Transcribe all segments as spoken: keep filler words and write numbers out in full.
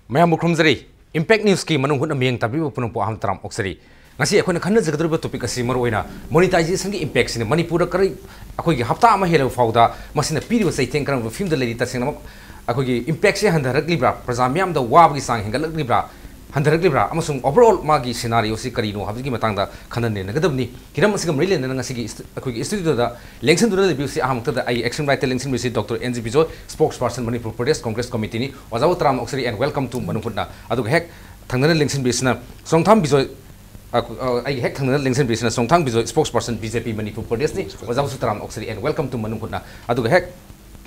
ꯃꯌꯥꯝꯕꯨ ꯈꯨꯔꯨꯝꯖꯔꯤ꯫ Impact Newsꯀꯤ ꯃꯅꯨꯡ ꯍꯨꯠꯅ ꯃꯤꯠꯌꯦꯡ ꯇꯥꯕꯤꯕ ꯄꯨꯝꯅꯃꯛꯄꯨ ꯑꯍꯥꯟꯕ ꯇꯔꯥꯝ ꯑꯣꯛꯆꯔꯤ꯫ ꯉꯁꯤ ꯑꯩꯈꯣꯏꯅ ꯈꯟꯅꯖꯒꯗꯧꯔꯤꯕ topic ꯑꯁꯤ ꯃꯔꯨꯑꯣꯏꯅ monetizationꯒꯤ impactꯁꯤꯅꯤ꯫ ꯃꯅꯤꯄꯨꯔꯗ ꯀꯔꯤ, ꯑꯩꯈꯣꯏꯒꯤ ꯍꯞꯇꯥ ꯑꯃ ꯍꯦꯜꯂꯕ ꯐꯥꯎꯗ ꯃꯁꯤꯅ ꯄꯤꯔꯤꯕ ꯆꯩꯊꯦꯡ ꯀꯔꯝꯕ ꯐꯤꯕꯝꯗ ꯂꯩꯔꯤ? ꯇꯁꯦꯡꯅꯃꯛ ꯑꯩꯈꯣꯏꯒꯤ impactꯁꯤ ꯍꯟꯊꯔꯛꯂꯤꯕ꯭ꯔꯥ? ꯄ꯭ꯔꯖꯥ ꯃꯤꯌꯥꯝꯗ ꯋꯥꯕꯒꯤ ꯆꯥꯡ ꯍꯦꯟꯒꯠꯂꯛꯂꯤꯕ꯭ꯔꯥ? ꯍꯟꯊꯔꯛꯂꯤꯕ꯭ꯔꯥ? ꯑꯃꯁꯨꯡ overall ꯃꯥꯒꯤ scenarioꯁꯤ ꯀꯔꯤꯅꯣ ꯍꯥꯏꯕꯒꯤ ꯃꯇꯥꯡꯗ ꯈꯟꯅ ꯅꯩꯅꯒꯗꯕꯅꯤ꯫ ꯍꯤꯔꯝ ꯑꯁꯤꯒ ꯃꯔꯤ ꯂꯩꯅꯅ ꯉꯁꯤꯒꯤ ꯏꯁ-, ꯑꯩꯈꯣꯏꯒꯤ studioꯗ ꯂꯦꯡꯁꯤꯟꯗꯨꯅ ꯂꯩꯕꯤꯕꯁꯤ ꯑꯍꯥꯟꯕꯃꯛꯇꯗ ꯑꯩꯒꯤ action rightꯇ ꯂꯦꯡꯁꯤꯟꯕꯤꯔꯤꯁꯤ Doctor N G Bijoy, spokesperson Manipur Pradesh Congress Committeeꯅꯤ꯫ ꯑꯣꯖꯥꯕꯨ ꯇꯔꯥꯝꯅ ꯑꯣꯛꯆꯔꯤ and welcome to ꯃꯅꯨꯡ ꯍꯨꯠꯅ꯫ ꯑꯗꯨꯒ ꯍꯦꯛ ꯊꯪꯅꯅ ꯂꯦꯡꯁꯤꯟꯕꯤꯔꯤꯁꯤꯅ ꯆꯣꯡꯊꯥꯝ ꯕꯤꯖꯣꯏ, ꯑ, ꯑ, ꯑꯩꯒꯤ ꯍꯦꯛ ꯊꯪꯅꯅ ꯂꯦꯡꯁꯤꯟꯕꯤꯔꯤꯁꯤꯅ ꯆꯣꯡꯊꯥꯝ Bijoy, spokesperson B J P Manipur Pradeshꯅꯤ꯫ ꯑꯣꯖꯥꯕꯨꯁꯨ ꯇꯔꯥꯝꯅ ꯑꯣꯛꯆꯔꯤ and welcome to ꯃꯅꯨꯡ ꯍꯨꯠꯅ꯫ ꯑꯗꯨꯒ ꯍꯦꯛ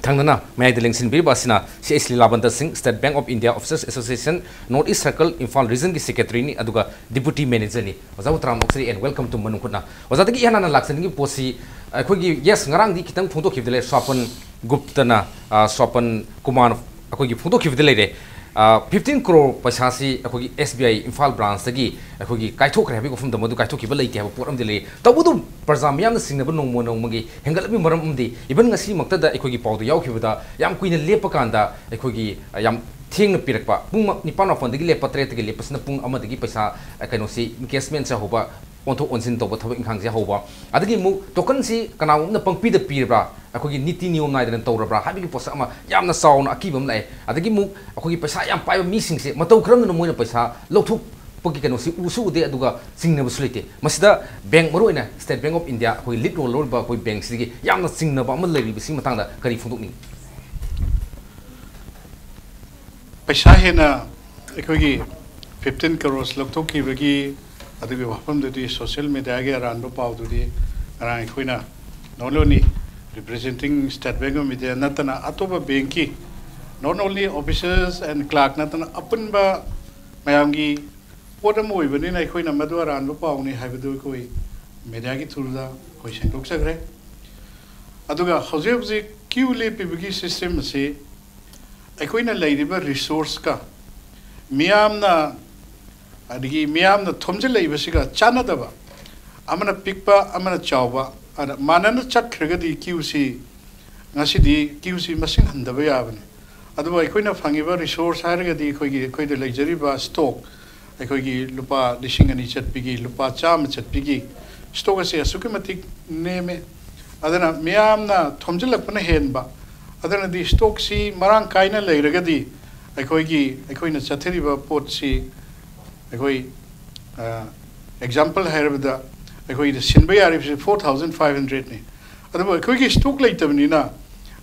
ꯊꯪꯅꯅ ꯃꯌꯥꯏꯗ ꯂꯦꯡꯁꯤꯟꯕꯤꯔꯤꯕ ꯑꯁꯤꯅ C H ꯂꯤꯂꯥꯕꯟꯇ ꯁꯤꯡ, State Bank of India Officers Association North East Circle, Imphal Regionꯒꯤ secretaryꯅꯤ ꯑꯗꯨꯒ deputy managerꯅꯤ꯫ ꯑꯣꯖꯥꯕꯨ ꯇꯔꯥꯝꯅ ꯑꯣꯛꯆꯔꯤ and welcome to ꯃꯅꯨꯡ ꯍꯨꯠꯅ꯫ ꯑꯣꯖꯥꯗꯒꯤ ꯏꯍꯥꯟ ꯍꯥꯟꯅ ꯂꯥꯛꯆꯅꯤꯡꯉꯤꯕ ꯄꯣꯠꯁꯤ ꯑꯩꯈꯣꯏꯒꯤ, yes, ꯉꯔꯥꯡꯗꯤ ꯈꯤꯇꯪ ꯐꯣꯡꯗꯣꯛꯈꯤꯕꯗ ꯂꯩꯔꯦ, ꯁ꯭ꯋꯥꯄꯟ ꯒꯨꯞꯇꯅ, ꯑ, ꯁ꯭ꯋꯥꯄꯟ ꯀꯨꯃꯥꯔ ꯑꯩꯈꯣꯏꯒꯤ ꯐꯣꯡꯗꯣꯛꯈꯤꯕꯗ ꯂꯩꯔꯦ꯫ ꯑ, fifteen crore ꯄꯩꯁꯥꯁꯤ ꯑꯩꯈꯣꯏꯒꯤ S B I ꯏꯝꯐꯥꯜ branchꯇꯒꯤ ꯑꯩꯈꯣꯏꯒꯤ ꯀꯥꯏꯊꯣꯛꯈ꯭ꯔꯦ ꯍꯥꯏꯕꯒꯤ ꯋꯥꯐꯝꯗ ꯃꯗꯨ ꯀꯥꯏꯊꯣꯛꯈꯤꯕ ꯂꯩꯇꯦ ꯍꯥꯏꯕ ꯄꯣꯠ ꯑꯃꯗꯤ ꯂꯩ꯫ ꯇꯧꯕꯇꯕꯨ ꯄ꯭ꯔꯖꯥ ꯃꯤꯌꯥꯝꯅ ꯆꯤꯡꯅꯕ ꯅꯣꯡꯃ ꯅꯣꯡꯃꯒꯤ ꯍꯦꯟꯒꯠꯂꯛꯂꯤꯕ ꯃꯔꯝ ꯑꯃꯗꯤ even ꯉꯁꯤꯃꯛꯇꯗ ꯑꯩꯈꯣꯏꯒꯤ ꯄꯥꯎꯗ ꯌꯥꯎꯈꯤꯕꯗ ꯌꯥꯝ ꯀꯨꯏꯅ ꯂꯦꯞꯄ ꯀꯥꯟꯗ ꯑꯩꯈꯣꯏꯒꯤ, ꯑ, ꯌꯥꯝ ꯊꯦꯡꯅ ꯄꯤꯔꯛꯄ, ꯄꯨꯡ ꯃ-, ꯅꯤꯄꯥꯟ ꯃꯥꯄꯟꯗꯒꯤ ꯂꯦꯞꯄ, ꯇꯔꯦꯠꯇꯒꯤ ꯂꯦꯞꯄꯁꯤꯅ ꯄꯨꯡ ꯑꯃꯗꯒꯤ ꯄꯩꯁꯥ, ꯑ, ꯀꯩꯅꯣꯁꯤ, encashmentꯁꯦ ꯍꯧꯕ, ꯑꯣꯟꯊꯣꯛ ꯑꯣꯟꯁꯤꯟ ꯇꯧꯕ ꯊꯕꯛ ꯏꯪꯈꯥꯡꯁꯦ ꯍꯧꯕ꯫ ꯑꯗꯒꯤ ꯑꯃꯨꯛ tokenꯁꯤ ꯀꯅꯥꯒꯨꯝꯕꯅ ꯄꯪꯄꯤꯗ ꯄꯤꯔꯕ꯭ꯔꯥ, ꯑꯩꯈꯣꯏꯒꯤ ꯅꯤꯇꯤ ꯅꯤꯌꯣꯝ ꯅꯥꯏꯗꯅ ꯇꯧꯔꯕ꯭ꯔꯥ ꯍꯥꯏꯕꯒꯤ ꯄꯣꯠꯁꯛ ꯑꯃ ꯌꯥꯝꯅ ꯆꯥꯎꯅ ꯑꯀꯤꯕ ꯑꯃ ꯂꯥꯛꯑꯦ꯫ ꯑꯗꯒꯤ ꯑꯃꯨꯛ ꯑꯩꯈꯣꯏꯒꯤ ꯄꯩꯁꯥ ꯌꯥꯝ ꯄꯥꯏꯕ ꯃꯤꯁꯤꯡꯁꯦ ꯃꯇꯧ ꯀꯔꯝꯅ ꯃꯣꯏꯅ ꯄꯩꯁꯥ ꯂꯧꯊꯣꯛꯄꯒꯤ ꯀꯩꯅꯣꯁꯤ ꯎꯁꯨ ꯎꯗꯦ, ꯑꯗꯨꯒ ꯆꯤꯡꯅꯕꯁꯨ ꯂꯩꯇꯦ꯫ ꯃꯁꯤꯗ bank, ꯃꯔꯨꯑꯣꯏꯅ State Bank of India, ꯑꯩꯈꯣꯏꯒꯤ lead role ꯂꯧꯔꯤꯕ ꯑꯩꯈꯣꯏ bankꯁꯤꯗꯒꯤ ꯌꯥꯝꯅ ꯆꯤꯡꯅꯕ ꯑꯃ ꯂꯩꯔꯤꯕꯁꯤꯒꯤ ꯃꯇꯥꯡꯗ ꯀꯔꯤ ꯐꯣꯡꯗꯣꯛꯅꯤꯡꯉꯤ? ꯄꯩꯁꯥ ꯍꯦꯟꯅ ꯑꯩꯈꯣꯏꯒꯤ fifteen crores ꯂꯧꯊꯣꯛꯈꯤꯕꯒꯤ ꯑꯗꯨꯒꯤ ꯋꯥꯐꯝꯗꯨꯗꯤ social mediaꯒꯤ ꯑꯔꯥꯟꯕ ꯄꯥꯎꯗꯨꯗꯤ ꯉꯔꯥꯡ ꯑꯩꯈꯣꯏꯅ not only representing State Bank of India ꯅꯠꯇꯅ ꯑꯇꯣꯞꯄ bankꯀꯤ not only officers and clerk ꯅꯠꯇꯅ ꯑꯄꯨꯟꯕ ꯃꯌꯥꯝꯒꯤ ꯄꯣꯠ ꯑꯃ ꯑꯣꯏꯕꯅꯤꯅ ꯑꯩꯈꯣꯏꯅ ꯃꯗꯨ ꯑꯔꯥꯟꯕ ꯄꯥꯎꯅꯤ ꯍꯥꯏꯕꯗꯨ ꯑꯩꯈꯣꯏ mediaꯒꯤ throughꯗ ꯑꯩꯈꯣꯏ ꯁꯦꯡꯗꯣꯛꯆꯈ꯭ꯔꯦ꯫ ꯑꯗꯨꯒ ꯍꯧꯖꯤꯛ ꯍꯧꯖꯤꯛ queue ꯂꯦꯞꯄꯤꯕꯒꯤ system ꯑꯁꯤ ꯑꯩꯈꯣꯏꯅ ꯂꯩꯔꯤꯕ resourceꯀ ꯃꯤꯌꯥꯝꯅ, ꯑꯗꯒꯤ ꯃꯤꯌꯥꯝꯅ ꯊꯣꯝꯖꯤꯜꯂꯛꯏꯕꯁꯤꯒ ꯆꯥꯟꯅꯗꯕ, ꯑꯃꯅ ꯄꯤꯛꯄ ꯑꯃꯅ ꯆꯥꯎꯕ, ꯑꯗ ꯃꯥꯟꯅꯅ ꯆꯠꯈ꯭ꯔꯒꯗꯤ queueꯁꯤ, ꯉꯁꯤꯗꯤ queueꯁꯤ ꯃꯁꯤꯡ ꯍꯟꯊꯕ ꯌꯥꯕꯅꯤ꯫ ꯑꯗꯨꯕꯨ ꯑꯩꯈꯣꯏꯅ ꯐꯪꯉꯤꯕ ꯔꯤꯁꯣꯔꯁ ꯍꯥꯏꯔꯒꯗꯤ ꯑꯩꯈꯣꯏꯒꯤ, ꯑꯩꯈꯣꯏꯗ ꯂꯩꯖꯔꯤꯕ ꯁ꯭ꯇꯣꯛ, ꯑꯩꯈꯣꯏꯒꯤ ꯂꯨꯄꯥ ꯂꯤꯁꯤꯡ ꯑꯅꯤ ꯆꯠꯄꯤꯒꯤ, ꯂꯨꯄꯥ ꯆꯥꯝꯃ ꯆꯠꯄꯤꯒꯤ ꯁ꯭ꯇꯣꯛ ꯑꯁꯤ ꯑꯁꯨꯛꯀꯤ ꯃꯇꯤꯛ ꯅꯦꯝꯃꯦ꯫ ꯑꯗꯨꯅ ꯃꯤꯌꯥꯝꯅ ꯊꯣꯝꯖꯤꯜꯂꯛꯄꯅ ꯍꯦꯟꯕ꯫ ꯑꯗꯨꯅꯗꯤ ꯁ꯭ꯇꯣꯛꯁꯤ ꯃꯔꯥꯡ ꯀꯥꯏꯅ ꯂꯩꯔꯒꯗꯤ ꯑꯩꯈꯣꯏꯒꯤ, ꯑꯩꯈꯣꯏꯅ ꯆꯠꯊꯔꯤꯕ ꯄꯣꯠꯁꯤ ꯑꯩꯈꯣꯏ, ꯑꯦꯛꯖꯥꯝꯄꯜ ꯍꯥꯏꯔꯕꯗ, ꯑꯩꯈꯣꯏꯗ ꯁꯤꯟꯕ ꯌꯥꯔꯤꯕꯁꯤ ꯐꯣꯔ ꯊꯥꯎꯖꯟ ꯐꯥꯏꯚ ꯍꯟꯗ꯭ꯔꯦꯠꯅꯤ꯫ ꯑꯗꯨꯕꯨ ꯑꯩꯈꯣꯏꯒꯤ ꯁ꯭ꯇꯣꯛ ꯂꯩꯇꯕꯅꯤꯅ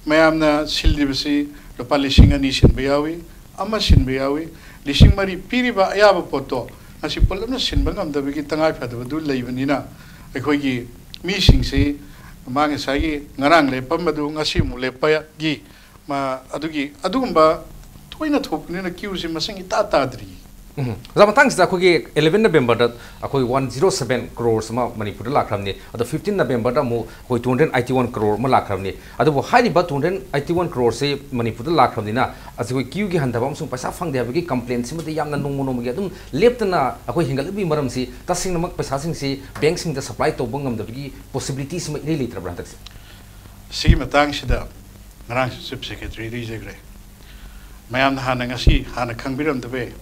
ꯃꯌꯥꯝꯅ ꯁꯤꯜꯂꯤꯕꯁꯤ ꯂꯨꯄꯥ ꯂꯤꯁꯤꯡ ꯑꯅꯤ ꯁꯤꯟꯕ ꯌꯥꯎꯏ, ꯑꯃ ꯁꯤꯟꯕ ꯌꯥꯎꯏ꯫ ꯂꯤꯁꯤꯡ ꯃꯔꯤ ꯄꯤꯔꯤꯕ ꯑꯌꯥꯕ ꯄꯣꯠꯇꯣ ꯉꯁꯤ ꯄꯨꯂꯞꯅ ꯁꯤꯟꯕ ꯉꯝꯗꯕꯒꯤ ꯇꯉꯥꯏ ꯐꯗꯕꯗꯨ ꯂꯩꯕꯅꯤꯅ, ꯑꯩꯈꯣꯏꯒꯤ ꯃꯤꯁꯤꯡꯁꯤ ꯃꯥ ꯉꯁꯥꯏꯒꯤ ꯉꯔꯥꯡ ꯂꯦꯞꯄꯝꯕꯗꯨ ꯉꯁꯤ ꯑꯃꯨꯛ ꯂꯦꯞꯄꯒꯤ ꯃꯥ ꯑꯗꯨꯒꯤ, ꯑꯗꯨꯒꯨꯝꯕ ꯇꯣꯏꯅ ꯊꯣꯛꯄꯅꯤꯅ ꯀ꯭ꯌꯨꯁꯤ ꯃꯁꯤꯡ ꯏꯇꯥ ꯇꯥꯗ꯭ꯔꯤ꯫ ꯎꯝ꯫ ꯑꯣꯖꯥ, ꯃꯇꯥꯡꯁꯤꯗ ꯑꯩꯈꯣꯏꯒꯤ eleven November-ꯗ ꯑꯩꯈꯣꯏ one zero seven crores ꯑꯃ ꯃꯅꯤꯄꯨꯔꯗ ꯂꯥꯛꯈ꯭ꯔꯕꯅꯤ꯫ ꯑꯗꯣ fifteen November-ꯗ ꯑꯃꯨꯛ ꯑꯩꯈꯣꯏ two hundred eighty one crore ꯑꯃ ꯂꯥꯛꯈ꯭ꯔꯕꯅꯤ꯫ ꯑꯗꯨꯕꯨ ꯍꯥꯏꯔꯤꯕ two hundred eighty one crore-ꯁꯤ ꯃꯅꯤꯄꯨꯔꯗ ꯂꯥꯛꯈ꯭ꯔꯕꯅꯤꯅ, ꯑꯁꯤ ꯑꯩꯈꯣꯏ ꯀ꯭ꯌꯨꯒꯤ ꯍꯟꯊꯕ ꯑꯃꯁꯨꯡ ꯄꯩꯁꯥ ꯐꯪꯗꯦ ꯍꯥꯏꯕꯒꯤ ꯀꯝꯄ꯭ꯂꯦꯟꯁꯤꯃꯗꯤ ꯌꯥꯝꯅ ꯅꯣꯡꯃ ꯅꯣꯡꯃꯒꯤ ꯑꯗꯨꯝ ꯂꯦꯞꯇꯅ ꯑꯩꯈꯣꯏ ꯍꯦꯟꯒꯠꯂꯛꯂꯤꯕꯒꯤ ꯃꯔꯝꯁꯤ ꯇꯁꯦꯡꯅꯃꯛ ꯄꯩꯁꯥꯁꯤꯡꯁꯤ ꯕꯦꯡꯁꯤꯡꯗ ꯁꯄ꯭ꯂꯥꯏ ꯇꯧꯕ ꯉꯝꯗꯕꯒꯤ ꯄꯣꯁꯤꯕꯤꯂꯤꯇꯤꯁꯤꯃ ꯏꯔꯩ ꯂꯩꯇ꯭ꯔꯕ꯭ꯔꯥ ꯍꯟꯗꯛꯁꯦ? ꯁꯤꯒꯤ ꯃꯇꯥꯡꯁꯤꯗ ꯉꯔꯥꯡꯁꯨ ꯆꯤꯐ ꯁꯦꯀ꯭ꯔꯦꯇꯔꯤꯗ ꯏꯖꯈ꯭ꯔꯦ꯫ ꯃꯌꯥꯝꯅ ꯍꯥꯟꯅ, ꯉꯁꯤ ꯍꯥꯟꯅ ꯈꯪꯕꯤꯔꯝꯗꯕ ꯌꯥꯏ꯫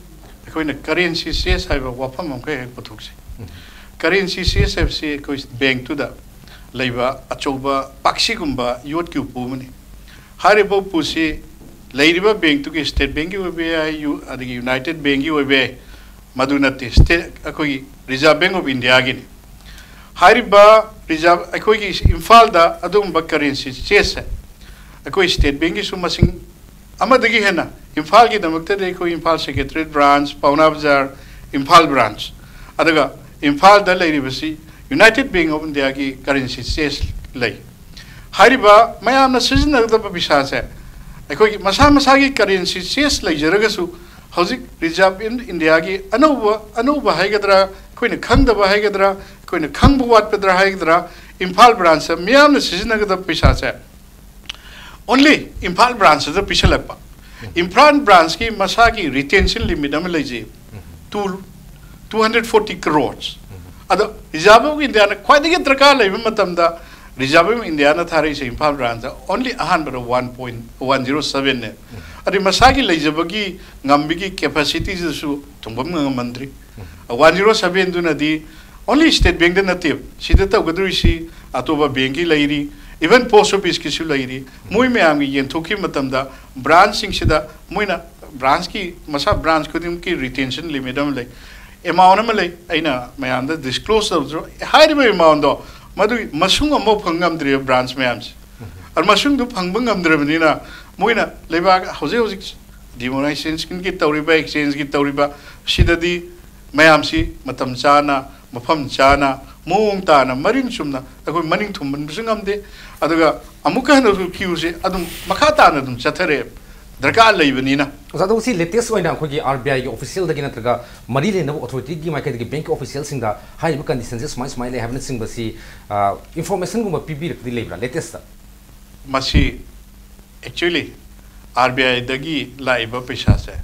ꯑꯩꯈꯣꯏꯅ ꯀꯔꯦꯟꯁꯤ ꯆꯦꯁ ꯍꯥꯏꯕ ꯋꯥꯐꯝ ꯑꯃꯈꯛ ꯍꯦꯛ ꯄꯨꯊꯣꯛꯁꯤ꯫ ꯎꯝ꯫ ꯀꯔꯦꯟꯁꯤ ꯆꯦꯁ ꯍꯥꯏꯕꯁꯤ ꯑꯩꯈꯣꯏ ꯕꯦꯡꯛꯇꯨꯗ ꯂꯩꯕ ꯑꯆꯧꯕ ꯄꯥꯛꯁꯤꯒꯨꯝꯕ ꯌꯣꯠꯀꯤ ꯎꯄꯨ ꯑꯃꯅꯤ꯫ ꯍꯥꯏꯔꯤꯕ ꯎꯄꯨꯁꯤ ꯂꯩꯔꯤꯕ ꯕꯦꯡꯛꯇꯨꯒꯤ, ꯁ꯭ꯇꯦꯠ ꯕꯦꯡꯛꯀꯤ ꯑꯣꯏꯕ ꯌꯥꯏ, ꯌꯨ-, ꯑꯗꯒꯤ ꯌꯨꯅꯥꯏꯇꯦꯠ ꯕꯦꯡꯛꯀꯤ ꯑꯣꯏꯕ ꯌꯥꯏ, ꯃꯗꯨ ꯅꯠꯇꯦ, ꯁ꯭ꯇꯦꯠ, ꯑꯩꯈꯣꯏꯒꯤ ꯔꯤꯖꯥꯔꯚ ꯕꯦꯡꯛ ꯑꯣꯐ ꯏꯟꯗꯤꯌꯥꯒꯤꯅꯤ꯫ ꯍꯥꯏꯔꯤꯕ ꯔꯤꯖꯥꯔꯚ, ꯑꯩꯈꯣꯏꯒꯤ ꯏꯝꯐꯥꯜꯗ ꯑꯗꯨꯒꯨꯝꯕ ꯀꯔꯦꯟꯁꯤ ꯆꯦꯁꯁꯦ ꯑꯩꯈꯣꯏ ꯁ꯭ꯇꯦꯠ ꯕꯦꯡꯛꯀꯤꯁꯨ ꯃꯁꯤꯡ ꯑꯃꯗꯒꯤ ꯍꯦꯟꯅ, ꯏꯝꯐꯥꯜꯒꯤꯗꯃꯛꯇꯗꯤ ꯑꯩꯈꯣꯏ ꯏꯝꯐꯥꯜ ꯁꯦꯀ꯭ꯔꯦꯇꯔꯤꯌꯦꯠ ꯕ꯭ꯔꯥꯟꯆ, ꯄꯥꯎꯅꯥ ꯕꯖꯥꯔ, ꯏꯝꯐꯥꯜ ꯕ꯭ꯔꯥꯟꯆ, ꯑꯗꯨꯒ ꯏꯝꯐꯥꯜꯗ ꯂꯩꯔꯤꯕꯁꯤ ꯌꯨꯅꯥꯏꯇꯦꯠ ꯕꯦꯡꯛ ꯑꯣꯐ ꯏꯟꯗꯤꯌꯥꯒꯤ ꯀꯔꯦꯟꯁꯤ ꯆꯦꯁ ꯂꯩ꯫ ꯍꯥꯏꯔꯤꯕ ꯃꯌꯥꯝꯅ ꯁꯤꯖꯤꯟꯅꯒꯗꯕ ꯄꯩꯁꯥꯁꯦ ꯑꯩꯈꯣꯏꯒꯤ ꯃꯁꯥ ꯃꯁꯥꯒꯤ ꯀꯔꯦꯟꯁꯤ ꯆꯦꯁ ꯂꯩꯖꯔꯒꯁꯨ, ꯍꯧꯖꯤꯛ ꯔꯤꯖꯥꯔꯚ ꯏꯟ ꯏꯟꯗꯤꯌꯥꯒꯤ ꯑꯅꯧꯕ, ꯑꯅꯧꯕ ꯍꯥꯏꯒꯗ꯭ꯔꯥ, ꯑꯩꯈꯣꯏꯅ ꯈꯪꯗꯕ ꯍꯥꯏꯒꯗ꯭ꯔꯥ, ꯑꯩꯈꯣꯏꯅ ꯈꯪꯕ ꯋꯥꯠꯄꯗ꯭ꯔꯥ ꯍꯥꯏꯒꯗ꯭ꯔꯥ, ꯏꯝꯐꯥꯜ ꯕ꯭ꯔꯥꯟꯆꯇ ꯃꯤꯌꯥꯝꯅ ꯁꯤꯖꯤꯟꯅꯒꯗꯕ ꯄꯩꯁꯥꯁꯦ only ꯏꯝꯐꯥꯜ ꯕ꯭ꯔꯥꯟꯆꯁꯤꯗ ꯄꯤꯁꯜꯂꯛꯄ꯫ ꯏꯝꯐꯥꯜ ꯕ꯭ꯔꯥꯟꯆꯀꯤ ꯃꯁꯥꯒꯤ ꯔꯤꯇꯦꯟꯁꯟ ꯂꯤꯃꯤꯠ ꯑꯃ ꯂꯩꯖꯩ, two, two hundred forty crores꯫ ꯑꯗꯣ ꯔꯤꯖꯥꯔꯚ ꯕꯦꯡꯛ ꯑꯣꯐ ꯏꯟꯗꯤꯌꯥꯅ ꯈ꯭ꯋꯥꯏꯗꯒꯤ ꯗꯔꯀꯥꯔ ꯂꯩꯕ ꯃꯇꯝꯗ Reserve Bank of Indiaꯅ ꯊꯥꯔꯛꯏꯁꯦ Imphal branchꯇ only ꯑꯍꯥꯟꯕꯗ one point one zero sevenꯅꯦ꯫ ꯑꯗꯩ ꯃꯁꯥꯒꯤ ꯂꯩꯖꯕꯒꯤ ꯉꯝꯕꯒꯤ capacityꯁꯤꯗꯁꯨ ꯊꯨꯡꯐꯝ ꯉꯝꯃꯟꯗ꯭ꯔꯤ꯫ One zero sevenꯗꯨꯅꯗꯤ only State Bankꯇ ꯅꯠꯇꯦ, ꯁꯤꯗ ꯇꯧꯒꯗꯧꯔꯤꯁꯤ ꯑꯇꯣꯞꯄ bankꯀꯤ ꯂꯩꯔꯤ, even post officeꯀꯤꯁꯨ ꯂꯩꯔꯤ꯫ ꯃꯣꯏ ꯃꯌꯥꯝꯒꯤ ꯌꯦꯟꯊꯣꯛꯈꯤꯕ ꯃꯇꯝꯗ branchꯁꯤꯡꯁꯤꯗ ꯃꯣꯏꯅ branchꯀꯤ ꯃꯁꯥ branch ꯈꯨꯗꯤꯡꯃꯛꯀꯤ retention limit ꯑꯃ ꯂꯩ, amount ꯑꯃ ꯂꯩ꯫ ꯑꯩꯅ ꯃꯌꯥꯝꯗ disclose ꯇꯧꯗ꯭ꯔꯣ? ꯍꯥꯏꯔꯤꯕ amountꯗꯣ ꯃꯗꯨꯒꯤ ꯃꯁꯨꯡ ꯑꯃꯐꯥꯎ ꯐꯪ ꯉꯝꯗ꯭ꯔꯤꯕ branch ꯃꯌꯥꯝꯁꯦ꯫ ꯑꯗꯨ ꯃꯁꯨꯡꯗꯨ ꯐꯪꯕ ꯉꯝꯗ꯭ꯔꯕꯅꯤꯅ ꯃꯣꯏꯅ ꯂꯩꯕꯥꯛ ꯍꯧꯖꯤꯛ ꯍꯧꯖꯤꯛ demonetizationꯒꯤ ꯇꯧꯔꯤꯕ, exchangeꯒꯤ ꯇꯧꯔꯤꯕ ꯁꯤꯗꯗꯤ ꯃꯌꯥꯝꯁꯤ ꯃꯇꯝ ꯆꯥꯅ, ꯃꯐꯝ ꯆꯥꯅ, ꯃꯑꯣꯡ ꯇꯥꯅ, ꯃꯔꯤꯡ ꯆꯨꯝꯅ ꯑꯩꯈꯣꯏ ꯃꯅꯤꯡ ꯊꯨꯝꯍꯟꯕꯁꯨ ꯉꯝꯗꯦ꯫ ꯑꯗꯨꯒ ꯑꯃꯨꯛꯀ ꯍꯟꯅꯁꯨ queueꯁꯦ ꯑꯗꯨꯝ ꯃꯈꯥ ꯇꯥꯅ ꯑꯗꯨꯝ ꯆꯠꯊꯔꯛꯑꯦ꯫ ꯗꯔꯀꯥꯔ ꯂꯩꯕꯅꯤꯅ꯫ ꯑꯣꯖꯥ, ꯑꯗꯣ ꯁꯤ latest ꯑꯣꯏꯅ ꯑꯩꯈꯣꯏꯒꯤ RBIꯒꯤ officialꯗꯒꯤ ꯅꯠꯇ꯭ꯔꯒ ꯃꯔꯤ ꯂꯩꯅꯕ authorityꯒꯤ ꯃꯥꯏꯀꯩꯗꯒꯤ bankꯀꯤ officialꯁꯤꯡꯗ ꯍꯥꯏꯔꯤꯕ conditionꯁꯦ ꯁꯨꯃꯥꯏ ꯁꯨꯃꯥꯏ ꯂꯩ ꯍꯥꯏꯕꯅꯆꯤꯡꯕꯁꯤ, ꯑ, informationꯒꯨꯝꯕ ꯄꯤꯕꯤꯔꯛꯇꯤ ꯂꯩꯕ꯭ꯔꯥ latestꯇ? ꯃꯁꯤ actually RBIꯗꯒꯤ ꯂꯥꯛꯏꯕ ꯄꯩꯁꯥꯁꯦ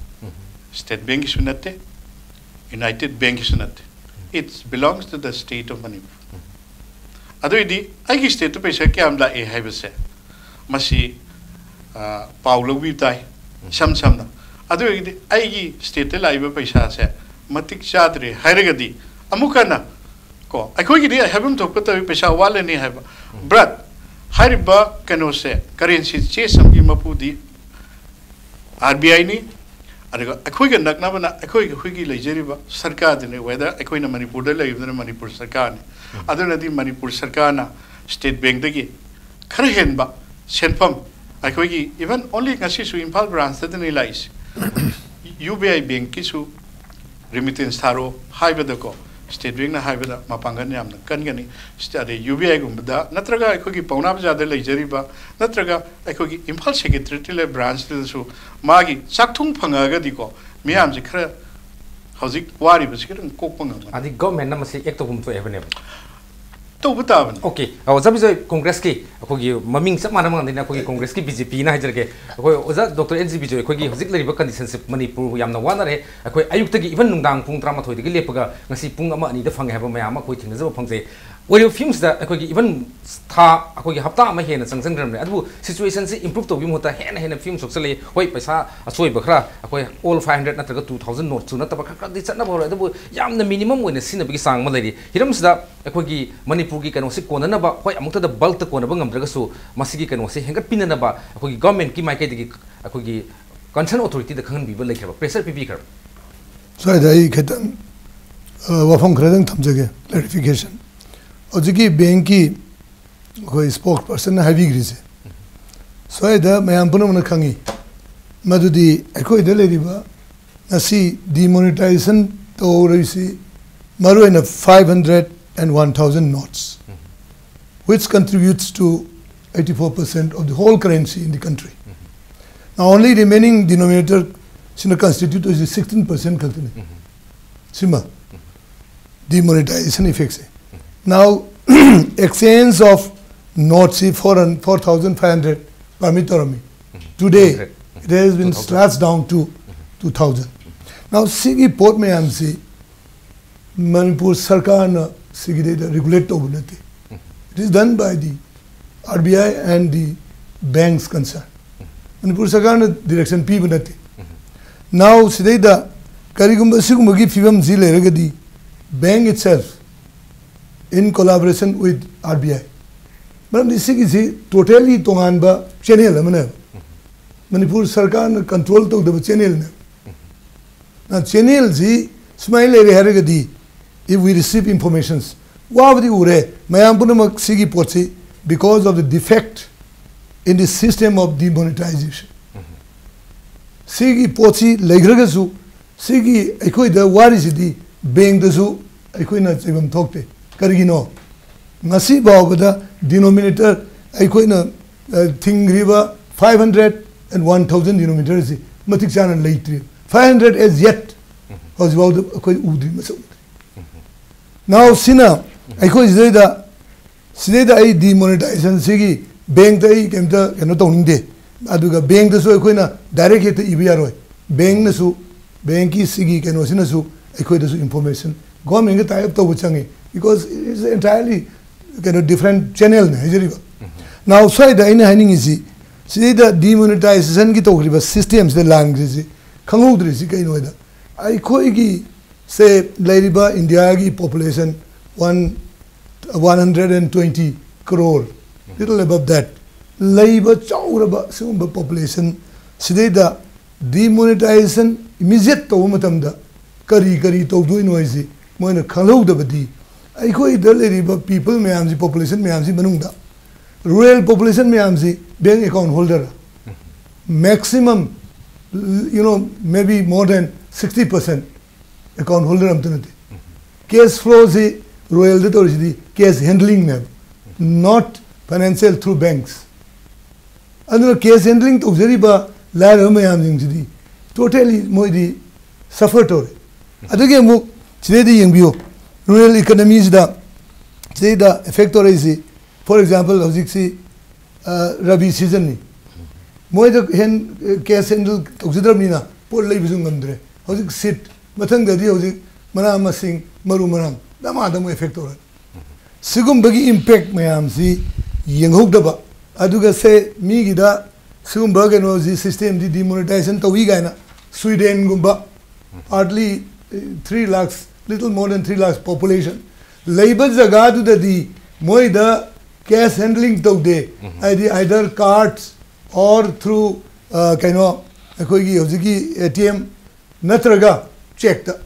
State Bankꯀꯤꯁꯨ ꯅꯠꯇꯦ, United Bankꯀꯤꯁꯨ ꯅꯠꯇꯦ꯫ It belongs to the state of Manipur. ꯑꯗꯨꯏꯗꯤ ꯑꯩꯒꯤ stateꯇ ꯄꯩꯁꯥ ꯀꯌꯥꯝ ꯂꯥꯛꯑꯦ ꯍꯥꯏꯕꯁꯦ ꯃꯁꯤ, ꯑ, ꯄꯥꯎ ꯂꯧꯕꯤ ꯇꯥꯏ꯫ ꯏꯁꯝ ꯁꯝꯅ, ꯑꯗꯨ ꯑꯣꯏꯔꯒꯗꯤ ꯑꯩꯒꯤ stateꯇ ꯂꯥꯛꯏꯕ ꯄꯩꯁꯥꯁꯦ ꯃꯇꯤꯛ ꯆꯥꯗ꯭ꯔꯦ ꯍꯥꯏꯔꯒꯗꯤ ꯑꯃꯨꯛ ꯍꯟꯅ ꯀꯣ ꯑꯩꯈꯣꯏꯒꯤꯗꯤ ꯍꯥꯏꯐꯝ ꯊꯣꯛꯄ ꯇꯧꯏ, ꯄꯩꯁꯥ ꯋꯥꯠꯂꯅꯤ ꯍꯥꯏꯕ꯫ But ꯍꯥꯏꯔꯤꯕ ꯀꯩꯅꯣꯁꯦ, currency ꯆꯦ ꯆꯪꯒꯤ ꯃꯄꯨꯗꯤ RBIꯅꯤ꯫ ꯑꯗꯨꯒ ꯑꯩꯈꯣꯏꯒ ꯅꯛꯅꯕꯅ ꯑꯩꯈꯣꯏꯒꯤ, ꯑꯩꯈꯣꯏꯒꯤ ꯂꯩꯖꯔꯤꯕ ꯁꯔꯀꯥꯔꯗꯨꯅꯤ, whether ꯑꯩꯈꯣꯏꯅ ꯃꯅꯤꯄꯨꯔꯗ ꯂꯩꯕꯗꯨꯅ ꯃꯅꯤꯄꯨꯔ ꯁꯔꯀꯥꯔꯅꯤ꯫ ꯑꯗꯨꯅꯗꯤ ꯃꯅꯤꯄꯨꯔ ꯁꯔꯀꯥꯔꯅ State Bankꯇꯒꯤ ꯈꯔ ꯍꯦꯟꯕ ꯁꯦꯟꯐꯝ ꯑꯩꯈꯣꯏꯒꯤ, even only ꯉꯁꯤꯁꯨ ꯏꯝꯐꯥꯜ branchꯇꯗꯅꯤ ꯂꯥꯛꯏꯁꯦ꯫ UBI bankꯀꯤꯁꯨ remittance ꯊꯥꯔꯣ ꯍꯥꯏꯕꯗꯀꯣ, State Bankꯅ ꯍꯥꯏꯕꯗ ꯃꯄꯥꯡꯒꯜ ꯌꯥꯝꯅ ꯀꯟꯒꯅꯤ꯫ ꯑꯗꯩ UBIꯒꯨꯝꯕꯗ ꯅꯠꯇ꯭ꯔꯒ ꯑꯩꯈꯣꯏꯒꯤ ꯄꯥꯎꯅꯥ ꯕꯖꯥꯔꯗ ꯂꯩꯖꯔꯤꯕ ꯅꯠꯇ꯭ꯔꯒ ꯑꯩꯈꯣꯏꯒꯤ ꯏꯝꯐꯥꯜ secretariat branchꯇꯁꯨ ꯃꯥꯒꯤ ꯆꯥꯛꯊꯨꯡ ꯐꯪꯉꯛꯑꯒꯗꯤꯀꯣ, ꯃꯤꯌꯥꯝꯁꯦ ꯈꯔ ꯍꯧꯖꯤꯛ ꯋꯥꯔꯤꯕꯁꯤ ꯈꯤꯇꯪ ꯀꯣꯛꯄ ꯉꯝꯒꯅꯤ꯫ ꯑꯗꯩ governmentꯅ ꯃꯁꯤ act ꯇꯧꯐꯝ ꯊꯣꯛꯑꯦ ꯍꯥꯏꯕꯅꯦꯕ꯫ ꯇꯧꯕ ꯇꯥꯕꯅꯤ꯫ OK, ꯑ, ꯑꯣꯖꯥ ꯕꯤꯖꯣꯏ, Congressꯀꯤ ꯑꯩꯈꯣꯏꯒꯤ ꯃꯃꯤꯡ ꯆꯞ ꯃꯥꯟꯅꯕ ꯉꯥꯛꯇꯅꯤꯅ ꯑꯩꯈꯣꯏꯒꯤ Congressꯀꯤ BJPꯅ ꯍꯥꯏꯖꯔꯒꯦ꯫ ꯑꯩꯈꯣꯏ ꯑꯣꯖꯥ Doctor N G ꯕꯤꯖꯣꯏ, ꯑꯩꯈꯣꯏꯒꯤ ꯍꯧꯖꯤꯛ ꯂꯩꯔꯤꯕ conditionꯁꯦ ꯃꯅꯤꯄꯨꯔ ꯌꯥꯝꯅ ꯋꯥꯅꯔꯦ꯫ ꯑꯩꯈꯣꯏ ꯑꯌꯨꯛꯇꯒꯤ even ꯅꯨꯡꯗꯥꯡ ꯄꯨꯡ ꯇꯔꯥꯃꯥꯊꯣꯏꯗꯒꯤ ꯂꯦꯞꯄꯒ ꯉꯁꯤ ꯄꯨꯡ ꯑꯃ ꯑꯅꯤꯗ ꯐꯪꯉꯦ ꯍꯥꯏꯕ ꯃꯌꯥꯝ ꯑꯃ ꯑꯩꯈꯣꯏ ꯊꯦꯡꯅꯖꯕ ꯐꯪꯖꯩ꯫ ꯑꯣꯏꯔꯤꯕ ꯐꯤꯕꯝꯁꯤꯗ ꯑꯩꯈꯣꯏꯒꯤ even ꯊꯥ, ꯑꯩꯈꯣꯏꯒꯤ ꯍꯞꯇꯥ ꯑꯃ ꯍꯦꯟꯅ ꯆꯪꯁꯤꯟꯈ꯭ꯔꯕꯅꯦ, ꯑꯗꯨꯕꯨ ꯁꯤꯆꯨꯋꯦꯁꯟꯁꯤ ꯏꯝꯄ꯭ꯔꯨꯞ ꯇꯧꯕꯒꯤ ꯃꯍꯨꯠꯇ ꯍꯦꯟꯅ ꯍꯦꯟꯅ ꯐꯤꯕꯝ ꯁꯣꯛꯆꯜꯂꯛꯏ꯫ ꯍꯣꯏ, ꯄꯩꯁꯥ ꯑꯆꯣꯏꯕ ꯈꯔ ꯑꯩꯈꯣꯏ ꯑꯣꯜ ꯐꯥꯏꯚ ꯍꯟꯗ꯭ꯔꯦꯗ ꯅꯠꯇ꯭ꯔꯒ ꯇꯨ ꯊꯥꯎꯖꯟ ꯅꯣꯠꯁꯨ ꯅꯠꯇꯕ ꯈꯔ ꯈꯔꯗꯤ ꯆꯠꯅꯕ ꯍꯧꯔꯦ, ꯑꯗꯨꯕꯨ ꯌꯥꯝꯅ ꯃꯤꯅꯤꯃꯝ ꯑꯣꯏꯅ ꯁꯤꯖꯤꯟꯅꯕꯒꯤ ꯆꯥꯡ ꯑꯃ ꯂꯩꯔꯤ꯫ ꯍꯤꯔꯝꯁꯤꯗ ꯑꯩꯈꯣꯏꯒꯤ ꯃꯅꯤꯄꯨꯔꯒꯤ ꯀꯩꯅꯣꯁꯤ ꯀꯣꯟꯅꯅꯕ, ꯍꯣꯏ, ꯑꯃꯨꯛꯇꯗ ꯕꯜꯛꯇ ꯀꯣꯟꯅꯕ ꯉꯝꯗ꯭ꯔꯒꯁꯨ ꯃꯁꯤꯒꯤ ꯀꯩꯅꯣꯁꯤ ꯍꯦꯟꯒꯠꯄꯤꯅꯅꯕ ꯑꯩꯈꯣꯏꯒꯤ ꯒꯚꯔꯟꯃꯦꯟꯠꯀꯤ ꯃꯥꯏꯀꯩꯗꯒꯤ ꯑꯩꯈꯣꯏꯒꯤ ꯀꯟꯁꯔꯟ ꯑꯣꯊꯣꯔꯤꯇꯤꯗ ꯈꯪꯍꯟꯕꯤꯕ ꯂꯩꯈ꯭ꯔꯕ, ꯄ꯭ꯔꯦꯁꯔ ꯄꯤꯕꯤꯈ꯭ꯔꯕ? ꯁ꯭ꯋꯥꯏꯗ ꯑꯩ ꯈꯤꯇꯪ, ꯑ, ꯋꯥꯐꯝ ꯈꯔꯗꯪ ꯊꯝꯖꯒꯦ, ꯀ꯭ꯂꯦꯔꯤꯐꯤꯀꯦꯁꯟ꯫ ꯍꯧꯖꯤꯛꯀꯤ ꯕꯦꯡꯛꯀꯤ ꯑꯩꯈꯣꯏ ꯁ꯭ꯄꯣꯛꯁ ꯄꯔꯁꯟꯅ ꯍꯥꯏꯕꯤꯈ꯭ꯔꯤꯁꯦ, ꯁ꯭ꯋꯥꯏꯗ ꯃꯌꯥꯝ ꯄꯨꯝꯅꯃꯛꯅ ꯈꯪꯉꯤ, ꯃꯗꯨꯗꯤ ꯑꯩꯈꯣꯏꯗ ꯂꯩꯔꯤꯕ ꯉꯁꯤ ꯗꯤꯃꯣꯅꯤꯇꯥꯏꯖꯦꯁꯟ ꯇꯧꯔꯤꯁꯤ ꯃꯔꯨꯑꯣꯏꯅ five hundred and one thousand notes, which contributes to eighty-four percent of the whole currency in the country. Now, only remaining denominator ꯁꯤꯅ ꯀꯟꯁꯇꯤꯇ꯭ꯌꯨꯠ ꯇꯧꯔꯤꯁꯤ sixteen percent ꯈꯛꯇꯅꯤ꯫ ꯁꯤꯃ demonetisation ꯏꯐꯦꯛꯁꯦ꯫ Now, exchange of notes ꯁꯤ four thousand five hundred permit ꯇꯧꯔꯝꯃꯤ꯫ Today, it has been slashed down to two thousand. Now, ꯁꯤꯒꯤ ꯄꯣꯠ ꯃꯌꯥꯝꯁꯤ ꯃꯅꯤꯄꯨꯔ ꯁꯔꯀꯥꯔꯅ ꯁꯤꯒꯤꯗꯩꯗ ꯔꯤꯒꯨꯂꯦꯠ ꯇꯧꯕ ꯅꯠꯇꯦ꯫ It is done by the R B I and the banks concerned. Manipur ꯁꯔꯀꯥꯔꯅ direction ꯄꯤꯕ ꯅꯠꯇꯦ꯫ Now, ꯁꯤꯗꯩꯗ ꯀꯔꯤꯒꯨꯝꯕ ꯁꯤꯒꯨꯝꯕꯒꯤ ꯐꯤꯕꯝꯁꯤ ꯂꯩꯔꯒꯗꯤ, bank itself in collaboration with R B I, ꯃꯔꯝꯗꯤ ꯁꯤꯒꯤꯁꯤ ꯇꯣꯇꯦꯜꯂꯤ ꯇꯣꯉꯥꯟꯕ ꯆꯦꯅꯦꯜ ꯑꯃꯅꯦꯕ, ꯃꯅꯤꯄꯨꯔ ꯁꯔꯀꯥꯔꯅ ꯀꯟꯇ꯭ꯔꯣꯜ ꯇꯧꯗꯕ ꯆꯦꯅꯦꯜꯅꯦꯕ꯫ ꯆꯦꯅꯦꯜꯁꯤ ꯁꯨꯃꯥꯏꯅ ꯂꯩꯔꯦ ꯍꯥꯏꯔꯒꯗꯤ, if we receive informations, ꯋꯥꯕꯗꯤ ꯎꯔꯦ ꯃꯌꯥꯝ ꯄꯨꯝꯅꯃꯛ ꯁꯤꯒꯤ ꯄꯣꯠꯁꯤ, because of the defect in the system of demonetization. ꯁꯤꯒꯤ ꯄꯣꯠꯁꯤ ꯂꯩꯈ꯭ꯔꯒꯁꯨ, ꯁꯤꯒꯤ ꯑꯩꯈꯣꯏꯗ ꯋꯥꯔꯤꯁꯤꯗꯤ ꯕꯦꯡꯛꯇꯁꯨ ꯑꯩꯈꯣꯏꯅ ꯆꯩꯐꯝ ꯊꯣꯛꯇꯦ꯫ ꯀꯔꯤꯒꯤꯅꯣ? ꯉꯁꯤ ꯐꯥꯎꯕꯗ ꯗꯤꯅꯣꯃꯤꯅꯦꯇꯔ ꯑꯩꯈꯣꯏꯅ, ꯑ, ꯊꯤꯡꯈ꯭ꯔꯤꯕ five hundred and one thousand ꯗꯤꯅꯣꯃꯤꯅꯦꯇꯔꯁꯤ ꯃꯇꯤꯛ ꯆꯥꯅ ꯂꯩꯇ꯭ꯔꯤ꯫ Five hundred as yet ꯍꯧꯖꯤꯛꯐꯥꯎꯗ ꯑꯩꯈꯣꯏ ꯎꯗ꯭ꯔꯤ, ꯃꯁꯛ ꯎꯗ꯭ꯔꯤ꯫ Now, ꯁꯤꯅ ꯑꯩꯈꯣꯏ ꯁꯤꯗꯩꯗ, ꯁꯤꯗꯩꯗ ꯑꯩ ꯗꯤꯃꯣꯅꯤꯇꯥꯏꯖꯦꯁꯟꯁꯤꯒꯤ ꯕꯦꯡꯛꯇ ꯑꯩ ꯀꯩꯝꯇ ꯀꯩꯅꯣ ꯇꯧꯅꯤꯡꯗꯦ, ꯑꯗꯨꯒ ꯕꯦꯡꯛꯇꯁꯨ ꯑꯩꯈꯣꯏꯅ ꯗꯥꯏꯔꯦꯛ ꯍꯦꯛꯇ ꯏꯕ ꯌꯥꯔꯣꯏ꯫ ꯕꯦꯡꯛꯅꯁꯨ, ꯕꯦꯡꯛꯀꯤ ꯁꯤꯒꯤ ꯀꯩꯅꯣꯁꯤꯅꯁꯨ ꯑꯩꯈꯣꯏꯗꯁꯨ ꯏꯟꯐꯣꯔꯃꯦꯁꯟ, ꯒꯣꯔꯃꯦꯟꯒ ꯇꯥꯏ ꯑꯞ ꯇꯧꯕ ꯆꯪꯉꯤ꯫ Because it is entirely ꯀꯩꯅꯣ different channelꯅꯦ ꯍꯥꯏꯖꯔꯤꯕ꯫ Now ꯁ꯭ꯋꯥꯏꯗ ꯑꯩꯅ ꯍꯥꯏꯅꯤꯡꯉꯤꯁꯤ, ꯁꯤꯗꯩꯗ demonetizationꯒꯤ ꯇꯧꯈ꯭ꯔꯤꯕ systemꯁꯤꯗ ꯂꯥꯟꯈ꯭ꯔꯤꯁꯤ ꯈꯪꯍꯧꯗ꯭ꯔꯤꯁꯤ ꯀꯩꯅꯣ ꯍꯥꯏꯗ, ꯑꯩꯈꯣꯏꯒꯤ ꯁꯦ ꯂꯩꯔꯤꯕ ꯏꯟꯗꯤꯌꯥꯒꯤ population one one hundred and twenty crore, little above that, ꯂꯩꯕ ꯆꯥꯎꯔꯕ ꯁꯤꯒꯨꯝꯕ population ꯁꯤꯗꯩꯗ demonetization immediate ꯇꯧꯕ ꯃꯇꯝꯗ ꯀꯔꯤ ꯀꯔꯤ ꯇꯧꯗꯣꯏꯅꯣ ꯍꯥꯏꯁꯤ ꯃꯣꯏꯅ ꯈꯪꯍꯧꯗꯕꯗꯤ, ꯑꯩꯈꯣꯏꯗ ꯂꯩꯔꯤꯕ people ꯃꯌꯥꯝꯁꯤ, population ꯃꯌꯥꯝꯁꯤ ꯃꯅꯨꯡꯗ rural population ꯃꯌꯥꯝꯁꯤ bank account holder maximum, you know, maybe more than sixty percent account holder ꯑꯝꯇ ꯅꯠꯇꯦ꯫ Cash flowꯁꯤ ruralꯗ ꯇꯧꯔꯤꯁꯤꯗꯤ cash handlingꯅꯦꯕ, not financial through banks꯫ ꯑꯗꯨꯅ cash handling ꯇꯧꯖꯔꯤꯕ ꯂꯥꯏꯔꯕ ꯃꯌꯥꯝꯁꯤꯡꯁꯤꯗꯤ totally ꯃꯣꯏꯗꯤ suffer ꯇꯧꯔꯦ꯫ ꯑꯗꯨꯒꯤ ꯑꯃꯨꯛ ꯁꯤꯗꯩꯗꯤ ꯌꯦꯡꯕꯤꯌꯨ, rural economyꯁꯤꯗ ꯁꯤꯗꯩꯗ effect ꯇꯧꯔꯛꯏꯁꯤ, for example, ꯍꯧꯖꯤꯛꯁꯤ ꯔꯕꯤ seasonꯅꯤ꯫ ꯃꯣꯏꯗ ꯍꯦꯟ cash handle ꯇꯧꯖꯗ꯭ꯔꯕꯅꯤꯅ ꯄꯣꯠ ꯂꯩꯕꯁꯨ ꯉꯝꯗ꯭ꯔꯦ꯫ ꯍꯧꯖꯤꯛ seed, ꯃꯊꯪꯗꯗꯤ ꯍꯧꯖꯤꯛ ꯃꯅꯥ ꯃꯁꯤꯡ, ꯃꯔꯨ ꯃꯔꯥꯡ ꯗꯃꯥꯗ ꯑꯃꯨꯛ effect ꯇꯧꯔꯅꯤ꯫ ꯁꯤꯒꯨꯝꯕꯒꯤ impact ꯃꯌꯥꯝꯁꯤ ꯌꯦꯡꯍꯧꯗꯕ, ꯑꯗꯨꯒ ꯁꯦ ꯃꯤꯒꯤꯗ ꯁꯤꯒꯨꯝꯕ ꯀꯩꯅꯣꯁꯤ systemꯁꯤ demonetization ꯇꯧꯏ ꯀꯥꯏꯅ Swedenꯒꯨꯝꯕ, hardly three lakhs, little more than three lakhs population ꯂꯩꯕ ꯖꯒꯥꯗꯨꯗꯗꯤ ꯃꯣꯏꯗ cash handling ꯇꯧꯗꯦ꯫ ꯍꯥꯏꯗꯤ either cards or through ꯀꯩꯅꯣ ꯑꯩꯈꯣꯏꯒꯤ ꯍꯧꯖꯤꯛꯀꯤ ATM ꯅꯠꯇ꯭ꯔꯒ chequeꯇ,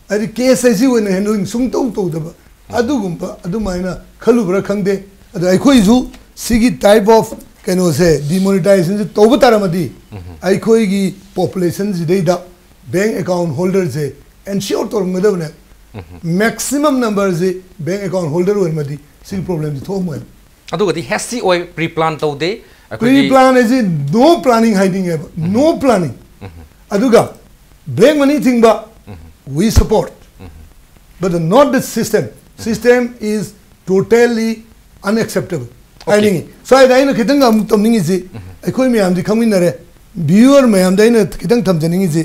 ꯍꯥꯏꯗꯤ cash ꯍꯥꯏꯁꯤ ꯑꯣꯏꯅ handling ꯁꯨꯡꯇꯧ ꯇꯧꯗꯕ ꯑꯗꯨꯒꯨꯝꯕ ꯑꯗꯨꯃꯥꯏꯅ ꯈꯜꯂꯨꯕ꯭ꯔꯥ ꯈꯪꯗꯦ꯫ ꯑꯗꯣ ꯑꯩꯈꯣꯏꯁꯨ ꯁꯤꯒꯤ type of ꯀꯩꯅꯣꯁꯦ, demonetizationꯁꯦ ꯇꯧꯕ ꯇꯥꯔꯝꯃꯗꯤ ꯑꯩꯈꯣꯏꯒꯤ populationꯁꯤꯗꯩꯗ bank account holderꯁꯦ ensure ꯇꯧꯔꯝꯒꯗꯕꯅꯦ꯫ Maximum numberꯁꯤ bank account holder ꯑꯣꯏꯔꯝꯃꯗꯤ ꯁꯤꯒꯤ problemꯁꯤ ꯊꯣꯛꯑꯝꯃꯣꯏ꯫ ꯑꯗꯨꯒꯗꯤ hasty ꯑꯣꯏ, pre plan ꯇꯧꯗꯦ꯫ Pre plan ꯍꯥꯏꯁꯤ no planning ꯍꯥꯏꯅꯤꯡꯉꯦꯕ, no planning꯫ ꯑꯗꯨꯒ black money ꯊꯤꯡꯕ, we support, but not the system. System is totally unacceptable ꯍꯥꯏꯅꯤꯡꯉꯤ꯫ ꯁ꯭ꯋꯥꯏꯗ ꯑꯩꯅ ꯈꯤꯇꯪ ꯑꯃꯨꯛ ꯇꯧꯅꯤꯡꯉꯤꯁꯤ, ꯑꯩꯈꯣꯏ ꯃꯌꯥꯝꯗꯤ ꯈꯪꯃꯤꯟꯅꯔꯦ, viewer ꯃꯌꯥꯝꯗ ꯑꯩꯅ ꯈꯤꯇꯪ ꯊꯝꯖꯅꯤꯡꯉꯤꯁꯤ,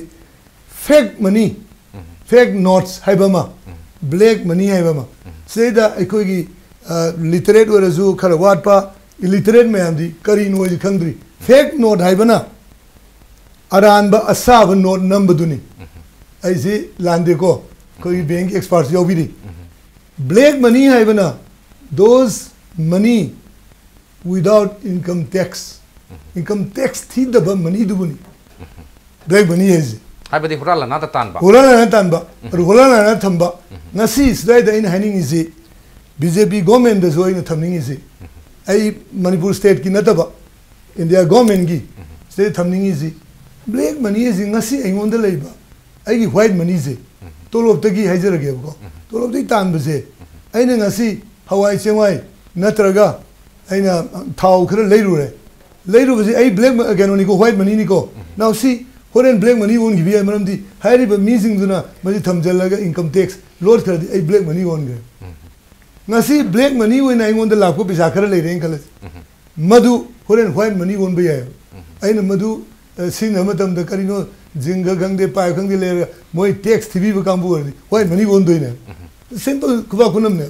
fake money, fake notes ꯍꯥꯏꯕ ꯑꯃ, black money ꯍꯥꯏꯕ ꯑꯃ, ꯁꯤꯗꯩꯗ ꯑꯩꯈꯣꯏꯒꯤ ꯂꯤꯇꯔꯦꯠ ꯑꯣꯏꯔꯁꯨ ꯈꯔ ꯋꯥꯠꯄ, ꯏꯂꯤꯇꯔꯦꯠ ꯃꯌꯥꯝꯗꯤ ꯀꯔꯤꯅꯣ ꯍꯥꯏꯁꯤ ꯈꯪꯗ꯭ꯔꯤ꯫ ꯐꯦꯛ ꯅꯣꯠ ꯍꯥꯏꯕꯅ ꯑꯔꯥꯟꯕ ꯑꯁꯥꯕ ꯅꯣꯠ ꯅꯝꯕꯗꯨꯅꯤ꯫ ꯑꯩꯁꯤ ꯂꯥꯟꯗꯦꯀꯣ, ꯑꯩꯈꯣꯏꯒꯤ ꯕꯦꯡꯒꯤ ꯑꯦꯛꯁꯄꯥꯔꯠꯁꯨ ꯌꯥꯎꯕꯤꯔꯤ꯫ ꯕ꯭ꯂꯦꯛ ꯃꯅꯤ ꯍꯥꯏꯕꯅ those money without income tax, income tax ꯊꯤꯗꯕ ꯃꯅꯤꯗꯨꯕꯨꯅꯤ ꯕ꯭ꯂꯦꯛ ꯃꯅꯤ ꯍꯥꯏꯁꯦ꯫ ꯍꯥꯏꯕꯗꯤ ꯍꯨꯔꯥꯜꯂꯅꯥꯗ ꯇꯥꯟꯕ꯫ ꯍꯨꯔꯥꯜꯂꯅꯥ ꯇꯥꯟꯕ, ꯍꯨꯔꯥꯜꯂꯅꯥ ꯊꯝꯕ꯫ ꯉꯁꯤ ꯁꯤꯗꯩꯗ ꯑꯩꯅ ꯍꯥꯏꯅꯤꯡꯉꯤꯁꯤ, ꯕꯤ ꯖꯦ ꯄꯤ ꯒꯣꯔꯃꯦꯟꯗꯁꯨ ꯑꯩꯅ ꯊꯝꯅꯤꯡꯉꯤꯁꯤ, ꯑꯩ ꯃꯅꯤꯄꯨꯔ ꯁ꯭ꯇꯦꯠꯀꯤ ꯅꯠꯇꯕ, ꯏꯟꯗꯤꯌꯥ ꯒꯣꯔꯃꯦꯟꯒꯤ ꯁꯤꯗꯩꯗ ꯊꯝꯅꯤꯡꯉꯤꯁꯤ, ꯕ꯭ꯂꯦꯛ ꯃꯅꯤ ꯑꯁꯤ ꯉꯁꯤ ꯑꯩꯉꯣꯟꯗ ꯂꯩꯕ ꯑꯩꯒꯤ ꯋꯥꯏꯠ ꯃꯅꯤꯁꯦ, ꯇꯣꯂꯣꯞꯇꯒꯤ ꯍꯥꯏꯖꯔꯒꯦꯕꯀꯣ, ꯇꯣꯂꯣꯞꯇꯒꯤ ꯇꯥꯟꯕꯁꯦ, ꯑꯩꯅ ꯉꯁꯤ ꯍꯋꯥꯏ ꯆꯦꯡꯋꯥꯏ ꯅꯠꯇ꯭ꯔꯒ ꯑꯩꯅ ꯊꯥꯎ ꯈꯔ ꯂꯩꯔꯨꯔꯦ, ꯂꯩꯔꯨꯕꯁꯦ ꯑꯩ ꯕ꯭ꯂꯦꯛ ꯀꯩꯅꯣꯅꯤꯀꯣ, ꯋꯥꯏꯠ ꯃꯅꯤꯅꯤꯀꯣ꯫ ꯅꯥꯎ ꯁꯤ ꯍꯣꯔꯦꯟ ꯕ꯭ꯂꯦꯛ ꯃꯅꯤ ꯑꯣꯟꯈꯤꯕ ꯌꯥꯏ, ꯃꯔꯝꯗꯤ ꯍꯥꯏꯔꯤꯕ ꯃꯤꯁꯤꯡꯗꯨꯅ ꯃꯁꯤ ꯊꯝꯖꯤꯜꯂꯒ ꯏꯟꯀꯝ ꯇꯦꯛꯁ ꯂꯣꯠꯈ꯭ꯔꯗꯤ ꯑꯩ ꯕ꯭ꯂꯦꯛ ꯃꯅꯤ ꯑꯣꯟꯈ꯭ꯔꯦ꯫ ꯉꯁꯤ ꯕ꯭ꯂꯦꯛ ꯃꯅꯤ ꯑꯣꯏꯅ ꯑꯩꯉꯣꯟꯗ ꯂꯥꯛꯄ ꯄꯩꯁꯥ ꯈꯔ ꯂꯩꯔꯦꯅ ꯈꯜꯂꯁꯤ, ꯃꯗꯨ ꯍꯣꯔꯦꯟ ꯋꯥꯏꯠ ꯃꯅꯤ ꯑꯣꯟꯕ ꯌꯥꯏꯑꯕ꯫ ꯑꯩꯅ ꯃꯗꯨ ꯑ, ꯁꯤꯖꯤꯟꯅꯕ ꯃꯇꯝꯗ ꯀꯔꯤꯅꯣ, ꯖꯤꯡꯒ ꯈꯪꯗꯦ, ꯄꯥꯏꯞ ꯈꯪꯗꯦ ꯂꯩꯔꯒ ꯃꯣꯏ ꯇꯦꯛꯁ ꯊꯤꯕꯤꯕ ꯀꯥꯡꯕꯨ ꯑꯣꯏꯔꯗꯤ ꯋꯥꯏꯠ ꯃꯅꯤ ꯑꯣꯟꯗꯣꯏꯅꯦ꯫ ꯁꯤꯝꯄꯜ ꯈꯨꯕꯥꯛ ꯈꯨꯅꯝꯅꯦ꯫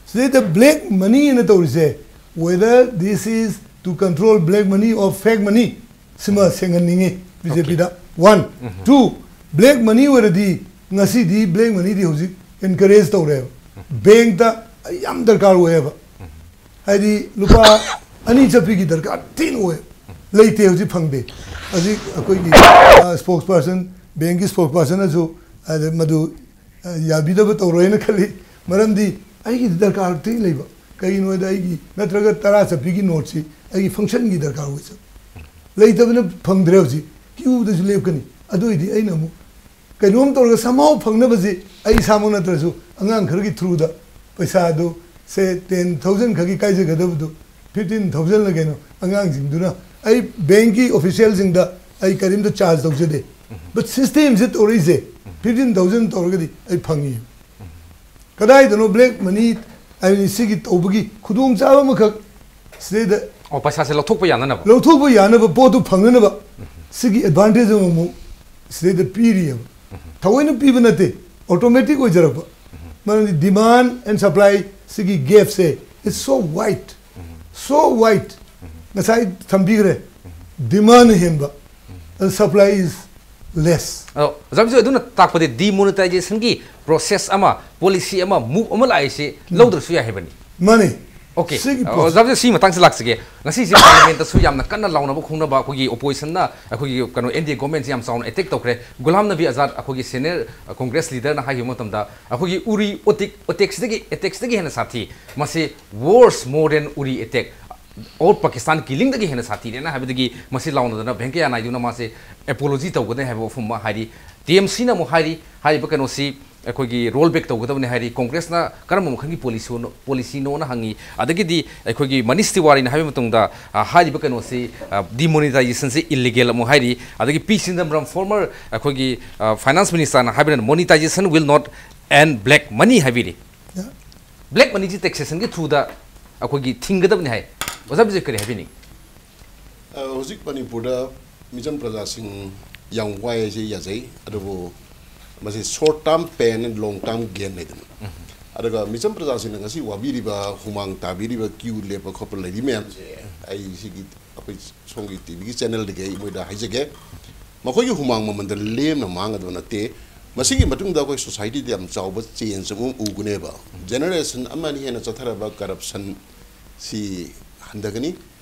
ꯁꯤꯗꯩꯗ ꯕ꯭ꯂꯦꯛ ꯃꯅꯤ ꯑꯅ ꯇꯧꯔꯤꯁꯦ, whether this is to control black money or fake money, ꯁꯤꯃ ꯁꯦꯡꯍꯟꯅꯤꯡꯉꯤ ꯕꯤ ꯖꯦ ꯄꯤꯗ꯫ ꯋꯥꯟ꯫ ꯇꯨ, ꯕ꯭ꯂꯦꯛ ꯃꯅꯤ ꯑꯣꯏꯔꯗꯤ ꯉꯁꯤꯗꯤ ꯕ꯭ꯂꯦꯛ ꯃꯅꯤꯗꯤ ꯍꯧꯖꯤꯛ ꯑꯦꯟꯀꯔꯦꯖ ꯇꯧꯔꯦꯕ꯫ ꯕꯦꯡꯛꯇ ꯑꯩ ꯌꯥꯝ ꯗꯔꯀꯥꯔ ꯑꯣꯏꯌꯦꯕ꯫ ꯍꯥꯏꯗꯤ ꯂꯨꯄꯥ ꯑꯅꯤ ꯆꯠꯄꯤꯒꯤ ꯗꯔꯀꯥꯔ ꯊꯤꯅ ꯑꯣꯏ꯫ ꯂꯩꯇꯦ, ꯍꯧꯖꯤꯛ ꯐꯪꯗꯦ꯫ ꯍꯧꯖꯤꯛ ꯑꯩꯈꯣꯏꯒꯤ ꯁ꯭ꯄꯣꯛꯁ ꯄꯥꯔꯁꯟ, ꯕꯦꯡꯛꯀꯤ ꯁ꯭ꯄꯣꯛꯁ ꯄꯥꯔꯁꯟꯅꯁꯨ ꯑꯗ ꯃꯗꯨ ꯑ, ꯌꯥꯕꯤꯗꯕ ꯇꯧꯔꯣꯏꯅ ꯈꯜꯂꯤ꯫ ꯃꯔꯝꯗꯤ ꯑꯩꯒꯤꯗꯤ ꯗꯔꯀꯥꯔ ꯊꯤꯅ ꯂꯩꯕ꯫ ꯀꯩꯒꯤꯅꯣ ꯍꯥꯏꯗ ꯑꯩꯒꯤ ꯅꯠꯇ꯭ꯔꯒ ꯇꯔꯥ ꯆꯠꯄꯤꯒꯤ ꯅꯣꯠꯁꯤ ꯑꯩꯒꯤ ꯐꯪꯁꯟꯒꯤ ꯗꯔꯀꯥꯔ ꯑꯣꯏ ꯆꯠ-, ꯂꯩꯇꯕꯅ ꯐꯪꯗ꯭ꯔꯦ꯫ ꯍꯧꯖꯤꯛ ꯀ꯭ꯌꯨꯗꯁꯨ ꯂꯦꯞꯀꯅꯤ꯫ ꯑꯗꯨ ꯑꯣꯏꯗꯤ ꯑꯩꯅ ꯑꯃꯨꯛ ꯀꯩꯅꯣꯝ ꯇꯧꯔꯒ somehow ꯐꯪꯅꯕꯁꯤ ꯑꯩ ꯏꯁꯥꯃꯛ ꯅꯠꯇ꯭ꯔꯁꯨ ꯑꯉꯥꯡ ꯈꯔꯒꯤ ꯊ꯭ꯔꯨꯗ ꯄꯩꯁꯥꯗꯨ, ꯁꯦ, ꯇꯦꯟ ꯊꯥꯎꯖꯟ ꯈꯛꯀꯤ ꯀꯥꯏꯖꯒꯗꯕꯗꯨ ꯐꯤꯐꯇꯤꯟ ꯊꯥꯎꯖꯟꯂ ꯀꯩꯅꯣ ꯑꯉꯥꯡꯁꯤꯡꯗꯨꯅ, ꯑꯩ ꯕꯦꯡꯛꯀꯤ ꯑꯣꯐꯤꯁꯤꯌꯦꯜꯁꯤꯡꯗ ꯑꯩ ꯀꯔꯤꯝꯇ ꯆꯥꯔꯖ ꯇꯧꯖꯗꯦ꯫ ꯕꯠ ꯁꯤꯁꯇꯦꯝꯁꯦ ꯇꯧꯔꯛꯏꯁꯦ ꯐꯤꯐꯇꯤꯟ ꯊꯥꯎꯖꯟ ꯇꯧꯔꯒꯗꯤ ꯑꯩ ꯐꯪꯉꯤ꯫ ꯀꯗꯥꯏꯗꯅꯣ ꯕ꯭ꯂꯦꯛ ꯃꯅꯤ ꯍꯥꯏꯕꯗꯤ ꯁꯤꯒꯤ ꯇꯧꯕꯒꯤ ꯈꯨꯗꯣꯡꯆꯥꯕ ꯑꯃꯈꯛ ꯁꯤꯗꯩꯗ ꯑꯣ, ꯄꯩꯁꯥꯁꯦ ꯂꯧꯊꯣꯛꯄ ꯌꯥꯅꯅꯕ꯫ ꯂꯧꯊꯣꯛꯄ ꯌꯥꯅꯕ ꯄꯣꯠꯇꯨ ꯐꯪꯅꯅꯕ ꯁꯤꯒꯤ ꯑꯦꯗꯚꯥꯟꯇꯦꯖ ꯑꯃꯃꯨꯛ ꯁꯤꯗꯩꯗ ꯄꯤꯔꯤꯑꯕ꯫ ꯊꯑꯣꯏꯅ ꯄꯤꯕ ꯅꯠꯇꯦ, ꯑꯣꯇꯣꯃꯦꯇꯤꯛ ꯑꯣꯏꯖꯔꯛꯄ꯫ ꯃꯔꯝꯗꯤ demand and supply ꯁꯤꯒꯤ gap say is so wide, so wide. ꯉꯁꯥꯏ ꯊꯝꯕꯤꯈ꯭ꯔꯦ, demand ꯍꯦꯟꯕ, and supply is less. ꯑꯗꯣ ꯑꯣꯖꯥ ꯕꯤꯖꯣꯏ, ꯑꯗꯨꯅ ꯇꯥꯛꯄꯗꯤ demonetization ꯒꯤ process ꯑꯃ, policy ꯑꯃ, move ꯑꯃ ꯂꯥꯛꯏꯁꯤ ꯂꯧꯗ꯭ꯔꯁꯨ ꯌꯥꯏ ꯍꯥꯏꯕꯅꯤ꯫ ꯃꯥꯅꯤ꯫ Okay. ꯁꯤꯒꯤ ꯑ, process ꯑꯣꯖꯥ ꯕꯤꯖꯣꯏ, ꯁꯤ ꯃꯇꯥꯡꯁꯤ ꯂꯥꯛꯆꯒꯦ꯫ ꯉꯁꯤꯁꯤ parliament ꯇꯁꯨ ꯌꯥꯝꯅ ꯀꯟꯅ ꯂꯥꯎꯅꯕ ꯈꯣꯡꯅꯕ ꯑꯩꯈꯣꯏꯒꯤ opposition ꯅ ꯑꯩꯈꯣꯏꯒꯤ ꯀꯩꯅꯣ N D A government ꯁꯤ ꯌꯥꯝ ꯆꯥꯎꯅ attack ꯇꯧꯈ꯭ꯔꯦ꯫ ꯒꯨꯂꯥꯝ ꯅꯕꯤ ꯑꯖꯥꯗ, ꯑꯩꯈꯣꯏꯒꯤ senior, ꯑ, Congress leader ꯅ ꯍꯥꯏꯈꯤꯕ ꯃꯇꯝꯗ, ꯑꯩꯈꯣꯏꯒꯤ ꯎꯔꯤ ꯑꯣꯇꯤꯛ ꯑꯦꯇꯦꯛꯁꯤꯗꯒꯤ ꯑꯦꯇꯦꯛꯁꯤꯗꯒꯤ ꯍꯦꯟꯅ ꯁꯥꯊꯤ, ꯃꯁꯤ worse more than ꯎꯔꯤ attack or Pakistan killing ꯗꯒꯤ ꯍꯦꯟꯅ ꯁꯥꯊꯤꯔꯦꯅ ꯍꯥꯏꯕꯗꯒꯤ ꯃꯁꯤ ꯂꯥꯎꯅꯗꯅ ꯚꯦꯡꯀꯌꯥ ꯅꯥꯏꯗꯨꯅ ꯃꯥꯁꯦ apology ꯇꯧꯒꯅꯤ ꯍꯥꯏꯕ ꯋꯥꯐꯝ ꯑꯃ ꯍꯥꯏꯔꯤ꯫ T M C ꯅ ꯑꯃꯨꯛ ꯍꯥꯏꯔꯤ, ꯍꯥꯏꯔꯤꯕ ꯀꯩꯅꯣꯁꯤ ꯑꯩꯈꯣꯏꯒꯤ roll back ꯇꯧꯒꯗꯕꯅꯤ ꯍꯥꯏꯔꯤ꯫ Congress ꯅ ꯀꯔꯝꯕ ꯃꯈꯜꯒꯤ policy ꯅꯣ-, policy ꯅꯣꯅ ꯍꯪꯉꯤ꯫ ꯑꯗꯒꯤꯗꯤ ꯑꯩꯈꯣꯏꯒꯤ ꯃꯅꯤꯁ ꯇꯤꯋꯥꯔꯤꯅ ꯍꯥꯏꯕ ꯃꯇꯨꯡꯗ, ꯑ, ꯍꯥꯏꯔꯤꯕ ꯀꯩꯅꯣꯁꯤ, ꯑ, demonetization ꯁꯤ illegal ꯑꯃꯨꯛ ꯍꯥꯏꯔꯤ꯫ ꯑꯗꯒꯤ ꯄꯤ ꯆꯤꯗꯝꯕꯔꯝ, former ꯑꯩꯈꯣꯏꯒꯤ, ꯑ, finance minister ꯅ ꯍꯥꯏꯕꯅ, monetization will not end black money ꯍꯥꯏꯕꯤꯔꯤ꯫ Yeah. Black money ꯁꯤ taxation ꯒꯤ through ꯗ ꯑꯩꯈꯣꯏꯒꯤ ꯊꯤꯡꯒꯗꯕꯅꯤ ꯍꯥꯏ꯫ ꯑꯣꯖꯥ ꯕꯤꯖꯣꯏ, ꯀꯔꯤ ꯍꯥꯏꯕꯤꯅꯤꯡꯉꯤ? ꯑ, ꯍꯧꯖꯤꯛ ꯃꯅꯤꯄꯨꯔꯗ ꯃꯤꯆꯝ ꯄ꯭ꯔꯖꯥꯁꯤꯡ ꯌꯥꯝ ꯋꯥꯏ ꯍꯥꯏꯁꯦ ꯌꯥꯖꯩ, ꯑꯗꯨꯕꯨ ꯃꯁꯤ short term pain and long term gain ꯂꯩꯗꯅ꯫ ꯑꯗꯨꯒ ꯃꯤꯆꯝ ꯄ꯭ꯔꯖꯥꯁꯤꯡꯅ ꯉꯁꯤ ꯋꯥꯕꯤꯔꯤꯕ, ꯍꯨꯃꯥꯡ ꯇꯥꯕꯤꯔꯤꯕ, ꯀ꯭ꯌꯨ ꯂꯦꯞꯄ ꯈꯣꯠꯄ ꯂꯩꯔꯤ ꯃꯌꯥꯝꯁꯦ, ꯑꯩ ꯁꯤꯒꯤ ꯑꯩꯈꯣꯏ ꯁꯣꯝꯒꯤ ꯇꯤꯚꯤꯒꯤ ꯆꯦꯅꯦꯜꯗꯒꯤ ꯑꯩ ꯃꯣꯏꯗ ꯍꯥꯏꯖꯒꯦ, ꯃꯈꯣꯏꯒꯤ ꯍꯨꯃꯥꯡ ꯃꯃꯟꯗ ꯂꯦꯝꯅ ꯃꯥꯡꯒꯗꯕ ꯅꯠꯇꯦ꯫ ꯃꯁꯤꯒꯤ ꯃꯇꯨꯡꯗ ꯑꯩꯈꯣꯏ ꯁꯣꯁꯥꯏꯇꯤꯗ ꯌꯥꯝ ꯆꯥꯎꯕ ꯆꯦꯟꯖ ꯑꯃ ꯎꯒꯅꯦꯕ꯫ ꯖꯦꯅꯦꯔꯦꯁꯟ ꯑꯃ ꯑꯅꯤ ꯍꯦꯟꯅ ꯆꯠꯊꯔꯕ ꯀꯔꯞꯁꯟ ꯁꯤ ꯍꯟꯊꯒꯅꯤ꯫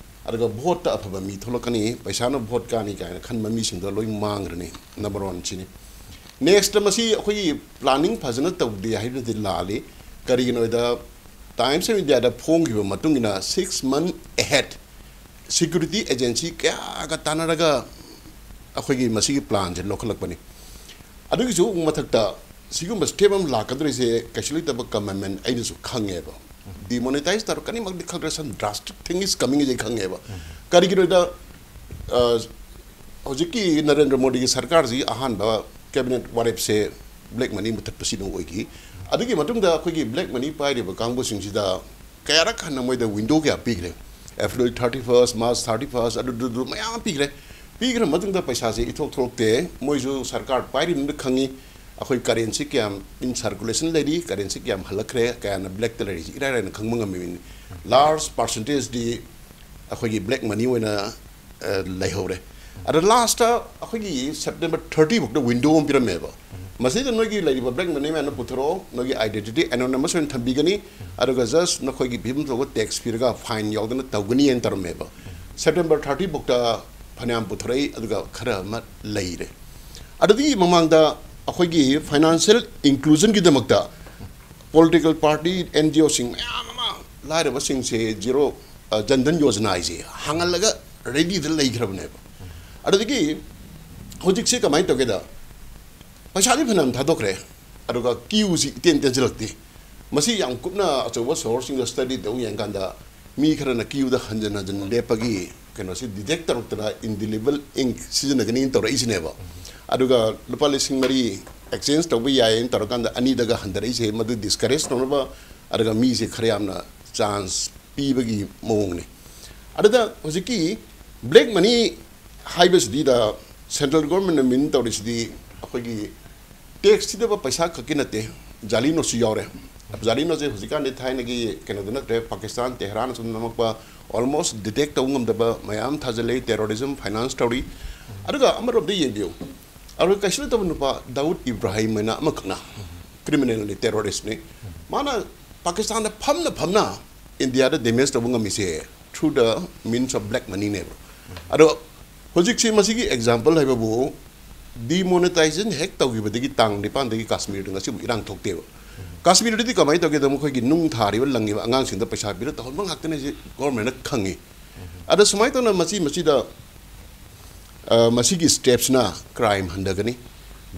ꯑꯗꯨꯒ ꯚꯣꯠꯇ ꯑꯐꯕ ꯃꯤ ꯊꯣꯛꯂꯛꯀꯅꯤ, ꯄꯩꯁꯥꯅ ꯚꯣꯠ ꯀꯥꯅꯤ ꯀꯥꯏꯅ ꯈꯟꯕ ꯃꯤꯁꯤꯡꯗꯣ ꯂꯣꯏ ꯃꯥꯡꯈ꯭ꯔꯅꯤ꯫ ꯅꯝꯕꯔ ꯋꯥꯟ ꯁꯤꯅꯤ꯫ ꯅꯦꯛꯁꯇ ꯃꯁꯤ ꯑꯩꯈꯣꯏꯒꯤ ꯄ꯭ꯂꯥꯅꯤꯡ ꯐꯖꯅ ꯇꯧꯗꯦ ꯍꯥꯏꯕꯗꯤ ꯂꯥꯜꯂꯤ꯫ ꯀꯔꯤꯒꯤꯅꯣ ꯍꯥꯏꯗ, Times of Indiaꯗ ꯐꯣꯡꯈꯤꯕ ꯃꯇꯨꯡ ꯏꯟꯅ six month ahead security agency ꯀꯌꯥꯒ ꯇꯥꯟꯅꯔꯒ ꯑꯩꯈꯣꯏꯒꯤ ꯃꯁꯤꯒꯤ ꯄ꯭ꯂꯥꯟꯁꯦ ꯂꯧꯈꯠꯂꯛꯄꯅꯤ꯫ ꯑꯗꯨꯒꯤꯁꯨ ꯃꯊꯛꯇ ꯁꯤꯒꯨꯝꯕ ꯁ꯭ꯇꯦꯞ ꯑꯃ ꯂꯥꯛꯀꯗꯧꯔꯤꯁꯦ ꯀꯩꯁꯨ ꯂꯩꯇꯕ ꯀꯃꯟꯃꯦꯟ ꯑꯩꯅꯁꯨ ꯈꯪꯉꯦꯕ꯫ Demonetize ꯇꯧꯔꯛꯀꯅꯤꯃꯛꯇꯤ ꯈꯪꯗ꯭ꯔꯦ, some drastic thing is coming ꯍꯥꯏꯁꯦ ꯑꯩ ꯈꯪꯉꯦꯕ꯫ ꯀꯔꯤꯒꯤꯅꯣꯗ, ꯑ, ꯍꯧꯖꯤꯛꯀꯤ ꯅꯔꯦꯟꯗ꯭ꯔ ꯃꯣꯗꯤꯒꯤ ꯁꯔꯀꯥꯔꯁꯤ ꯑꯍꯥꯟꯕ cabinet ꯋꯥꯔꯦꯞꯁꯦ black money ꯃꯨꯊꯠꯄꯁꯤꯅ ꯑꯣꯏꯈꯤ꯫ ꯑꯗꯨꯒꯤ ꯃꯇꯨꯡꯗ ꯑꯩꯈꯣꯏꯒꯤ black money ꯄꯥꯏꯔꯤꯕ ꯀꯥꯡꯕꯨꯁꯤꯡꯁꯤꯗ ꯀꯌꯥꯔꯛ ꯍꯟꯅ ꯃꯣꯏꯗ window ꯀꯌꯥ ꯄꯤꯈ꯭ꯔꯦ? April thirty first, March thirty first, ꯑꯗꯨꯗꯨ ꯃꯌꯥꯝ ꯑꯃ ꯄꯤꯈ꯭ꯔꯦ꯫ ꯄꯤꯈ꯭ꯔ ꯃꯇꯨꯡꯗ ꯄꯩꯁꯥꯁꯦ ꯏꯊꯣꯛ ꯊꯣꯛꯂꯛꯇꯦ꯫ ꯃꯣꯏꯁꯨ ꯁꯔꯀꯥꯔ ꯄꯥꯏꯔꯤꯕꯅꯤꯅ ꯈꯪꯉꯤ꯫ ꯑꯩꯈꯣꯏ ꯀꯔꯦꯟꯁꯤ ꯀꯌꯥꯝ in circulation ꯂꯩꯔꯤ, ꯀꯔꯦꯟꯁꯤ ꯀꯌꯥꯝ ꯍꯜꯂꯛꯈ꯭ꯔꯦ, ꯀꯌꯥꯝꯅ ꯕ꯭ꯂꯦꯛꯇ ꯂꯩꯔꯤꯁꯤ ꯏꯔꯥꯏ ꯂꯥꯏꯅ ꯈꯪꯕ ꯉꯝꯃꯤꯕꯅꯤ꯫ ꯂꯥꯔꯖ ꯄꯥꯔꯁꯦꯟꯇꯦꯖꯇꯤ ꯑꯩꯈꯣꯏꯒꯤ ꯕ꯭ꯂꯦꯛ ꯃꯅꯤ ꯑꯣꯏꯅ ꯂꯩꯍꯧꯔꯦ꯫ ꯑꯗꯣ ꯂꯥꯁꯇ ꯑꯩꯈꯣꯏꯒꯤ ꯁꯦꯞꯇꯦꯝꯕꯔ ꯊꯥꯔꯇꯤ ꯐꯥꯎꯗ ꯋꯤꯟꯗꯣ ꯑꯃ ꯄꯤꯔꯝꯃꯦꯕ꯫ ꯃꯁꯤꯗ ꯅꯣꯏꯒꯤ ꯂꯩꯔꯤꯕ ꯕ꯭ꯂꯦꯛ ꯃꯅꯤ ꯃꯌꯥꯝꯅ ꯄꯨꯊꯣꯔꯛꯑꯣ, ꯅꯣꯏꯒꯤ identity anonymous ꯑꯣꯏꯅ ꯊꯝꯕꯤꯒꯅꯤ, ꯑꯗꯨꯒ ꯖꯁ ꯅꯈꯣꯏꯒꯤ ꯐꯤꯕꯝ ꯊꯣꯛꯄ ꯇꯦꯛꯁ ꯄꯤꯔꯒ ꯐꯥꯏꯟ ꯌꯥꯎꯗꯅ ꯇꯧꯒꯅꯤ ꯍꯥꯏꯅ ꯇꯧꯔꯝꯃꯦꯕ꯫ ꯁꯦꯞꯇꯦꯝꯕꯔ ꯊꯥꯔꯇꯤ ꯐꯥꯎꯗ ꯐꯅꯌꯥꯝ ꯄꯨꯊꯣꯔꯛꯏ, ꯑꯗꯨꯒ ꯈꯔ ꯑꯃ ꯂꯩꯔꯦ꯫ ꯑꯗꯨꯗꯒꯤ ꯃꯃꯥꯡꯗ ꯑꯩꯈꯣꯏꯒꯤ ꯐꯥꯏꯅꯥꯟꯁꯤꯌꯦꯜ ꯏꯟꯀ꯭ꯂꯨꯖꯟꯒꯤꯗꯃꯛꯇ ꯄꯣꯂꯤꯇꯤꯀꯦꯜ ꯄꯥꯔꯇꯤ, ꯑꯦꯟ ꯖꯤ ꯑꯣꯁꯤꯡ ꯃꯌꯥꯝ ꯑꯃ ꯂꯥꯏꯔꯕꯁꯤꯡꯁꯦ ꯖꯤꯔꯣ, ꯑ, ꯖꯟ ꯙꯟ ꯌꯣꯖꯅꯥ ꯍꯥꯏꯁꯦ ꯍꯥꯡꯍꯜꯂꯒ ꯔꯦꯗꯤꯗ ꯂꯩꯈ꯭ꯔꯕꯅꯦꯕ꯫ ꯑꯗꯨꯗꯒꯤ ꯍꯧꯖꯤꯛꯁꯦ ꯀꯃꯥꯏꯅ ꯇꯧꯒꯦꯗ, ꯄꯩꯁꯥꯗꯤ ꯐꯅꯌꯥꯝ ꯊꯥꯗꯣꯛꯈ꯭ꯔꯦ, ꯑꯗꯨꯒ ꯀ꯭ꯌꯨꯁꯤ ꯏꯇꯦꯟ ꯇꯦꯟꯁꯤꯜꯂꯛꯇꯦ꯫ ꯃꯁꯤ ꯌꯥꯝ ꯀꯨꯞꯅ ꯑꯆꯧꯕ ꯁꯣꯔꯁꯁꯤꯡꯗ ꯁ꯭ꯇꯗꯤ ꯇꯧ ꯌꯦꯡꯀꯥꯟꯗ, ꯃꯤ ꯈꯔꯅ ꯀ꯭ꯌꯨꯗ ꯍꯟꯖꯤꯟ ꯍꯟꯖꯤꯟ ꯂꯦꯞꯄꯒꯤ ꯀꯩꯅꯣꯁꯤ ꯗꯤꯇꯦꯛ ꯇꯧꯔꯛꯇꯅ ꯏꯟꯗꯤꯂꯤꯕꯜ ꯏꯪꯛ ꯁꯤꯖꯤꯟꯅꯒꯅꯤꯅ ꯇꯧꯔꯛꯏꯁꯤꯅꯦꯕ꯫ ꯑꯗꯨꯒ ꯂꯨꯄꯥ ꯂꯤꯁꯤꯡ ꯃꯔꯤ ꯑꯦꯛꯁꯆꯦꯟꯖ ꯇꯧꯕ ꯌꯥꯏꯌꯦꯅ ꯇꯧꯔꯀꯥꯟꯗ ꯑꯅꯤꯗꯒ ꯍꯟꯊꯔꯛꯏꯁꯦ, ꯃꯗꯨ ꯗꯤꯁꯀꯔꯦꯖ ꯇꯧꯅꯕ, ꯑꯗꯨꯒ ꯃꯤꯁꯦ ꯈꯔ ꯌꯥꯝꯅ ꯆꯥꯟꯁ ꯄꯤꯕꯒꯤ ꯃꯑꯣꯡꯅꯤ꯫ ꯑꯗꯨꯗ ꯍꯧꯖꯤꯛꯀꯤ ꯕ꯭ꯂꯦꯛ ꯃꯅꯤ ꯍꯥꯏꯕꯁꯤꯗ ꯁꯦꯟꯇ꯭ꯔꯦꯜ ꯒꯣꯔꯃꯦꯟꯅ ꯃꯤꯟ ꯇꯧꯔꯤꯁꯤꯗꯤ ꯑꯩꯈꯣꯏꯒꯤ ꯇꯦꯛꯁ ꯊꯤꯗꯕ ꯄꯩꯁꯥ ꯈꯛꯀꯤ ꯅꯠꯇꯦ, ꯖꯥꯂꯤ ꯅꯣꯠꯁꯨ ꯌꯥꯎꯔꯦ꯫ ꯖꯥꯂꯤ ꯅꯣꯠꯁꯦ ꯍꯧꯖꯤꯛꯀꯥꯟꯗꯤ ꯊꯥꯏꯅꯒꯤ ꯀꯩꯅꯣꯗꯨ ꯅꯠꯇ꯭ꯔꯦ, ꯄꯥꯀꯤꯁꯇꯥꯟ ꯇꯦꯍꯔꯥꯟ ꯑꯁꯨꯝ ꯅꯝꯃꯛꯄ, ꯑꯣꯜꯃꯣꯁ ꯗꯤꯇꯦꯛ ꯇꯧꯕ ꯉꯝꯗꯕ ꯃꯌꯥꯝ ꯊꯥꯖꯤꯜꯂꯛꯏ, ꯇꯦꯔꯣꯔꯤꯖꯝ ꯐꯥꯏꯅꯥꯟꯁ ꯇꯧꯔꯤ꯫ ꯑꯗꯨꯒ ꯑꯃꯔꯣꯝꯗ ꯌꯦꯡꯕꯤꯌꯨ, ꯑꯗꯨꯒ ꯀꯩꯁꯨ ꯅꯠꯇꯕ ꯅꯨꯄꯥ ꯗꯥꯎꯗ ꯏꯕ꯭ꯔꯥꯍꯤꯝ ꯍꯥꯏꯅ ꯑꯃꯈꯛꯅ, ꯀ꯭ꯔꯤꯃꯤꯅꯦꯜꯅꯤ, ꯇꯦꯔꯣꯔꯤꯁ꯭ꯠꯅꯤ, ꯃꯥꯅ ꯄꯥꯀꯤꯁꯇꯥꯟꯗ ꯐꯝꯅ ꯐꯝꯅ ꯏꯟꯗꯤꯌꯥꯗ ꯗꯦꯃꯦꯖ ꯇꯧꯕ ꯉꯝꯃꯤꯁꯦ through the means of black moneyꯅꯦꯕ꯫ ꯑꯗꯣ ꯍꯧꯖꯤꯛꯁꯤ ꯃꯁꯤꯒꯤ ꯑꯦꯛꯖꯥꯝꯄꯜ ꯍꯥꯏꯕꯕꯨ, ꯗꯤꯃꯣꯅꯦꯇꯥꯏꯖꯦꯁꯟ ꯍꯦꯛ ꯇꯧꯈꯤꯕꯗꯒꯤ ꯇꯥꯡ ꯅꯤꯄꯥꯟꯗꯒꯤ ꯀꯥꯁꯃꯤꯔꯗ ꯉꯁꯤꯕꯨ ꯏꯔꯥꯡ ꯊꯣꯛꯇꯦꯕ꯫ ꯀꯥꯁꯃꯤꯔꯗꯗꯤ ꯀꯃꯥꯏꯅ ꯇꯧꯒꯦꯗ, ꯃꯈꯣꯏꯒꯤ ꯅꯨꯡ ꯊꯥꯔꯤꯕ ꯂꯪꯉꯤꯕ ꯑꯉꯥꯡꯁꯤꯡꯗ ꯄꯩꯁꯥ ꯄꯤꯔ ꯇꯧꯍꯟꯕ ꯉꯥꯛꯇꯅꯦ ꯍꯧꯖꯤꯛ ꯒꯣꯔꯃꯦꯟꯅ ꯈꯪꯉꯤ꯫ ꯑꯗ ꯁꯨꯃꯥꯏꯅ ꯇꯧꯅ ꯃꯁꯤ, ꯃꯁꯤꯗ, ꯑ, ꯃꯁꯤꯒꯤ ꯁ꯭ꯇꯦꯞꯁꯤꯅ ꯀ꯭ꯔꯥꯏꯝ ꯍꯟꯊꯒꯅꯤ,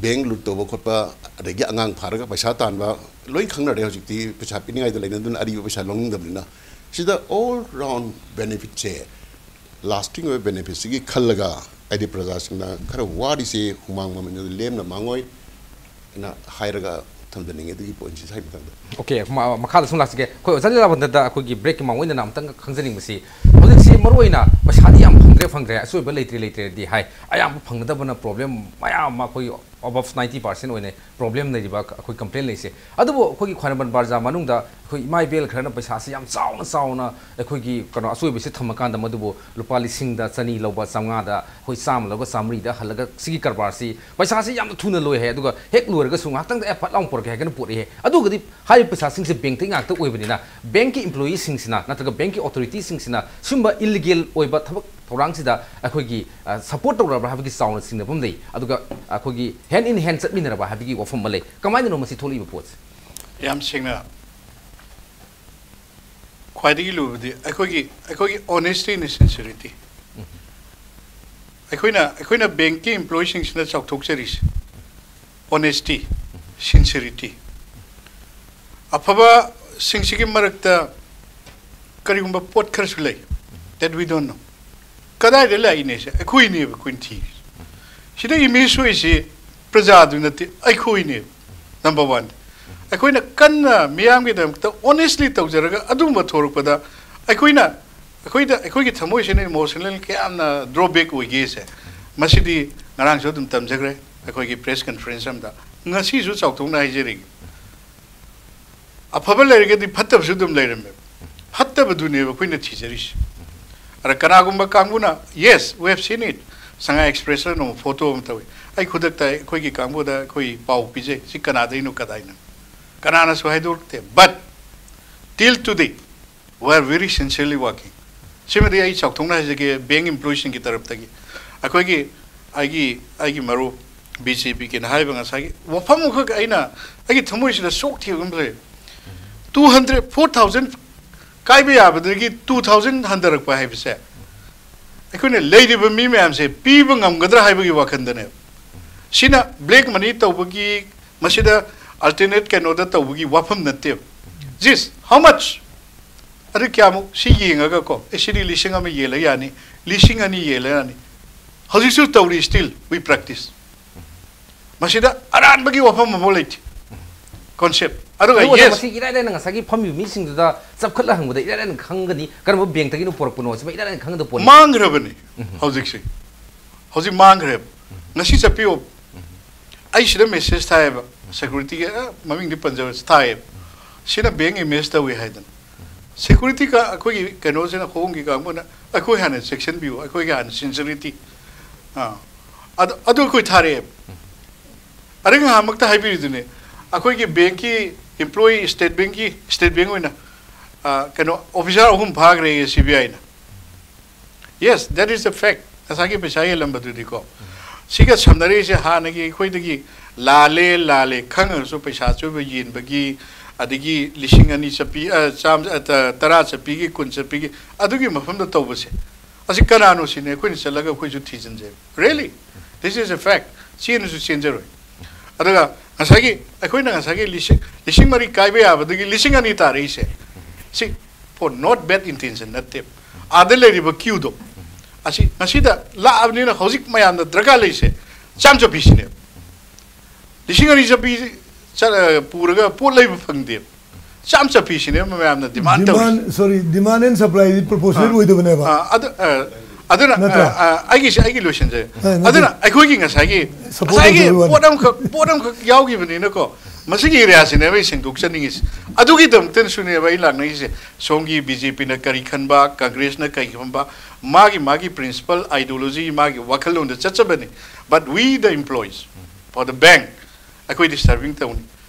ꯕꯦꯡ ꯂꯨꯠ ꯇꯧꯕ ꯈꯣꯠꯄ, ꯑꯗꯒꯤ ꯑꯉꯥꯡ ꯐꯥꯔꯒ ꯄꯩꯁꯥ ꯇꯥꯟꯕ, ꯂꯣꯏ ꯈꯪꯅꯔꯦ ꯍꯧꯖꯤꯛꯇꯤ, ꯄꯩꯁꯥ ꯄꯤꯅꯤꯡꯉꯥꯏꯗ ꯂꯩꯅꯗꯨꯅ ꯑꯔꯤꯕ ꯄꯩꯁꯥ ꯂꯧꯅꯤꯡꯗꯕꯅꯤꯅ꯫ ꯁꯤꯗ ꯑꯣꯜ ꯔꯥꯎꯟ ꯕꯦꯅꯤꯐꯤꯠꯁꯦ, ꯂꯥꯁꯇꯤꯡ ꯑꯣꯏꯕ ꯕꯦꯅꯤꯐꯤꯠꯁꯤꯒꯤ ꯈꯜꯂꯒ, ꯍꯥꯏꯗꯤ ꯄ꯭ꯔꯖꯥꯁꯤꯡꯅ ꯈꯔ ꯋꯥꯔꯤꯁꯦ ꯍꯨꯃꯥꯡ ꯃꯃꯜ ꯂꯦꯝꯅ ꯃꯥꯡꯉꯣꯏ ꯍꯥꯏꯅ ꯍꯥꯏꯔꯒ ꯊꯝꯖꯅꯤꯡꯉꯦ ꯑꯗꯨꯒꯤ ꯄꯣꯏꯟꯠꯁꯤ ꯁ꯭ꯋꯥꯏ ꯃꯇꯥꯡꯗ꯫ ꯑꯣꯀꯦ, ꯃ-, ꯃꯈꯥꯗ ꯁꯨꯝ ꯂꯥꯛꯆꯒꯦ꯫ ꯑꯩꯈꯣꯏ ꯑꯣꯖꯥ ꯂꯤꯂꯥꯕꯟꯗꯗ ꯑꯩꯈꯣꯏꯒꯤ ꯕ꯭ꯔꯦꯛꯀꯤ ꯃꯥꯡꯑꯣꯏꯅꯅ ꯑꯃꯨꯛꯇꯪ ꯈꯪꯖꯅꯤꯡꯕꯁꯤ, ꯍꯧꯖꯤꯛꯁꯤ ꯃꯔꯨꯑꯣꯏꯅ ꯄꯩꯁꯥꯗꯤ ꯌꯥꯝ ꯐꯪ-, ꯐꯪꯗ꯭ꯔꯦ, ꯑꯁꯣꯏꯕ ꯂꯩꯇ꯭ꯔꯦ ꯂꯩꯇ꯭ꯔꯦꯗꯤ ꯍꯥꯏ꯫ ꯑꯌꯥꯝꯕ ꯐꯪꯒꯗꯕꯅ ꯄ꯭ꯔꯣꯕ꯭ꯂꯦꯝ ꯃꯌꯥꯝ ꯑꯃ ꯑꯩꯈꯣꯏ ꯑꯕꯞ ꯅꯥꯏꯟꯇꯤ ꯄꯥꯔꯁꯦꯟ ꯑꯣꯏꯅ ꯄ꯭ꯔꯣꯕ꯭ꯂꯦꯝ ꯂꯩꯔꯤꯕ ꯑꯩꯈꯣꯏ ꯀꯝꯄ꯭ꯂꯦꯟ ꯂꯩꯁꯦ꯫ ꯑꯗꯨꯕꯨ ꯑꯩꯈꯣꯏꯒꯤ ꯈ꯭ꯋꯥꯏꯔꯝꯕꯟ ꯕꯥꯔꯖꯥ ꯃꯅꯨꯡꯗ ꯑꯩꯈꯣꯏ ꯏꯃꯥ ꯏꯕꯦꯜ ꯈꯔꯅ ꯄꯩꯁꯥꯁꯤ ꯌꯥꯝ ꯆꯥꯎꯅ ꯆꯥꯎꯅ ꯑꯩꯈꯣꯏꯒꯤ ꯀꯩꯅꯣ ꯑꯆꯣꯏꯕꯁꯤ ꯊꯝꯃꯀꯥꯟꯗ ꯃꯗꯨꯕꯨ ꯂꯨꯄꯥ ꯂꯤꯁꯤꯡꯗ ꯆꯅꯤ ꯂꯧꯕ, ꯆꯥꯝꯃꯉꯥꯗ ꯑꯩꯈꯣꯏ ꯆꯥꯝꯃ ꯂꯧꯕ, ꯆꯥꯝꯃꯔꯤꯗ ꯍꯜꯂꯒ ꯁꯤꯒꯤ ꯀꯔꯕꯥꯔꯁꯤ ꯄꯩꯁꯥꯁꯤ ꯌꯥꯝꯅ ꯊꯨꯅ ꯂꯣꯏ ꯍꯥꯏ꯫ ꯑꯗꯨꯒ ꯍꯦꯛ ꯂꯣꯏꯔꯒꯁꯨ ꯉꯥꯏꯍꯥꯛꯇꯪꯗ ꯑꯦ ꯐꯠ ꯂꯥꯎꯅ ꯄꯨꯔꯛꯀꯦ ꯍꯥꯏꯒꯅ ꯄꯨꯔꯛꯏ꯫ ꯑꯗꯨꯒꯗꯤ ꯍꯥꯏꯔꯤꯕ ꯄꯩꯁꯥꯁꯤꯡꯁꯦ ꯕꯦꯡꯛꯇꯒꯤ ꯉꯥꯛꯇ ꯑꯣꯏꯕꯅꯤꯅ ꯕꯦꯡꯛꯀꯤ ꯏꯝꯄ꯭ꯂꯣꯌꯤꯁꯤꯡꯁꯤꯅ ꯅꯠꯇ꯭ꯔꯒ ꯕꯦꯡꯛꯀꯤ ꯑꯣꯊꯣꯔꯤꯇꯤꯁꯤꯡꯁꯤꯅ ꯁꯨꯝꯕ ꯏꯜꯂꯤꯒꯦꯜ ꯑꯣꯏꯕ ꯊꯕꯛ ꯊꯧꯔꯥꯡꯁꯤꯗ ꯑꯩꯈꯣꯏꯒꯤ ꯁꯄꯣꯔꯠ ꯇꯧꯔꯕ꯭ꯔꯥ ꯍꯥꯏꯕꯒꯤ ꯆꯥꯎꯅ ꯆꯤꯡꯅꯐꯝ ꯂꯩ꯫ ꯑꯗꯨꯒ ꯑꯩꯈꯣꯏꯒꯤ ꯍꯦꯟ ꯏꯟ ꯍꯦꯟ ꯆꯠꯃꯤꯟꯅꯔꯕ ꯍꯥꯏꯕꯒꯤ ꯋꯥꯐꯝ ꯑꯃ ꯂꯩ꯫ ꯀꯃꯥꯏꯅꯅꯣ ꯃꯁꯤ ꯊꯣꯛꯂꯛꯏꯕ ꯄꯣꯠꯁꯦ? ꯌꯥꯝ ꯁꯦꯡꯅ, ꯈ꯭ꯋꯥꯏꯗꯒꯤ ꯂꯨꯕꯗꯤ ꯑꯩꯈꯣꯏꯒꯤ ꯑꯩꯈꯣꯏꯒꯤ ꯑꯣꯅꯦꯁꯇꯤꯅꯤ, ꯁꯤꯟꯁꯤꯔꯤꯇꯤ꯫ ꯑꯩꯈꯣꯏꯅ ꯑꯩꯈꯣꯏꯅ ꯕꯦꯡꯛꯀꯤ ꯏꯝꯄ꯭ꯂꯣꯌꯤꯁꯤꯡꯁꯤꯅ ꯆꯥꯎꯊꯣꯛꯆꯔꯤꯁꯦ ꯑꯣꯅꯦꯁꯇꯤ, ꯁꯤꯟꯁꯤꯔꯤꯇꯤ꯫ ꯑꯐꯕꯁꯤꯡꯁꯤꯒꯤ ꯃꯔꯛꯇ ꯀꯔꯤꯒꯨꯝꯕ ꯄꯣꯠ ꯈꯔꯁꯨ ꯂꯩ, that we don't know꯫ ꯀꯗꯥꯏꯗ ꯂꯥꯛꯏꯅꯦꯁꯦ? ꯑꯩꯈꯣꯏꯅꯦꯕ ꯑꯩꯈꯣꯏꯅ ꯊꯤꯔꯤꯁꯦ꯫ ꯁꯤꯗ ꯏꯃꯦꯖ ꯁꯣꯛꯏꯁꯤ ꯄ꯭ꯔꯖꯥꯗꯨ ꯅꯠꯇꯦ, ꯑꯩꯈꯣꯏꯅꯦꯕ꯫ ꯅꯝꯕꯔ ꯋꯥꯟ, ꯑꯩꯈꯣꯏꯅ ꯀꯟꯅ ꯃꯤꯌꯥꯝꯒꯤꯗꯃꯛꯇ ꯑꯣꯅꯦꯁꯂꯤ ꯇꯧꯖꯔꯒ ꯑꯗꯨꯒꯨꯝꯕ ꯊꯣꯔꯛꯄꯗ ꯑꯩꯈꯣꯏꯅ ꯑꯩꯈꯣꯏꯗ ꯑꯩꯈꯣꯏꯒꯤ ꯊꯃꯣꯏꯁꯤꯅ ꯏꯃꯣꯁꯅꯦꯜ ꯀꯌꯥꯝꯅ ꯗ꯭ꯔꯣꯕꯦꯛ ꯑꯣꯏꯒꯦꯁꯦ, ꯃꯁꯤꯗꯤ ꯉꯔꯥꯡꯁꯨ ꯑꯗꯨꯝ ꯇꯝꯖꯈ꯭ꯔꯦ ꯑꯩꯈꯣꯏꯒꯤ ꯄ꯭ꯔꯦꯁ ꯀꯟꯐꯔꯦꯟꯁ ꯑꯃꯗ꯫ ꯉꯁꯤꯁꯨ ꯆꯥꯎꯊꯣꯛꯅ ꯍꯥꯏꯖꯔꯤꯒꯦ, ꯑꯐꯕ ꯂꯩꯔꯒꯗꯤ ꯐꯠꯇꯕꯁꯨ ꯑꯗꯨꯝ ꯂꯩꯔꯝꯃꯦꯕ꯫ ꯐꯠꯇꯕꯗꯨꯅꯦꯕ ꯑꯩꯈꯣꯏꯅ ꯊꯤꯖꯔꯤꯁꯦ꯫ ꯑꯗ ꯀꯅꯥꯒꯨꯝꯕ ꯀꯥꯡꯕꯨꯅ, yes, we have seen it, ꯁꯉꯥꯏ ꯑꯦꯛꯁꯄ꯭ꯔꯦꯁꯇ ꯅꯣꯡꯃ ꯐꯣꯇꯣ ꯑꯃ ꯇꯧꯏ꯫ ꯑꯩ ꯈꯨꯗꯛꯇ ꯑꯩꯈꯣꯏꯒꯤ ꯀꯥꯡꯕꯨꯗ ꯑꯩꯈꯣꯏ ꯄꯥꯎ ꯄꯤꯖꯩ, ꯁꯤ ꯀꯅꯥꯗꯩꯅꯣ ꯀꯗꯥꯏꯅꯣ, ꯀꯅꯥꯅꯁꯨ ꯍꯥꯏꯗꯣꯔꯛꯇꯦ꯫ But till today, we are very sincerely working. ꯁꯤꯃꯗꯤ ꯑꯩ ꯆꯥꯎꯊꯣꯛꯅ ꯍꯥꯏꯖꯒꯦ, ꯕꯦꯡꯛ ꯏꯝꯄ꯭ꯂꯣꯌꯤꯁꯤꯡꯒꯤ ꯇꯔꯞꯇꯒꯤ꯫ ꯑꯩꯈꯣꯏꯒꯤ, ꯑꯩꯒꯤ ꯑꯩꯒꯤ ꯃꯔꯨꯞ ꯕꯤ ꯖꯦ ꯄꯤꯒꯤꯅ ꯍꯥꯏꯕ ꯉꯁꯥꯏꯒꯤ ꯋꯥꯐꯝ ꯑꯃꯈꯛ ꯑꯩꯅ ꯑꯩꯒꯤ ꯊꯃꯣꯏꯁꯤꯗ ꯁꯣꯛꯈꯤꯕ ꯑꯃ ꯂꯩ꯫ Two hundred, four thousand ꯀꯥꯏꯕ ꯌꯥꯕꯗꯒꯤ two thousand ꯍꯟꯊꯔꯛꯄ ꯍꯥꯏꯕꯁꯦ ꯑꯩꯈꯣꯏꯅ ꯂꯩꯔꯤꯕ ꯃꯤ ꯃꯌꯥꯝꯁꯦ ꯄꯤꯕ ꯉꯝꯒꯗ꯭ꯔꯥ ꯍꯥꯏꯕꯒꯤ ꯋꯥꯈꯜꯗꯅꯦꯕ꯫ ꯁꯤꯅ ꯕ꯭ꯂꯦꯛ ꯃꯅꯤ ꯇꯧꯕꯒꯤ, ꯃꯁꯤꯗ ꯑꯜꯇꯔꯅꯦꯠ ꯀꯩꯅꯣꯗ ꯇꯧꯕꯒꯤ ꯋꯥꯐꯝ ꯅꯠꯇꯦꯕ꯫ Just how much? ꯑꯗꯨ ꯀꯌꯥꯃꯨꯛ? ꯁꯤ ꯌꯦꯡꯉꯒ ꯀꯣ, ꯑꯦ, ꯁꯤꯗꯤ ꯂꯤꯁꯤꯡ ꯑꯃ ꯌꯦꯜꯂ ꯌꯥꯅꯤ, ꯂꯤꯁꯤꯡ ꯑꯅꯤ ꯌꯦꯜꯂ ꯌꯥꯅꯤ꯫ ꯍꯧꯖꯤꯛꯁꯨ ꯇꯧꯔꯤ, still we practice꯫ ꯃꯁꯤꯗ ꯑꯔꯥꯟꯕꯒꯤ ꯋꯥꯐꯝ ꯑꯃꯐꯥꯎ ꯂꯩꯇꯦ꯫ Concept. ꯑꯗꯨꯒ ꯑꯗꯨ ꯑꯣꯖꯥ, yes, ꯃꯁꯤ ꯏꯔꯥꯏ ꯂꯥꯏꯅ ꯉꯁꯥꯏꯒꯤ ꯐꯝꯃꯤꯕ ꯃꯤꯁꯤꯡꯗꯨꯗ ꯆꯞꯈꯠꯂ ꯍꯪꯕꯗ ꯏꯔꯥꯏ ꯂꯥꯏꯅ ꯈꯪꯒꯅꯤ, ꯀꯔꯝꯕ ꯕꯦꯡꯛꯇꯒꯤꯅꯣ ꯄꯨꯔꯛꯄꯅꯣ ꯁꯤꯃ ꯏꯔꯥꯏ ꯂꯥꯏꯅ ꯈꯪꯒꯗꯕ ꯄꯣꯠꯅꯤ꯫ ꯃꯥꯡꯈ꯭ꯔꯕꯅꯤ ꯍꯧꯖꯤꯛꯁꯦ꯫ ꯍꯧꯖꯤꯛ ꯃꯥꯡꯈ꯭ꯔꯦꯕ꯫ ꯉꯁꯤ ꯆꯠꯄꯤꯌꯣ꯫ ꯑꯩ ꯁꯤꯗ ꯃꯦꯁꯦꯖ ꯊꯥꯏꯌꯦꯕ, ꯁꯦꯀ꯭ꯌꯨꯔꯤꯇꯤꯒꯤ, ꯑ, ꯃꯃꯤꯡꯗꯤ ꯄꯟꯖꯔꯣꯏ, ꯊꯥꯏꯌꯦꯕ꯫ ꯁꯤꯅ ꯕꯦꯡꯛ ꯏꯃꯦꯖ ꯇꯧꯏ ꯍꯥꯏꯗꯅ꯫ ꯁꯦꯀ꯭ꯌꯨꯔꯤꯇꯤ ꯀ-, ꯑꯩꯈꯣꯏꯒꯤ ꯀꯩꯅꯣꯁꯤꯅ, ꯈꯣꯡꯒꯤ ꯀꯥꯡꯕꯨꯅ, "ꯑꯩꯈꯣꯏ ꯍꯥꯟꯅ ꯆꯦꯛꯁꯤꯟꯕꯤꯌꯨ, ꯑꯩꯈꯣꯏꯒꯤ ꯍꯥꯟꯅ ꯁꯤꯟꯁꯤꯌꯔꯤꯇꯤ", ꯑꯥ, ꯑꯗꯨ, ꯑꯗꯨ ꯑꯩꯈꯣꯏ ꯊꯥꯔꯛꯑꯦꯕ꯫ ꯑꯗꯒꯤ ꯉꯍꯥꯟꯃꯛꯇ ꯍꯥꯏꯕꯤꯔꯤꯗꯨꯅꯦ, ꯑꯩꯈꯣꯏꯒꯤ ꯕꯦꯡꯛꯀꯤ ꯏꯝꯄ꯭ꯂꯣꯌꯤ, ꯁ꯭ꯇꯦꯠ ꯕꯦꯡꯛꯀꯤ, ꯁ꯭ꯇꯦꯠ ꯕꯦꯡꯛ ꯑꯣꯏꯅ, ꯑ, ꯀꯩꯅꯣ, ꯑꯣꯐꯤꯁꯥꯔ ꯑꯍꯨꯝ ꯐꯥꯈ꯭ꯔꯦ ꯁꯤ ꯕꯤ ꯑꯥꯏꯅ꯫ Yes, that is the fact. ꯉꯁꯥꯏꯒꯤ ꯄꯩꯁꯥ ꯌꯦꯜꯂꯝꯕꯗꯨꯗꯤꯀꯣ꯫ ꯁꯤꯒ ꯁꯝꯅꯔꯤꯁꯦ ꯍꯥꯟꯅꯒꯤ ꯑꯩꯈꯣꯏꯗꯒꯤ ꯂꯥꯜꯂꯦ, ꯂꯥꯜꯂꯦ ꯈꯪꯉꯒꯁꯨ ꯄꯩꯁꯥ ꯑꯆꯣꯏꯕ ꯌꯦꯟꯕꯒꯤ, ꯑꯗꯒꯤ ꯂꯤꯁꯤꯡ ꯑꯅꯤ ꯆꯠꯄꯤ, ꯑ, ꯆꯥꯝ-, ꯑ, ꯇ-, ꯇꯔꯥ ꯆꯠꯄꯤꯒꯤ, ꯀꯨꯟ ꯆꯠꯄꯤꯒꯤ, ꯑꯗꯨꯒꯤ ꯃꯐꯝꯗ ꯇꯧꯕꯁꯦ꯫ ꯑꯁꯤ ꯀꯅꯥꯅꯣ ꯁꯤꯅꯦ ꯑꯩꯈꯣꯏꯅ ꯆꯠꯂꯒ ꯑꯩꯈꯣꯏꯁꯨ ꯊꯤꯖꯤꯟꯖꯩ꯫ Really? This is a fact. ꯆꯦꯟꯁꯨ ꯆꯦꯟꯖꯔꯣꯏ꯫ ꯑꯗꯨꯒ ꯉꯁꯥꯏꯒꯤ, ꯑꯩꯈꯣꯏꯅ ꯉꯁꯥꯏꯒꯤ ꯂꯤꯁꯤꯡ, ꯂꯤꯁꯤꯡ ꯃꯔꯤ ꯀꯥꯏꯕ ꯌꯥꯕꯗꯒꯤ ꯂꯤꯁꯤꯡ ꯑꯅꯤ ꯇꯥꯔꯛꯏꯁꯦ, ꯁꯤ for not bad intention ꯅꯠꯇꯦ꯫ ꯑꯥꯗ ꯂꯩꯔꯤꯕ ꯀ꯭ꯌꯨꯗꯣ, ꯑꯁꯤ ꯉꯁꯤꯗ ꯂꯥꯛꯑꯕꯅꯤꯅ ꯍꯧꯖꯤꯛ ꯃꯌꯥꯝꯅ ꯗꯔꯀꯥꯔ ꯂꯩꯔꯤꯁꯦ ꯆꯥꯝ ꯆꯠꯄꯤꯁꯤꯅꯦꯕ꯫ ꯂꯤꯁꯤꯡ ꯑꯅꯤ ꯆꯠꯄꯤ ꯆꯠ-, ꯄꯨꯔꯒ ꯄꯣꯠ ꯂꯩꯕ ꯐꯪꯗꯦꯕ꯫ ꯆꯥꯝ ꯆꯠꯄꯤꯁꯤꯅꯦꯕ ꯃꯌꯥꯝꯅ ꯗꯤꯃꯥꯟ ꯇꯧꯔꯤꯁꯦ꯫ Demand, sorry, demand and supply D proportionate ꯑꯣꯏꯗꯕꯅꯦꯕ꯫ ꯑ, ꯑꯗꯨ, ꯑ, ꯑꯗꯨꯅ, ꯅꯠꯇ꯭ꯔꯥ? ꯑ, ꯑ, ꯑꯩꯒꯤꯁꯦ, ꯑꯩꯒꯤ ꯂꯣꯏꯁꯤꯟꯖꯩ꯫ ꯑ, ꯅꯠꯇꯦ꯫ ꯑꯗꯨꯅ ꯑꯩꯈꯣꯏꯒꯤ ꯉꯁꯥꯏꯒꯤ, Support ꯉꯁꯥꯏꯒꯤ ꯇꯧꯖꯕꯩ ꯋꯥꯅꯤ꯫ ꯄꯣꯠ ꯑꯃꯈꯛ, ꯄꯣꯠ ꯑꯃꯈꯛ ꯌꯥꯎꯈꯤꯕꯅꯤꯅꯀꯣ, ꯃꯁꯤꯒꯤ ꯑꯦꯔꯤꯌꯥꯁꯤꯅꯦꯕ ꯑꯩ ꯁꯦꯡꯗꯣꯛꯆꯅꯤꯡꯉꯤꯁꯦ꯫ ꯑꯗꯨꯒꯤꯗꯃꯛꯇꯁꯨꯅꯦꯕ ꯑꯩ ꯂꯥꯛꯅꯤꯡꯉꯤꯁꯦ꯫ ꯁꯣꯝꯒꯤ ꯕꯤ ꯖꯦ ꯄꯤꯅ ꯀꯔꯤ ꯈꯟꯕ, ꯀꯪꯒ꯭ꯔꯦꯁꯅ ꯀꯔꯤ ꯈꯟꯕ, ꯃꯥꯒꯤ, ꯃꯥꯒꯤ principle, ideology, ꯃꯥꯒꯤ ꯋꯥꯈꯜꯂꯣꯟꯗ ꯆꯠꯆꯕꯅꯤ꯫ But we the employees, for the bank, ꯑꯩꯈꯣꯏꯗꯤ ꯁꯔꯚꯤꯡ ꯇꯧꯅꯤ꯫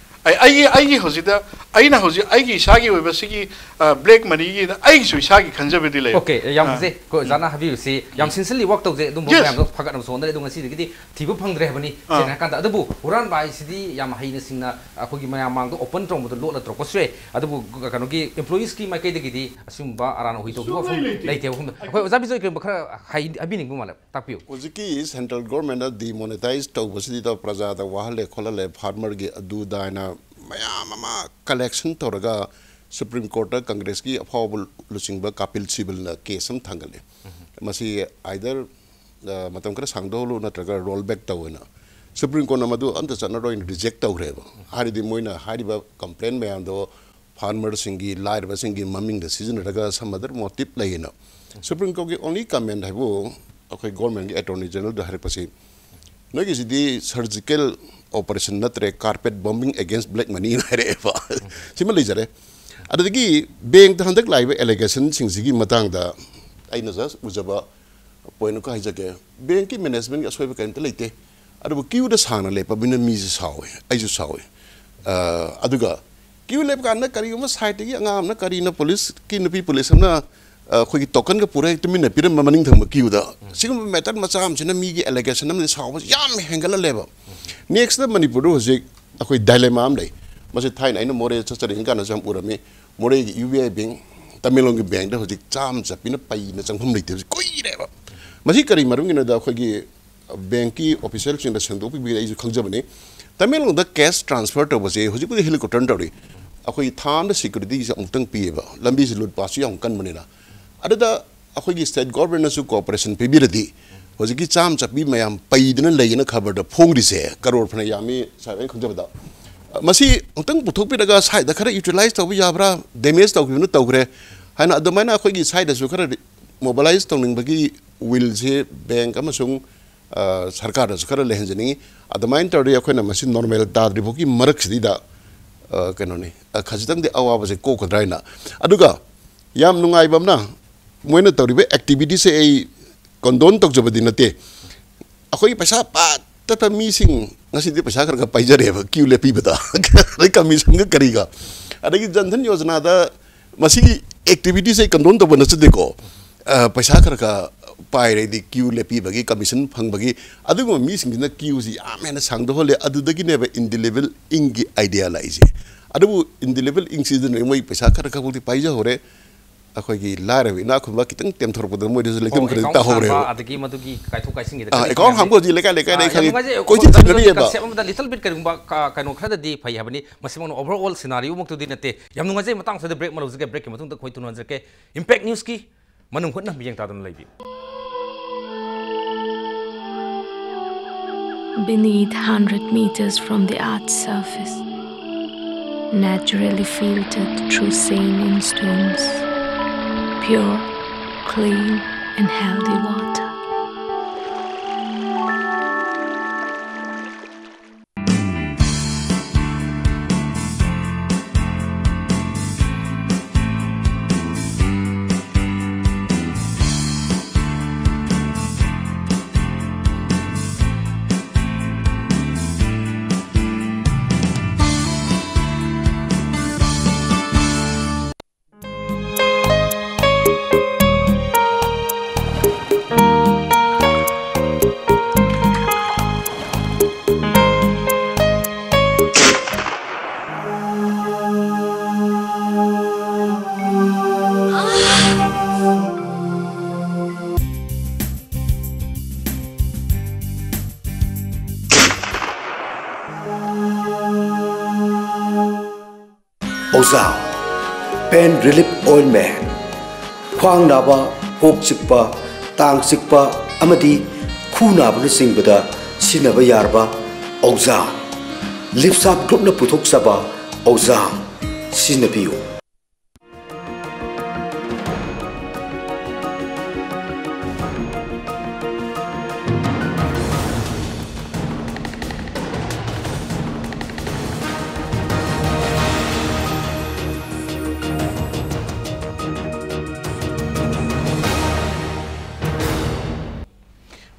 ꯑꯩ, ꯑꯩꯒꯤ, ꯑꯩꯒꯤ ꯍꯧꯖꯤꯛꯇ, ꯑꯩꯅ ꯍꯧꯖꯤꯛ ꯑꯩꯒꯤ ꯏꯁꯥꯒꯤ ꯑꯣꯏꯕ ꯁꯤꯒꯤ, ꯑ, ꯕ꯭ꯂꯦꯛ ꯃꯅꯤꯒꯤꯗ ꯑꯩꯒꯤꯁꯨ ꯏꯁꯥꯒꯤ ꯈꯟꯖꯕꯗꯤ ꯂꯩ꯫ ꯑꯣꯀꯦ, ꯌꯥꯝ ꯑ, ꯐꯖꯩ꯫ ꯑꯩꯈꯣꯏ ꯑꯣꯖꯥꯅ ꯍꯥꯏꯕꯤꯕꯁꯤ ꯌꯥꯝ sincerely work ꯇꯧꯖꯩ꯫ ꯑꯗꯨꯝꯕ Yes. ꯃꯌꯥꯝꯗꯣ ꯐꯒꯠꯅꯕꯁꯨ ꯍꯣꯠꯅꯔꯤ꯫ ꯑꯗꯣ ꯉꯁꯤꯗꯒꯤꯗꯤ ꯊꯤꯕ ꯐꯪꯗ꯭ꯔꯦ ꯍꯥꯏꯕꯅꯤ꯫ ꯑ꯫ ꯁꯦꯡꯅ ꯍꯥꯏꯔꯀꯥꯟꯗ, ꯑꯗꯨꯕꯨ ꯍꯨꯔꯥꯟꯕ ꯍꯥꯏꯁꯤꯗꯤ ꯌꯥꯝ ꯍꯩꯅ ꯁꯤꯡꯅ ꯑꯩꯈꯣꯏꯒꯤ ꯃꯌꯥꯝ ꯃꯥꯡꯗ open ꯇꯧꯔꯝꯕꯗꯣ ꯂꯣꯠꯅ ꯇꯧꯔꯛꯄꯁꯨ ꯌꯥꯏ꯫ ꯑꯗꯨꯕꯨ ꯀꯩꯅꯣꯒꯤ employees ꯀꯤ ꯃꯥꯏꯀꯩꯗꯒꯤꯗꯤ ꯑꯁꯤꯒꯨꯝꯕ ꯑꯔꯥꯟ ꯑꯣꯏ ꯇꯧꯕ ꯋꯥꯐꯝ ꯂꯩꯇꯦ꯫ ꯋꯥꯐꯝꯗ ꯑꯩꯈꯣꯏ ꯑꯣꯖꯥ ꯕꯤꯖꯣꯏ ꯀꯔꯤꯒꯨꯝꯕ ꯈꯔ ꯍꯥꯏ-, ꯍꯥꯏꯕꯤꯅꯤꯡꯕ ꯃꯥꯜꯂꯦ, ꯇꯥꯛꯄꯤꯌꯨ꯫ ꯍꯧꯖꯤꯛꯀꯤ central government ꯅ demonetize ꯇꯧꯕꯁꯤꯗ ꯄ꯭ꯔꯖꯥꯗ ꯋꯥꯍꯜꯂꯦ ꯈꯣꯠꯍꯜꯂꯦ, farmer ꯒꯤ ꯑꯗꯨ ꯑꯗꯥ ꯍꯥꯏꯅ ꯃꯌꯥꯝ ꯑꯃ collection ꯇꯧꯔꯒ Supreme Court ꯇ ꯀꯪꯒ꯭ꯔꯦꯁꯀꯤ ꯑꯐꯥꯎꯕ ꯂꯨꯆꯤꯡꯕ ꯀꯥꯄꯤꯜ ꯁꯤꯕꯜꯅ case ꯑꯃ ꯊꯥꯡꯒꯠꯂꯦ꯫ ꯃꯁꯤ either, ꯑ, ꯃꯇꯝ ꯈꯔ ꯁꯥꯡꯗꯣꯛꯍꯜꯂꯨ ꯅꯠꯇ꯭ꯔꯒ roll back ꯇꯧ ꯍꯥꯏꯅ꯫ ꯁꯨꯄ꯭ꯔꯤꯝ ꯀꯣꯔꯠꯅ ꯃꯗꯨ ꯑꯝꯇ ꯆꯠꯅꯔꯣꯏꯅ ꯔꯤꯖꯦꯛ ꯇꯧꯈ꯭ꯔꯦꯕ꯫ ꯍꯥꯏꯔꯗꯤ ꯃꯣꯏꯅ ꯍꯥꯏꯔꯤꯕ ꯀꯝꯄ꯭ꯂꯦꯟ ꯃꯌꯥꯝꯗꯣ ꯐꯥꯔꯃꯔꯁꯤꯡꯒꯤ, ꯂꯥꯏꯔꯕꯁꯤꯡꯒꯤ ꯃꯃꯤꯡꯗ ꯁꯤꯖꯤꯟꯅꯔꯒ some other motive ꯂꯩꯌꯦꯅ꯫ ꯁꯨꯄ꯭ꯔꯤꯝ ꯀꯣꯔꯠꯀꯤ ꯑꯣꯟꯂꯤ ꯀꯃꯦꯟ ꯍꯥꯏꯕꯨ ꯑꯩꯈꯣꯏ ꯒꯣꯔꯃꯦꯟꯒꯤ ꯑꯦꯇꯣꯔꯅꯤ ꯖꯦꯅꯔꯦꯜꯗ ꯍꯥꯏꯔꯛꯄꯁꯤ, "ꯅꯣꯏꯒꯤꯁꯤꯗꯤ ꯁꯔꯖꯤꯀꯦꯜ ꯑꯣꯄꯔꯦꯁꯟ ꯅꯠꯇ꯭ꯔꯦ, ꯀꯥꯔꯄꯦꯠ ꯕꯣꯝꯕꯤꯡ ꯑꯦꯒꯦꯟꯁ ꯕ꯭ꯂꯦꯛ ꯃꯅꯤꯅ" ꯍꯥꯏꯔꯛꯑꯦꯕ꯫ ꯁꯤꯃ ꯂꯩꯖꯔꯦ꯫ ꯑꯗꯨꯗꯒꯤ ꯕꯦꯡꯛꯇ ꯍꯟꯗꯛ ꯂꯥꯛꯏꯕ ꯑꯦꯂꯤꯒꯦꯁꯟꯁꯤꯡꯁꯤꯒꯤ ꯃꯇꯥꯡꯗ ꯑꯩꯅ ꯖꯁ ꯎꯖꯕ ꯄꯣꯏꯟꯠ ꯑꯃꯈꯛ ꯍꯥꯏꯖꯒꯦ꯫ ꯕꯦꯡꯛꯀꯤ ꯃꯦꯅꯦꯖꯃꯦꯟꯠꯀꯤ ꯑꯁꯣꯏꯕ ꯀꯔꯤꯝꯇ ꯂꯩꯇꯦ꯫ ꯑꯗꯨꯕꯨ ꯀ꯭ꯌꯨꯗ ꯁꯥꯡꯅ ꯂꯦꯞꯄꯕꯅꯤꯅ ꯃꯤꯁꯦ ꯁꯥꯎꯋꯦ, ꯑꯩꯁꯨ ꯁꯥꯎꯋꯦ꯫ ꯑ, ꯑꯗꯨꯒ ꯀ꯭ꯌꯨ ꯂꯦꯞꯄ ꯀꯥꯟꯗ ꯀꯔꯤꯒꯨꯝꯕ ꯁꯥꯏꯠꯇꯒꯤ ꯑꯉꯥꯡ ꯑꯃꯅ, ꯀꯔꯤꯅ, ꯄꯨꯂꯤꯁꯀꯤ ꯅꯨꯄꯤ ꯄꯨꯂꯤꯁ ꯑꯃꯅ, ꯑ, ꯑꯩꯈꯣꯏꯒꯤ ꯇꯣꯀꯟꯒ ꯄꯨꯔꯒ ꯍꯦꯛꯇ ꯃꯤꯅ ꯄꯤꯔꯝꯕ ꯃꯅꯤꯡ ꯊꯪꯕ ꯀ꯭ꯌꯨꯗ꯫ ꯁꯤꯒꯨꯝꯕ ꯃꯦꯇꯔ ꯃꯆꯥ ꯑꯃꯁꯤꯅ ꯃꯤꯒꯤ ꯑꯦꯂꯤꯒꯦꯁꯟ ꯑꯃꯗꯤ ꯁꯥꯎꯕꯁꯤ ꯌꯥꯝ ꯍꯦꯟꯒꯠꯍꯜꯂꯦꯕ꯫ ꯅꯦꯛꯁꯇ ꯃꯅꯤꯄꯨꯔꯗ ꯍꯧꯖꯤꯛ ꯑꯩꯈꯣꯏ ꯗꯥꯏꯂꯦꯃꯥ ꯑꯃ ꯂꯩ꯫ ꯃꯁꯤ ꯊꯥꯏꯅ ꯑꯩꯅ ꯃꯣꯔꯦ ꯆꯠꯆꯔꯤꯉꯩ ꯀꯥꯟꯗꯁꯨ ꯌꯥꯝ ꯎꯔꯝꯃꯤ꯫ ꯃꯣꯔꯦꯒꯤ ꯌꯨ ꯕꯤ ꯑꯥꯏ ꯕꯦꯡꯛ, ꯇꯃꯦꯡꯂꯣꯡꯒꯤ ꯕꯦꯡꯛꯇ ꯍꯧꯖꯤꯛ ꯆꯥꯝꯃ ꯆꯠꯄꯤꯅ ꯄꯩꯅ ꯆꯪꯐꯝ ꯂꯩꯇꯕꯁꯤ ꯀꯨꯏꯔꯦꯕ꯫ ꯃꯁꯤ ꯀꯔꯤ ꯃꯔꯝꯒꯤꯅꯣꯗ ꯑꯩꯈꯣꯏꯒꯤ ꯕꯦꯡꯛꯀꯤ ꯑꯣꯐꯤꯁꯤꯌꯦꯜꯁꯤꯡꯅ ꯁꯦꯡꯗꯣꯛꯄꯤꯕꯒꯤ ꯑꯩꯁꯨ ꯈꯪꯖꯕꯅꯤ꯫ ꯇꯃꯦꯡꯂꯣꯡꯗ ꯀꯦꯁ ꯇ꯭ꯔꯥꯟꯁꯐꯔ ꯇꯧꯕꯁꯦ ꯍꯧꯖꯤꯛꯄꯨꯗꯤ ꯍꯦꯂꯤꯀꯣꯞꯇꯔꯅ ꯇꯧꯔꯤ꯫ ꯑꯩꯈꯣꯏ ꯊꯥ ꯑꯃꯗ ꯁꯦꯀ꯭ꯌꯨꯔꯤꯇꯤꯁꯦ ꯑꯃꯨꯛꯇꯪ ꯄꯤꯌꯦꯕ, ꯂꯝꯕꯤꯁꯤ ꯂꯨꯠ ꯄꯥꯠꯁꯨ ꯌꯥꯝ ꯀꯟꯕꯅꯤꯅ꯫ ꯑꯗꯨꯗ ꯑꯩꯈꯣꯏꯒꯤ ꯁ꯭ꯇꯦꯠ ꯒꯣꯔꯃꯦꯟꯅꯁꯨ ꯀꯣꯑꯣꯄꯔꯦꯁꯟ ꯄꯤꯕꯤꯔꯗꯤ ꯍꯧꯖꯤꯛꯀꯤ ꯆꯥꯝꯃ ꯆꯠꯄꯤ ꯃꯌꯥꯝ ꯄꯩꯗꯅ ꯂꯩꯌꯦꯅ ꯈꯕꯔꯗ ꯐꯣꯡꯔꯤꯁꯦ ꯀꯔꯣꯔ ꯐꯅ ꯌꯥꯝꯃꯤ, ꯁꯥꯔ, ꯑꯩꯅ ꯈꯪꯖꯕꯗ꯫ ꯃꯁꯤ ꯑꯃꯨꯛꯇꯪ ꯄꯨꯊꯣꯛꯄꯤꯔꯒ ꯁ꯭ꯋꯥꯏꯗ ꯈꯔ ꯌꯨꯇꯤꯂꯥꯏꯁ ꯇꯧꯕ ꯌꯥꯕ꯭ꯔꯥ, ꯗꯦꯃꯦꯖ ꯇꯧꯈꯤꯕꯅ ꯇꯧꯈ꯭ꯔꯦ ꯍꯥꯏꯅ ꯑꯗꯨꯃꯥꯏꯅ ꯑꯩꯈꯣꯏꯒꯤ ꯁ꯭ꯋꯥꯏꯗꯁꯨ ꯈꯔ ꯃꯣꯕꯤꯂꯥꯏꯁ ꯇꯧꯅꯤꯡꯕꯒꯤ ꯋꯤꯜꯁꯦ ꯕꯦꯡꯛ ꯑꯃꯁꯨꯡ, ꯑ, ꯁꯔꯀꯥꯔꯗꯁꯨ ꯈꯔ ꯂꯩꯍꯟꯖꯅꯤꯡꯉꯤ꯫ ꯑꯗꯨꯃꯥꯏꯅ ꯇꯧꯔꯗꯤ ꯑꯩꯈꯣꯏꯅ ꯃꯁꯤ ꯅꯣꯔꯃꯦꯜ ꯇꯥꯗ꯭ꯔꯤꯐꯥꯎꯒꯤ ꯃꯔꯛꯁꯤꯗꯩꯗ, ꯑ, ꯀꯩꯅꯣꯅꯤ, ꯑ, ꯈꯖꯤꯛꯇꯪꯗꯤ ꯑꯋꯥꯕꯁꯦ ꯀꯣꯛꯀꯗ꯭ꯔꯥ ꯍꯥꯏꯅ꯫ ꯑꯗꯨꯒ ꯌꯥꯝ ꯅꯨꯡꯉꯥꯏꯕ ꯑꯃꯅ, ꯃꯣꯏꯅ ꯇꯧꯔꯤꯕ ꯑꯦꯛꯇꯤꯚꯤꯇꯤꯁꯦ ꯑꯩ ꯀꯣꯟꯗꯣꯟ ꯇꯧꯖꯕꯗꯤ ꯅꯠꯇꯦ꯫ ꯑꯩꯈꯣꯏꯒꯤ ꯄꯩꯁꯥ ꯄꯥꯠꯇꯇ ꯃꯤꯁꯤꯡ ꯉꯁꯤꯗꯤ ꯄꯩꯁꯥ ꯈꯔ ꯈꯔ ꯄꯥꯏꯖꯔꯦꯕ, ꯀ꯭ꯌꯨ ꯂꯦꯞꯄꯤꯕꯗ꯫ ꯑꯗꯩ ꯀꯃꯤꯁꯟꯒ ꯀꯔꯤꯒ꯫ ꯑꯗꯒꯤ ꯖꯟ ꯙꯟ ꯌꯣꯖꯅꯥꯗ ꯃꯁꯤꯒꯤ ꯑꯦꯛꯇꯤꯚꯤꯇꯤꯁꯦ ꯑꯩ ꯀꯟꯗꯣꯟ ꯇꯧꯕ ꯅꯠꯆꯗꯦꯀꯣ꯫ ꯑ, ꯄꯩꯁꯥ ꯈꯔ ꯈꯔ ꯄꯥꯏꯔꯗꯤ ꯀ꯭ꯌꯨ ꯂꯦꯞꯄꯤꯕꯒꯤ, ꯀꯃꯤꯁꯟ ꯐꯪꯕꯒꯤ, ꯑꯗꯨꯒꯨꯝꯕ ꯃꯤꯁꯤꯡꯁꯤꯅ ꯀ꯭ꯌꯨꯁꯤ ꯌꯥꯝ ꯍꯦꯟꯅ ꯁꯥꯡꯗꯣꯛꯍꯜꯂꯦ꯫ ꯑꯗꯨꯗꯒꯤꯅꯦꯕ ꯏꯟꯗꯤꯂꯤꯕꯜ ꯏꯪꯒꯤ ꯑꯥꯏꯗꯤꯌꯥ ꯂꯥꯛꯏꯁꯦ꯫ ꯑꯗꯨꯕꯨ ꯏꯟꯗꯤꯂꯤꯕꯜ ꯏꯪꯁꯤꯗꯅ ꯃꯣꯏ ꯄꯩꯁꯥ ꯈꯔ ꯈꯔꯕꯨꯗꯤ ꯄꯥꯏꯖꯍꯧꯔꯦ꯫ ꯑꯩꯈꯣꯏꯒꯤ ꯂꯥꯏꯔꯕ ꯏꯅꯥꯛ ꯈꯨꯟꯕ ꯈꯤꯇꯪ ꯇꯦꯝꯊꯣꯔꯛꯄꯗ ꯃꯣꯏꯗꯁꯨ ꯂꯩꯇꯝ ꯑꯣ, ꯈꯔꯗꯤ account ꯇꯥꯍꯧꯔꯦꯕ꯫ ꯍꯥꯡꯕ, ꯑꯗꯒꯤ ꯃꯗꯨꯒꯤ ꯀꯥꯏꯊꯣꯛ ꯀꯥꯏꯁꯤꯟꯒꯤꯗ ꯑꯥ, ꯀꯔꯤ account ꯀꯔꯤ ꯍꯥꯡꯕ ꯍꯧꯖꯤꯛ ꯂꯩꯀꯥꯏ ꯂꯩꯀꯥꯏꯗ ꯑꯥ, ꯑꯩ ꯌꯥꯝ ꯈꯪꯉꯤ꯫ ꯅꯨꯡꯉꯥꯏꯖꯩ꯫ ꯀꯣꯏꯊꯤ ꯈꯨꯗꯝꯗ ꯊꯤꯅꯔꯤꯑꯕ꯫ Concept ꯑꯃꯗ little bit ꯀꯔꯤꯒꯨꯝꯕ ꯀ-, ꯀꯩꯅꯣ ꯈꯔꯗꯗꯤ ꯐꯩ ꯍꯥꯏꯕꯅꯤ꯫ ꯃꯁꯤꯃꯛꯅ overall scenario ꯃꯛꯇꯨꯗꯤ ꯅꯠꯇꯦ꯫ ꯌꯥꯝ ꯅꯨꯡꯉꯥꯏꯖꯩ꯫ ꯃꯇꯥꯡꯁꯤꯗ break ꯑꯃ ꯂꯧꯖꯒꯦ꯫ Breakꯀꯤ ꯃꯇꯨꯡꯗ ꯑꯩꯈꯣꯏ ꯇꯨꯅꯖꯔꯛꯀꯦ꯫ Impact Newsꯀꯤ ꯃꯅꯨꯡ ꯍꯨꯠꯅ ꯃꯤꯠꯌꯦꯡ ꯇꯥꯗꯨꯅ ꯂꯩꯕꯤꯌꯨ꯫ Beneath, hundred meters from the earth's surface, naturally filtered through sand and stones, pure, clean, and healthy water. ꯑꯣꯖꯥ, Pain Relief Ointment꯫ ꯈ꯭ꯋꯥꯡ ꯅꯥꯕ, ꯀꯣꯛ ꯆꯤꯛꯄ, ꯇꯥꯡ ꯆꯤꯛꯄ ꯑꯃꯗꯤ ꯈꯨ ꯅꯥꯕꯅꯆꯤꯡꯕꯗ ꯁꯤꯖꯤꯟꯅꯕ ꯌꯥꯔꯕ ꯑꯣꯖꯥ꯫ ꯂꯤꯞꯁꯥꯞ ꯒ꯭ꯔꯨꯞꯅ ꯄꯨꯊꯣꯛꯆꯕ ꯑꯣꯖꯥ꯫ ꯁꯤꯖꯤꯟꯅꯕꯤꯌꯨ꯫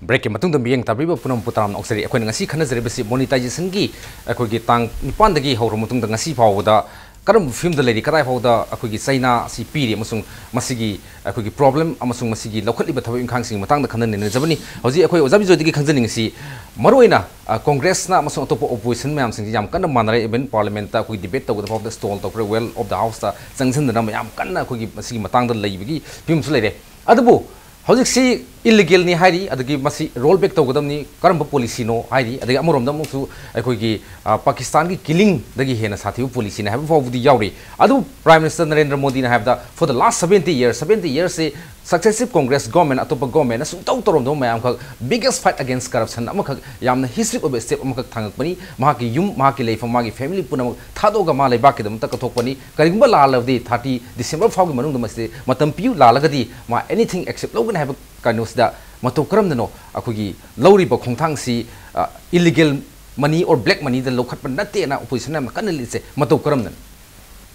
Breakꯀꯤ ꯃꯇꯨꯡꯗ ꯃꯤꯠꯌꯦꯡ ꯇꯥꯕꯤꯕ ꯄꯨꯝꯅꯃꯛꯄꯨ ꯇꯔꯥꯝꯅ ꯑꯣꯛꯆꯔꯤ꯫ ꯑꯩꯈꯣꯏꯅ ꯉꯁꯤ ꯈꯟꯅꯖꯔꯤꯕꯁꯤ monetizationꯒꯤ ꯑꯩꯈꯣꯏꯒꯤ ꯇꯥꯡ ꯅꯤꯄꯥꯟꯗꯒꯤ ꯍꯧꯔꯕ ꯃꯇꯨꯡꯗ ꯉꯁꯤ ꯐꯥꯎꯕꯗ ꯀꯔꯝꯕ ꯐꯤꯕꯝꯗ ꯂꯩꯔꯤ, ꯀꯗꯥꯏ ꯐꯥꯎꯕꯗ ꯑꯩꯈꯣꯏꯒꯤ ꯆꯩꯅꯥ ꯑꯁꯤ ꯄꯤꯔꯤ ꯑꯃꯁꯨꯡ ꯃꯁꯤꯒꯤ ꯑꯩꯈꯣꯏꯒꯤ problem ꯑꯃꯁꯨꯡ ꯃꯁꯤꯒꯤ ꯂꯧꯈꯠꯂꯤꯕ ꯊꯕꯛ ꯏꯪꯈꯥꯡꯁꯤꯡꯒꯤ ꯃꯇꯥꯡꯗ ꯈꯟꯅ ꯅꯩꯅꯖꯕꯅꯤ꯫ ꯍꯧꯖꯤꯛ ꯑꯩꯈꯣꯏ ꯑꯣꯖꯥ ꯕꯤꯖꯣꯏꯗꯒꯤ ꯈꯪꯖꯅꯤꯡꯉꯤꯁꯤ, ꯃꯔꯨꯑꯣꯏꯅ, ꯑ, ꯀꯣꯡꯒ꯭ꯔꯦꯁꯅ ꯑꯃꯁꯨꯡ ꯑꯇꯣꯞꯄ opposition ꯃꯌꯥꯝꯁꯤꯡꯁꯤ ꯌꯥꯝ ꯀꯟꯅ ꯃꯥꯟꯅꯔꯦ, even parliamentꯇ ꯑꯩꯈꯣꯏꯒꯤ debate ꯇꯧꯒꯗꯕ ꯐꯥꯎꯕꯗ stall ꯇꯧꯈ꯭ꯔꯦ, well of the houseꯇ ꯆꯪꯁꯤꯟꯗꯅ ꯃꯌꯥꯝ ꯀꯟꯅ ꯑꯩꯈꯣꯏꯒꯤ ꯃꯁꯤꯒꯤ ꯃꯇꯥꯡꯗ ꯂꯩꯕꯒꯤ ꯐꯤꯕꯝꯁꯨ ꯂꯩꯔꯦ꯫ ꯑꯗꯨꯕꯨ ꯍꯧꯖꯤꯛꯁꯤ illegalꯅꯤ ꯍꯥꯏꯔꯤ, ꯑꯗꯒꯤ ꯃꯁꯤ roll back ꯇꯧꯒꯗꯕꯅꯤ, ꯀꯔꯝꯕ policyꯅꯣ ꯍꯥꯏꯔꯤ, ꯑꯗꯒꯤ ꯑꯃꯔꯣꯝꯗ ꯑꯃꯨꯛꯁꯨ ꯑꯩꯈꯣꯏꯒꯤ, ꯑ, ꯄꯥꯀꯤꯁꯇꯥꯟꯒꯤ killingꯗꯒꯤ ꯍꯦꯟꯅ ꯁꯥꯊꯤꯕ policyꯅꯤ ꯍꯥꯏꯕ ꯐꯥꯎꯕꯗꯤ ꯌꯥꯎꯔꯤ꯫ ꯑꯗꯨꯕꯨ Prime Minister ꯅꯔꯦꯟꯗ꯭ꯔ ꯃꯣꯗꯤꯅ ꯍꯥꯏꯕꯗ, for the last seventy years, seventy yearsꯁꯤ Successive Congress government, ꯑꯇꯣꯞꯄ government ꯅ ꯁꯨꯡꯇꯧ ꯇꯧꯔꯝꯗꯕ ꯃꯌꯥꯝꯈꯛ, biggest fight against corruption ꯑꯃꯈꯛ, ꯌꯥꯝꯅ historic ꯑꯣꯏꯕ step ꯑꯃꯈꯛ ꯊꯥꯡꯉꯛꯄꯅꯤ꯫ ꯃꯍꯥꯛꯀꯤ ꯌꯨꯝ, ꯃꯍꯥꯛꯀꯤ ꯂꯩꯐꯝ, ꯃꯥꯒꯤ family ꯄꯨꯝꯅꯃꯛ ꯊꯥꯗꯣꯛꯑꯒ ꯃꯥ ꯂꯩꯕꯥꯛꯀꯤꯗꯃꯛꯇ ꯀꯠꯊꯣꯛꯄꯅꯤ꯫ ꯀꯔꯤꯒꯨꯝꯕ ꯂꯥꯜꯂꯕꯗꯤ thirty December ꯐꯥꯎꯒꯤ ꯃꯅꯨꯡꯗ ꯃꯁꯤ ꯃꯇꯝ ꯄꯤꯌꯨ, ꯂꯥꯜꯂꯒꯗꯤ ꯃꯥ anything accept ꯂꯧꯒꯅꯤ ꯍꯥꯏꯕ ꯀꯩꯅꯣꯁꯤꯗ ꯃꯇꯧ ꯀꯔꯝꯅꯅꯣ ꯑꯩꯈꯣꯏꯒꯤ ꯂꯧꯔꯤꯕ ꯈꯣꯡꯊꯥꯡꯁꯤ, ꯑ, illegal money or black money ꯗ ꯂꯧꯈꯠꯄ ꯅꯠꯇꯦꯅ opposition ꯅ ꯌꯥꯝꯅ ꯀꯟꯅ ꯂꯤꯠꯁꯦ, ꯃꯇꯧ ꯀꯔꯝꯅꯅꯣ?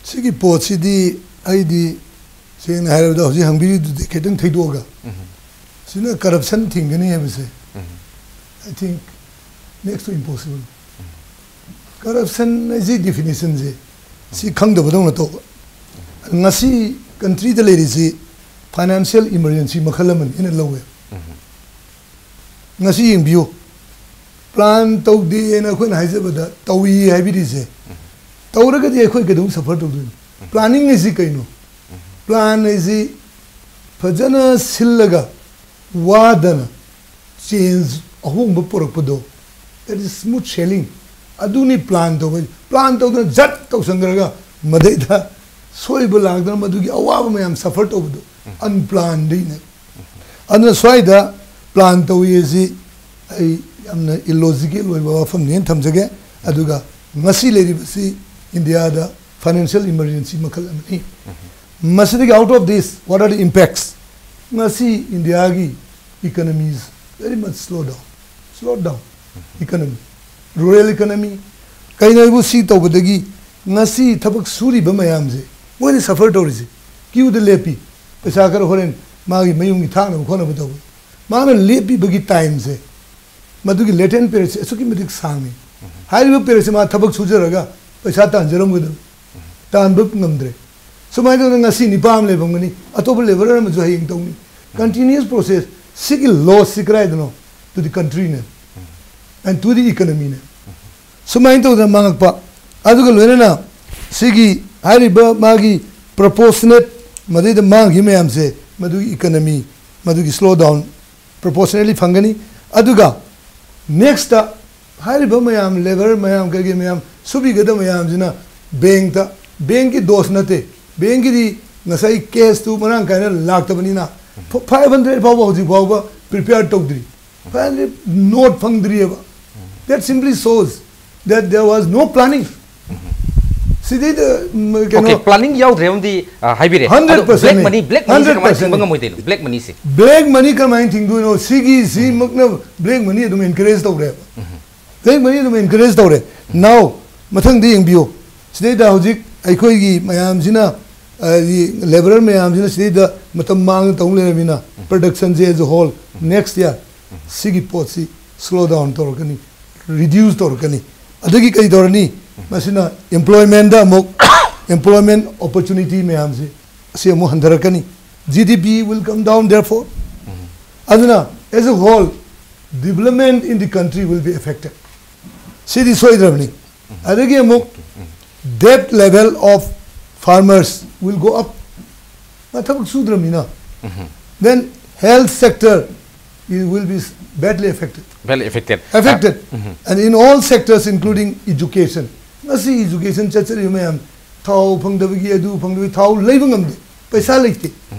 ꯁꯤꯒꯤ ꯄꯣꯠꯁꯤꯗꯤ ꯑꯩꯗꯤ ꯁꯦꯡꯅ ꯍꯥꯏꯔꯕꯗ ꯍꯧꯖꯤꯛ ꯍꯪꯕꯤꯔꯤꯗꯨꯗꯤ ꯈꯤꯇꯪ ꯊꯩꯗꯣꯛꯑꯒ, ꯎꯝ꯫ ꯁꯤꯅ corruption ꯊꯤꯡꯒꯅꯤ ꯍꯥꯏꯕꯁꯦ, ꯎꯝ꯫ I think next to impossible꯫ Corruption ꯍꯥꯏꯁꯤ definition ꯁꯦ ꯁꯤ ꯈꯪꯗꯕꯗꯧꯅ ꯇꯧꯕ꯫ ꯉꯁꯤ country ꯗ ꯂꯩꯔꯤꯁꯤ financial emergency ꯃꯈꯜ ꯑꯃꯅꯤ ꯑꯩꯅ ꯂꯧꯋꯦ꯫ ꯎꯝ꯫ ꯉꯁꯤ ꯌꯦꯡꯕꯤꯌꯨ, plan ꯇꯧꯗꯦꯅ ꯑꯩꯈꯣꯏꯅ ꯍꯥꯏꯖꯕꯗ ꯇꯧꯏ ꯍꯥꯏꯕꯤꯔꯤꯁꯦ, ꯇꯧꯔꯒꯗꯤ ꯑꯩꯈꯣꯏ ꯀꯩꯗꯧ suffer ꯇꯧꯗꯣꯏꯅꯣ? Planning ꯍꯥꯏꯁꯤ ꯀꯩꯅꯣ? Plan ꯍꯥꯏꯁꯤ ꯐꯖꯅ ꯁꯤꯜꯂꯒ ꯋꯥꯗꯅ change, ꯑꯍꯣꯡꯕ ꯄꯨꯔꯛꯄꯗꯣ, that is smooth sailing꯫ ꯑꯗꯨꯅꯤ plan ꯇꯧꯕ꯫ Plan ꯇꯧꯗꯅ ꯖꯠ ꯇꯧꯁꯟꯈ꯭ꯔꯒ ꯃꯗꯩꯗ ꯁꯣꯏꯕ ꯂꯥꯛꯇꯅ ꯃꯗꯨꯒꯤ ꯑꯋꯥꯕ ꯃꯌꯥꯝ suffer ꯇꯧꯕꯗꯣ unplanned ꯅꯦ꯫ ꯑꯗꯨꯅ ꯁ꯭ꯋꯥꯏꯗ plan ꯇꯧꯏ ꯑꯁꯤ ꯑꯩ ꯌꯥꯝꯅ illogical ꯑꯣꯏꯕ ꯋꯥꯐꯝꯅꯦꯅ ꯊꯝꯖꯒꯦ꯫ ꯑꯗꯨꯒ ꯉꯁꯤ ꯂꯩꯔꯤꯕꯁꯤ ꯏꯟꯗꯤꯌꯥꯗ financial emergency ꯃꯈꯜ ꯑꯃꯅꯤ꯫ ꯃꯁꯤꯗꯒꯤ out of this, what are the impacts? ꯉꯁꯤ ꯏꯟꯗꯤꯌꯥꯒꯤ economy is very much slow down, slow down economy, rural economy꯫ ꯀꯩꯅꯣ ꯍꯥꯏꯕꯨ ꯁꯤ ꯇꯧꯕꯗꯒꯤ ꯉꯁꯤ ꯊꯕꯛ ꯁꯨꯔꯤꯕ ꯃꯌꯥꯝꯁꯦ ꯃꯣꯏꯅ suffer ꯇꯧꯔꯤꯁꯦ, queue ꯗ ꯂꯦꯞꯄꯤ, ꯄꯩꯁꯥ ꯈꯔ ꯍꯣꯔꯦꯟ ꯃꯥꯒꯤ ꯃꯌꯨꯝꯒꯤ ꯊꯥꯛꯅꯕ ꯈꯣꯠꯅꯕ ꯇꯧꯕ, ꯃꯥꯅ ꯂꯦꯞꯄꯤꯕꯒꯤ time ꯁꯦ, ꯃꯗꯨꯒꯤ latent period ꯁꯦ ꯑꯁꯨꯛꯀꯤ ꯃꯇꯤꯛ ꯁꯥꯡꯉꯤ꯫ ꯍꯥꯏꯔꯤꯕ period ꯁꯦ ꯃꯥ ꯊꯕꯛ ꯁꯨꯖꯔꯒ ꯄꯩꯁꯥ ꯇꯥꯟꯖꯔꯝꯒꯗꯕ, ꯇꯥꯟꯕ ꯉꯝꯗ꯭ꯔꯦ꯫ ꯁꯨꯃꯥꯏꯅ ꯇꯧꯗꯅ ꯉꯁꯤ ꯅꯤꯄꯥ ꯑꯃ ꯂꯩꯔꯝꯒꯅꯤ, ꯑꯇꯣꯞꯄ labour ꯑꯃꯁꯨ ꯍꯌꯦꯡ ꯇꯧꯅꯤ꯫ Continuous process꯫ ꯁꯤꯒꯤ loss ꯁꯤ ꯀꯗꯥꯏꯗꯅꯣ? To the country ꯅꯦ and to the economy ꯅꯦ꯫ ꯁꯨꯃꯥꯏꯅ ꯇꯧꯗꯅ ꯃꯥꯡꯉꯛꯄ, ꯑꯗꯨꯒ ꯂꯣꯏꯅꯅ ꯁꯤꯒꯤ ꯍꯥꯏꯔꯤꯕ ꯃꯥꯒꯤ proportionate ꯃꯗꯩꯗ ꯃꯥꯡꯈꯤꯕ ꯃꯌꯥꯝꯁꯦ, ꯃꯗꯨꯒꯤ economy, ꯃꯗꯨꯒꯤ slow down proportionately ꯐꯪꯒꯅꯤ꯫ ꯑꯗꯨꯒ next ꯍꯥꯏꯔꯤꯕ ꯃꯌꯥꯝ, labour ꯃꯌꯥꯝ, ꯀꯩꯀꯩ ꯃꯌꯥꯝ ꯁꯨꯕꯤꯒꯗꯕ ꯃꯌꯥꯝꯁꯤꯅ bank ꯇ, bank ꯀꯤ ꯗꯣꯁ ꯅꯠꯇꯦ, bank ꯀꯤꯗꯤ ꯉꯁꯥꯏ ꯀꯦꯁꯇꯨ ꯃꯔꯥꯡ ꯀꯥꯏꯅ ꯂꯥꯛꯇꯕꯅꯤꯅ ꯐꯥꯏꯚ ꯍꯟꯗ꯭ꯔꯦꯗ ꯐꯥꯎꯕ ꯍꯧꯖꯤꯛ ꯐꯥꯎꯕ ꯄ꯭ꯔꯤꯄꯦꯌꯔ ꯇꯧꯗ꯭ꯔꯤ, ꯐꯥꯏꯚ ꯍꯟꯗ꯭ꯔꯦꯗ ꯅꯣꯠ ꯐꯪꯗ꯭ꯔꯤꯑꯕ꯫ That simply shows that there was no planning. ꯁꯤꯗꯩꯗ ꯎꯝ, ꯀꯩꯅꯣ ꯑꯣꯀꯦ, ꯄ꯭ꯂꯥꯅꯤꯡ ꯌꯥꯎꯗ꯭ꯔꯦ ꯑꯃꯗꯤ ꯑ, ꯍꯥꯏꯕꯤꯔꯦ꯫ Hundred percent ꯕ꯭ꯂꯦꯛ ꯅꯤ꯫ ꯃꯅꯤ, ꯕ꯭ꯂꯦꯛ ꯃꯅꯤꯁꯦ Hundred ꯀꯃꯥꯏꯅ percent ꯊꯤꯡꯕ ꯅꯤ꯫ ꯉꯝꯃꯣꯏꯗꯣꯏꯅꯣ? ꯕ꯭ꯂꯦꯛ ꯃꯅꯤꯁꯦ ꯕ꯭ꯂꯦꯛ ꯃꯅꯤ ꯀꯃꯥꯏꯅ ꯊꯤꯡꯗꯣꯏꯅꯣ? ꯁꯤꯒꯤ ꯁꯤꯃꯛꯅ ꯕ꯭ꯂꯦꯛ ꯃꯅꯤ ꯑꯗꯨꯝ ꯑꯦꯟꯀꯔꯦꯖ ꯇꯧꯔꯦꯕ꯫ ꯕ꯭ꯂꯦꯛ ꯃꯅꯤ ꯑꯗꯨꯝ ꯑꯦꯟꯀꯔꯦꯖ ꯇꯧꯔꯦ꯫ Now ꯃꯊꯪꯗ ꯌꯦꯡꯕꯤꯌꯨ, ꯁꯤꯗꯩꯗ ꯍꯧꯖꯤꯛ ꯑꯩꯈꯣꯏꯒꯤ ꯃꯌꯥꯝꯁꯤꯅ ꯂꯦꯕꯔ ꯃꯌꯥꯝꯁꯤꯅ ꯁꯤꯗꯩꯗ ꯃꯇꯝ ꯃꯥꯡꯅ ꯇꯧ ꯂꯩꯔꯕꯅꯤꯅ production say as a whole next year ꯁꯤꯒꯤ ꯄꯣꯠꯁꯤ ꯁ꯭ꯂꯣ ꯗꯥꯎꯟ ꯇꯧꯔꯛꯀꯅꯤ, ꯔꯤꯗ꯭ꯌꯨꯁ ꯇꯧꯔꯛꯀꯅꯤ꯫ ꯑꯗꯒꯤ ꯀꯔꯤ ꯇꯧꯔꯅꯤ? ꯃꯁꯤꯅ employment ꯗ ꯑꯃꯨꯛ employment opportunity ꯃꯌꯥꯝꯁꯦ ꯑꯁꯤ ꯑꯃꯨꯛ ꯍꯟꯊꯔꯛꯀꯅꯤ꯫ G D P will come down therefore. ꯑꯗꯨꯅ as a whole development in the country will be affected. ꯁꯤꯗꯤ ꯁꯣꯏꯗ꯭ꯔꯕꯅꯤ꯫ ꯑꯗꯒꯤ ꯑꯃꯨꯛ debt level of farmers will go up. ꯃꯥ ꯊꯕꯛ ꯁꯨꯗ꯭ꯔꯕꯅꯤꯅ꯫ Then health sector will be badly affected. Badly affected. Affected. And in all sectors including education. ꯉꯁꯤ education ꯆꯠꯆꯔꯤꯕ ꯃꯌꯥꯝ ꯊꯥꯎ ꯐꯪꯗꯕꯒꯤ, ꯑꯗꯨ ꯐꯪꯗꯕꯒꯤ, ꯊꯥꯎ ꯂꯩꯕ ꯉꯝꯗꯦ, ꯄꯩꯁꯥ ꯂꯩꯇꯦ꯫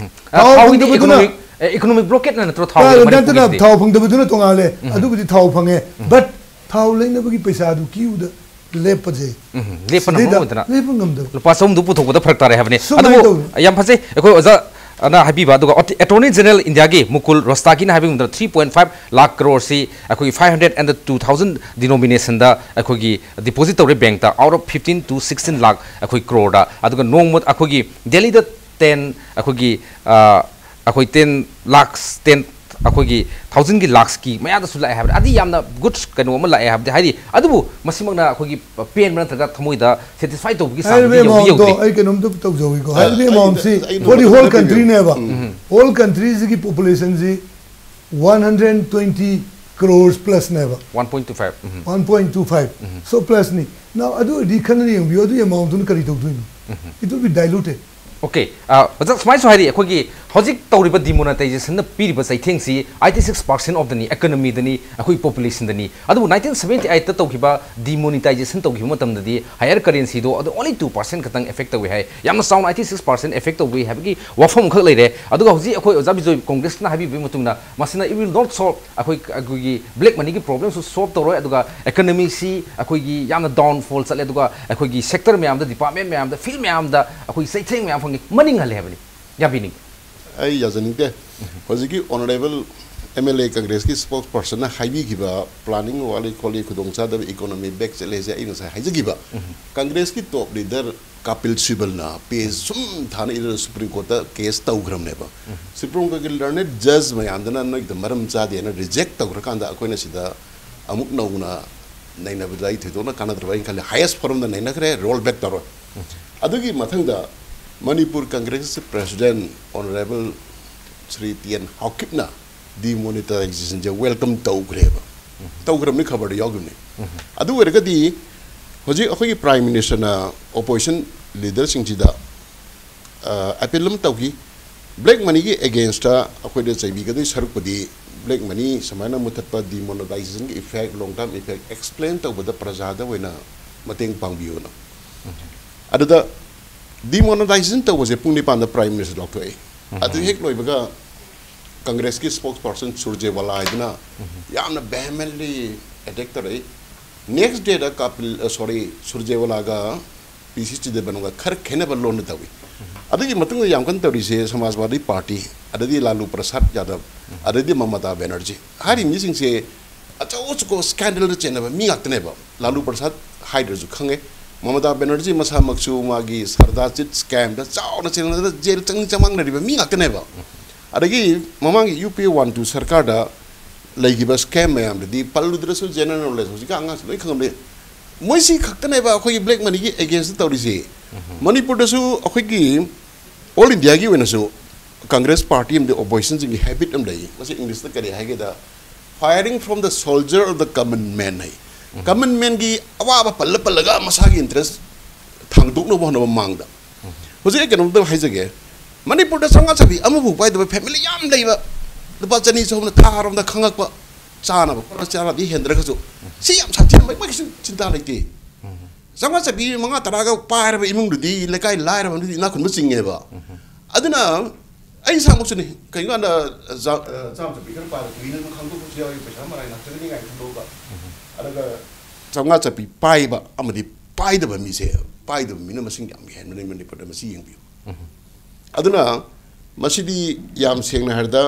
ꯊꯥꯎ ꯊꯥꯎꯒꯤꯗꯤ ꯐꯪꯗꯕꯗꯨꯅ ꯏꯀꯣꯅꯣꯃꯤꯛ ꯏꯀꯣꯅꯣꯃꯤꯛ ꯕ꯭ꯂꯣꯀꯦꯠꯅ ꯅꯠꯇ꯭ꯔꯣ ꯊꯥꯎꯒꯤ ꯅꯠꯇꯅ ꯃꯅꯤꯄꯨꯔꯒꯤꯗꯤ? ꯊꯥꯎ ꯐꯪꯗꯕꯗꯨꯅ ꯇꯣꯉꯥꯜꯂꯦ꯫ ꯑꯗꯨꯕꯨꯗꯤ ꯊꯥꯎ ꯐꯪꯉꯦ, but ꯊꯥꯎ ꯂꯩꯅꯕꯒꯤ ꯄꯩꯁꯥꯗꯨ ꯀ꯭ꯌꯨꯗ ꯂꯦꯞꯄꯁꯦ꯫ ꯎꯝ, ꯂꯦꯞꯄꯅ ꯁꯤꯗꯩꯗ ꯃꯔꯝ ꯑꯣꯏꯗꯅ ꯂꯦꯞꯄ ꯉꯝꯗꯕ꯫ ꯂꯨꯄꯥ ꯆꯍꯨꯝꯗꯨ ꯄꯨꯊꯣꯛꯄꯗ ꯐꯔꯛ ꯇꯥꯔꯦ ꯍꯥꯏꯕꯅꯤ꯫ ꯁꯨꯃꯥꯏꯅ ꯑꯗꯨꯕꯨ ꯇꯧꯅꯤ꯫ ꯌꯥꯝ ꯐꯖꯩ, ꯑꯩꯈꯣꯏ ꯑꯣꯖꯥ ꯑꯅ ꯍꯥꯏꯕꯤꯕ, ꯑꯗꯨꯒ ꯑꯦꯇꯣꯔꯅꯤ ꯖꯦꯅꯔꯦꯜ ꯏꯟꯗꯤꯌꯥꯒꯤ ꯃꯨꯀꯨꯜ ꯔꯣꯁꯇꯥꯒꯤꯅ ꯍꯥꯏꯕ ꯃꯇꯝꯗ three point five lakh crore ꯁꯤ ꯑꯩꯈꯣꯏꯒꯤ five hundred and two thousand denomination ꯗ ꯑꯩꯈꯣꯏꯒꯤ ꯗꯤꯄꯣꯖꯤꯠ ꯇꯧꯔꯦ ꯕꯦꯡꯛꯇ, out of fifteen to sixteen lakh ꯑꯩꯈꯣꯏ ꯀ꯭ꯔꯣꯔꯗ꯫ ꯑꯗꯨꯒ ꯅꯣꯡꯃ ꯑꯩꯈꯣꯏꯒꯤ ꯗꯦꯜꯂꯤꯗ ten, ꯑꯩꯈꯣꯏꯒꯤ ꯑ, ꯑꯩꯈꯣꯏ ten lakhs, ten, ꯑꯩꯈꯣꯏꯒꯤ ꯊꯥꯎꯖꯟꯒꯤ ꯂꯥꯛꯁꯀꯤ ꯃꯌꯥꯗꯁꯨ ꯂꯥꯛꯑꯦ ꯍꯥꯏꯕꯗꯤ, ꯑꯗꯤ ꯌꯥꯝꯅ ꯒꯨꯗ ꯀꯩꯅꯣ ꯑꯃ ꯂꯥꯛꯑꯦ ꯍꯥꯏꯕꯗꯤ, ꯍꯥꯏꯗꯤ ꯑꯗꯨꯕꯨ ꯃꯁꯤꯃꯛꯅ ꯑꯩꯈꯣꯏꯒꯤ ꯄꯦꯟꯕ ꯅꯠꯇ꯭ꯔꯒ ꯊꯃꯣꯏꯗ ꯁꯦꯇꯤꯁꯐꯥꯏ ꯇꯧꯕꯒꯤ ꯍꯥꯏꯔꯤꯕ ꯆꯥꯡꯗꯤ ꯌꯧꯗꯤ ꯑꯦꯃꯥꯎꯟꯗꯣ ꯌꯧꯗꯦ꯫ ꯑꯩ ꯀꯩꯅꯣꯝꯇ ꯇꯧꯖꯍꯧꯏꯀꯣ꯫ ꯍꯥꯏꯔꯤꯕ ꯑꯩ- ꯑꯦꯃꯥꯎꯟꯁꯤ ꯑꯩ- ꯑꯩ for the ꯅꯣꯡꯃ whole ꯍꯥꯏꯕꯤꯒꯦ꯫ country ꯅꯦꯕ꯫ ꯎꯝ꯫ Whole country ꯁꯤꯒꯤ population ꯁꯤ one hundred twenty crores plus ꯅꯦꯕ꯫ One point two five꯫ ꯎꯝ꯫ One point two five꯫ So plus ꯅꯤ꯫ Now ꯑꯗꯨ ꯑꯣꯏꯔꯗꯤ ꯈꯟꯅ ꯌꯦꯡꯕꯤꯌꯨ, ꯑꯗꯨꯒꯤ ꯑꯦꯃꯥꯎꯟꯗꯨꯅ ꯀꯔꯤ ꯇꯧꯗꯣꯏꯅꯣ? It will be diluted. Okay, ꯑ, ꯑꯣꯖꯥ, ꯁꯨꯃꯥꯏꯅꯁꯨ ꯍꯥꯏꯔꯤ, ꯑꯩꯈꯣꯏꯒꯤ ꯍꯧꯖꯤꯛ ꯇꯧꯔꯤꯕ demonetization ꯅ ꯄꯤꯔꯤꯕ ꯆꯩꯊꯦꯡꯁꯤ eighty six percent of ꯗꯅꯤ, economy ꯗꯅꯤ, ꯑꯩꯈꯣꯏ population ꯗꯅꯤ꯫ ꯑꯗꯨꯕꯨ nineteen seventy eight ꯇ ꯇꯧꯈꯤꯕ demonetization ꯇꯧꯈꯤꯕ ꯃꯇꯝꯗꯗꯤ higher currency ꯗꯣ ꯑꯗꯨ only two percent ꯈꯛꯇꯪ effect ꯇꯧꯏ ꯍꯥꯏ꯫ ꯌꯥꯝꯅ ꯆꯥꯎꯅ eighty six percent effect ꯇꯧꯏ ꯍꯥꯏꯕꯒꯤ ꯋꯥꯐꯝ ꯑꯃꯈꯛ ꯂꯩꯔꯦ꯫ ꯑꯗꯨꯒ ꯍꯧꯖꯤꯛ ꯑꯩꯈꯣꯏ ꯑꯣꯖꯥ ꯕꯤꯖꯣꯏ, Congress ꯅ ꯍꯥꯏꯕꯤꯕꯒꯤ ꯃꯇꯨꯡ ꯏꯟꯅ ꯃꯁꯤꯅ it will not solve ꯑꯩꯈꯣꯏ, ꯑꯩꯈꯣꯏꯒꯤ black money ꯒꯤ problem ꯁꯨ solve ꯇꯧꯔꯣꯏ, ꯑꯗꯨꯒ economy ꯁꯤ ꯑꯩꯈꯣꯏꯒꯤ ꯌꯥꯝꯅ downfall ꯆꯠꯂꯦ, ꯑꯗꯨꯒ ꯑꯩꯈꯣꯏꯒꯤ sector ꯃꯌꯥꯝꯗ, department ꯃꯌꯥꯝꯗ, field ꯃꯌꯥꯝꯗ ꯑꯩꯈꯣꯏ ꯆꯩꯊꯦꯡ ꯃꯌꯥꯝ ꯐꯪꯉꯤ, ꯃꯅꯤꯡ ꯍꯜꯂꯦ ꯍꯥꯏꯕꯅꯤ꯫ ꯌꯥꯕꯤꯅꯤꯡ ꯑꯩ ꯌꯥꯖꯅꯤꯡꯗꯦ꯫ ꯍꯧꯖꯤꯛꯀꯤ honourable M L A Congress ꯀꯤ spokesperson ꯅ ꯍꯥꯏꯕꯤꯈꯤꯕ planning ꯋꯥꯠꯂꯤ ꯈꯣꯠꯂꯤ, ꯈꯨꯗꯣꯡꯆꯥꯗꯕ, economy back ꯆꯠꯂꯦꯁꯦ ꯑꯩ ꯉꯁꯥꯏ ꯍꯥꯏꯖꯈꯤꯕ꯫ Congress ꯀꯤ top leader Kapil Sibal ꯅ page ꯁꯨꯝ ꯊꯥꯅ ꯏꯔꯒ Supreme Court ꯇ case ꯇꯧꯈ꯭ꯔꯕꯅꯦꯕ꯫ Supreme Court ꯀꯤ learned judge ꯃꯌꯥꯝꯗꯨꯅ ꯅꯣꯏꯒꯤꯗ ꯃꯔꯝ ꯆꯥꯗꯦꯅ reject ꯇꯧꯈ꯭ꯔꯀꯥꯟꯗ ꯑꯩꯈꯣꯏꯅ ꯁꯤꯗ ꯑꯃꯨꯛ ꯅꯧꯅ ꯅꯩꯅꯕꯗ ꯑꯩ ꯊꯣꯏꯗꯣꯛꯅ ꯀꯥꯟꯅꯗ꯭ꯔꯕ ꯑꯩꯅ ꯈꯜꯂꯤ꯫ Highest forum ꯗ ꯅꯩꯅꯈ꯭ꯔꯦ, roll back ꯇꯧꯔꯣꯏ꯫ ꯑꯗꯨꯒꯤ ꯃꯊꯪꯗ Manipur Congress President honourable Shri T N ꯍꯥꯎꯀꯤꯞꯅ demonetization ꯁꯦ welcome ꯇꯧꯈ꯭ꯔꯦꯕ꯫ ꯇꯧꯈ꯭ꯔꯕꯅꯤ, ꯈꯕꯔꯗ ꯌꯥꯎꯈꯤꯕꯅꯤ꯫ ꯑꯗꯨ ꯑꯣꯏꯔꯒꯗꯤ ꯍꯧꯖꯤꯛ ꯑꯩꯈꯣꯏꯒꯤ Prime Minister ꯅ opposition leader ꯁꯤꯡꯁꯤꯗ ꯑ, appeal ꯑꯃ ꯇꯧꯈꯤ꯫ Black money ꯒꯤ against ꯇ ꯑꯩꯈꯣꯏꯗ ꯆꯩꯕꯤꯒꯗꯣꯏ ꯁꯔꯨꯛꯄꯨꯗꯤ black money ꯁꯨꯃꯥꯏꯅ ꯃꯨꯊꯠꯄ, demonetization ꯒꯤ effect, long term effect explain ꯇꯧꯕꯗ ꯄ꯭ꯔꯖꯥꯗ ꯑꯣꯏꯅ ꯃꯇꯦꯡ ꯄꯥꯡꯕꯤꯌꯨꯅ꯫ ꯑꯗꯨꯗ demonetization ꯇꯧꯕꯁꯦ ꯄꯨꯡ ꯅꯤꯄꯥꯟꯗ Prime Minister ꯂꯥꯎꯊꯣꯛꯑꯦ꯫ ꯑꯗꯨ ꯍꯦꯛ ꯂꯣꯏꯕꯒ Congress ꯀꯤ spokesperson ꯁꯨꯔꯖꯦꯋꯥꯂꯥ ꯍꯥꯏꯗꯨꯅ ꯌꯥꯝꯅ vehemently attack ꯇꯧꯔꯛꯏ꯫ Next day ꯗ Kapil, ꯑ, sorry, ꯁꯨꯔꯖꯦꯋꯥꯂꯥꯒ ꯄꯤ ꯁꯤ ꯆꯤꯗꯝꯕꯔꯝꯒ ꯈꯔ ꯈꯦꯠꯅꯕ ꯂꯣꯟꯅ ꯇꯧꯏ꯫ ꯑꯗꯨꯒꯤ ꯃꯇꯨꯡꯗ ꯌꯥꯝ ꯀꯟꯅ ꯇꯧꯔꯤꯁꯦ ꯁꯃꯥꯖꯋꯥꯗꯤ ꯄꯥꯔꯇꯤ, ꯑꯗꯩꯗꯤ ꯂꯥꯂꯨ ꯄ꯭ꯔꯁꯥꯗ ꯌꯥꯗꯕ, ꯑꯗꯩꯗꯤ ꯃꯃꯇꯥ ꯕꯦꯅꯔꯖꯤ꯫ ꯍꯥꯏꯔꯤꯕ ꯃꯤꯁꯤꯡꯁꯦ ꯑꯆꯧ ꯑꯆꯧꯕ scandal ꯗ ꯆꯦꯟꯅꯕ ꯃꯤ ꯉꯥꯛꯇꯅꯦꯕ꯫ ꯂꯥꯂꯨ ꯄ꯭ꯔꯁꯥꯗ ꯍꯥꯏꯗ꯭ꯔꯁꯨ ꯈꯪꯉꯦ꯫ ꯃꯃꯇꯥ ꯕꯦꯅꯔꯖꯤ ꯃꯁꯥꯃꯛꯁꯨ ꯃꯥꯒꯤ ꯁꯔꯗꯥ ꯆꯤꯠ scam ꯗ ꯆꯥꯎꯅ ꯆꯦꯟꯅꯗꯅ ꯖꯦꯜ ꯆꯪ ꯆꯃꯥꯡꯅꯔꯤꯕ ꯃꯤ ꯉꯥꯛꯇꯅꯦꯕ꯫ ꯑꯗꯒꯤ ꯃꯃꯥꯡꯒꯤ ꯌꯨ ꯄꯤ ꯑꯦ one two ꯁꯔꯀꯥꯔꯗ ꯂꯩꯈꯤꯕ scam ꯃꯌꯥꯝꯗꯨꯗꯤ ꯄꯜꯂꯨꯗ꯭ꯔꯁꯨ general knowledge, ꯍꯧꯖꯤꯛꯀꯤ ꯑꯉꯥꯡꯁꯤ ꯂꯣꯏ ꯈꯪꯉꯝꯅꯤ꯫ ꯃꯣꯏꯁꯤ ꯈꯛꯇꯅꯦꯕ ꯑꯩꯈꯣꯏꯒꯤ black money ꯒꯤ against ꯇꯧꯔꯤꯁꯤ꯫ ꯃꯅꯤꯄꯨꯔꯗꯁꯨ ꯑꯩꯈꯣꯏꯒꯤ all India ꯒꯤ ꯑꯣꯏꯅꯁꯨ Congress party ꯑꯃꯗꯤ opposition ꯁꯤꯡꯒꯤ habit ꯑꯃ ꯂꯩ꯫ ꯃꯁꯤ English ꯇ ꯀꯔꯤ ꯍꯥꯏꯒꯦꯗ, firing from the shoulder of the common man high. Common man ꯒꯤ ꯑꯋꯥꯕ ꯄꯜꯂ ꯄꯜꯂꯒ ꯃꯁꯥꯒꯤ interest ꯊꯥꯡꯗꯣꯛꯅꯕ ꯍꯣꯠꯅꯕ ꯃꯥꯡꯗ꯫ ꯍꯧꯖꯤꯛ ꯑꯩ ꯀꯩꯅꯣꯝꯇ ꯍꯥꯏꯖꯒꯦ꯫ ꯃꯅꯤꯄꯨꯔꯗ ꯆꯥꯝꯃꯉꯥ ꯆꯥꯄꯤ ꯑꯃꯐꯥꯎ ꯄꯥꯏꯗꯕ ꯐꯦꯃꯤꯂꯤ ꯌꯥꯝ ꯂꯩꯕ, ꯂꯨꯄꯥ ꯆꯅꯤ ꯆꯍꯨꯝꯅ ꯊꯥ ꯑꯃꯗ ꯈꯪꯉꯛꯄ, ꯆꯥꯅꯕ ꯈꯣꯠꯅ ꯆꯥꯅꯕꯗꯤ ꯍꯦꯟꯗ꯭ꯔꯒꯁꯨ, ꯁꯤ ꯌꯥꯝ ꯁꯥꯊꯤꯅ ꯃꯩ ꯃꯩꯁꯨ ꯆꯤꯟꯇꯥ ꯂꯩꯇꯦ꯫ ꯆꯥꯝꯃꯉꯥ ꯆꯥꯄꯤ ꯃꯉꯥ ꯇꯔꯥꯒ ꯄꯥꯏꯔꯕ ꯏꯃꯨꯡꯗꯨꯗꯤ ꯂꯩꯀꯥꯏ ꯂꯥꯏꯔꯕ ꯑꯃꯗꯤ ꯏꯅꯥꯛ ꯈꯨꯟꯕ ꯆꯤꯡꯉꯦꯕ꯫ ꯑꯗꯨꯅ ꯑꯩ ꯏꯁꯥꯃꯛꯁꯨꯅꯤ, ꯀꯩꯒꯤꯅꯣ ꯍꯥꯏꯗ ꯆꯥ-, ꯑ, ꯆꯥꯝꯃ ꯆꯥꯄꯤ ꯈꯔ ꯄꯥꯏꯕ ꯀꯨꯏꯅ ꯑꯗꯨꯝ ꯈꯪꯗꯣꯛꯄꯁꯨ ꯌꯥꯎꯏ, ꯄꯩꯁꯥ ꯃꯔꯥꯏ ꯉꯥꯛꯇꯒꯅꯤ ꯀꯥꯏꯅ ꯈꯟꯗꯣꯛꯑꯒ꯫ ꯑꯗꯨꯒ ꯆꯥꯝꯃꯉꯥ ꯆꯥꯄꯤ ꯄꯥꯏꯕ ꯑꯃꯗꯤ ꯄꯥꯏꯗꯕ ꯃꯤꯁꯦ, ꯄꯥꯏꯗꯕ ꯃꯤꯅ ꯃꯁꯤꯡ ꯌꯥꯝ ꯍꯦꯟꯕꯅꯤ ꯃꯅꯤꯄꯨꯔꯗ, ꯃꯁꯤ ꯌꯦꯡꯕꯤꯌꯨ꯫ ꯑꯗꯨꯅ ꯃꯁꯤꯗꯤ ꯌꯥꯝ ꯁꯦꯡꯅ ꯍꯥꯏꯔꯕꯗ,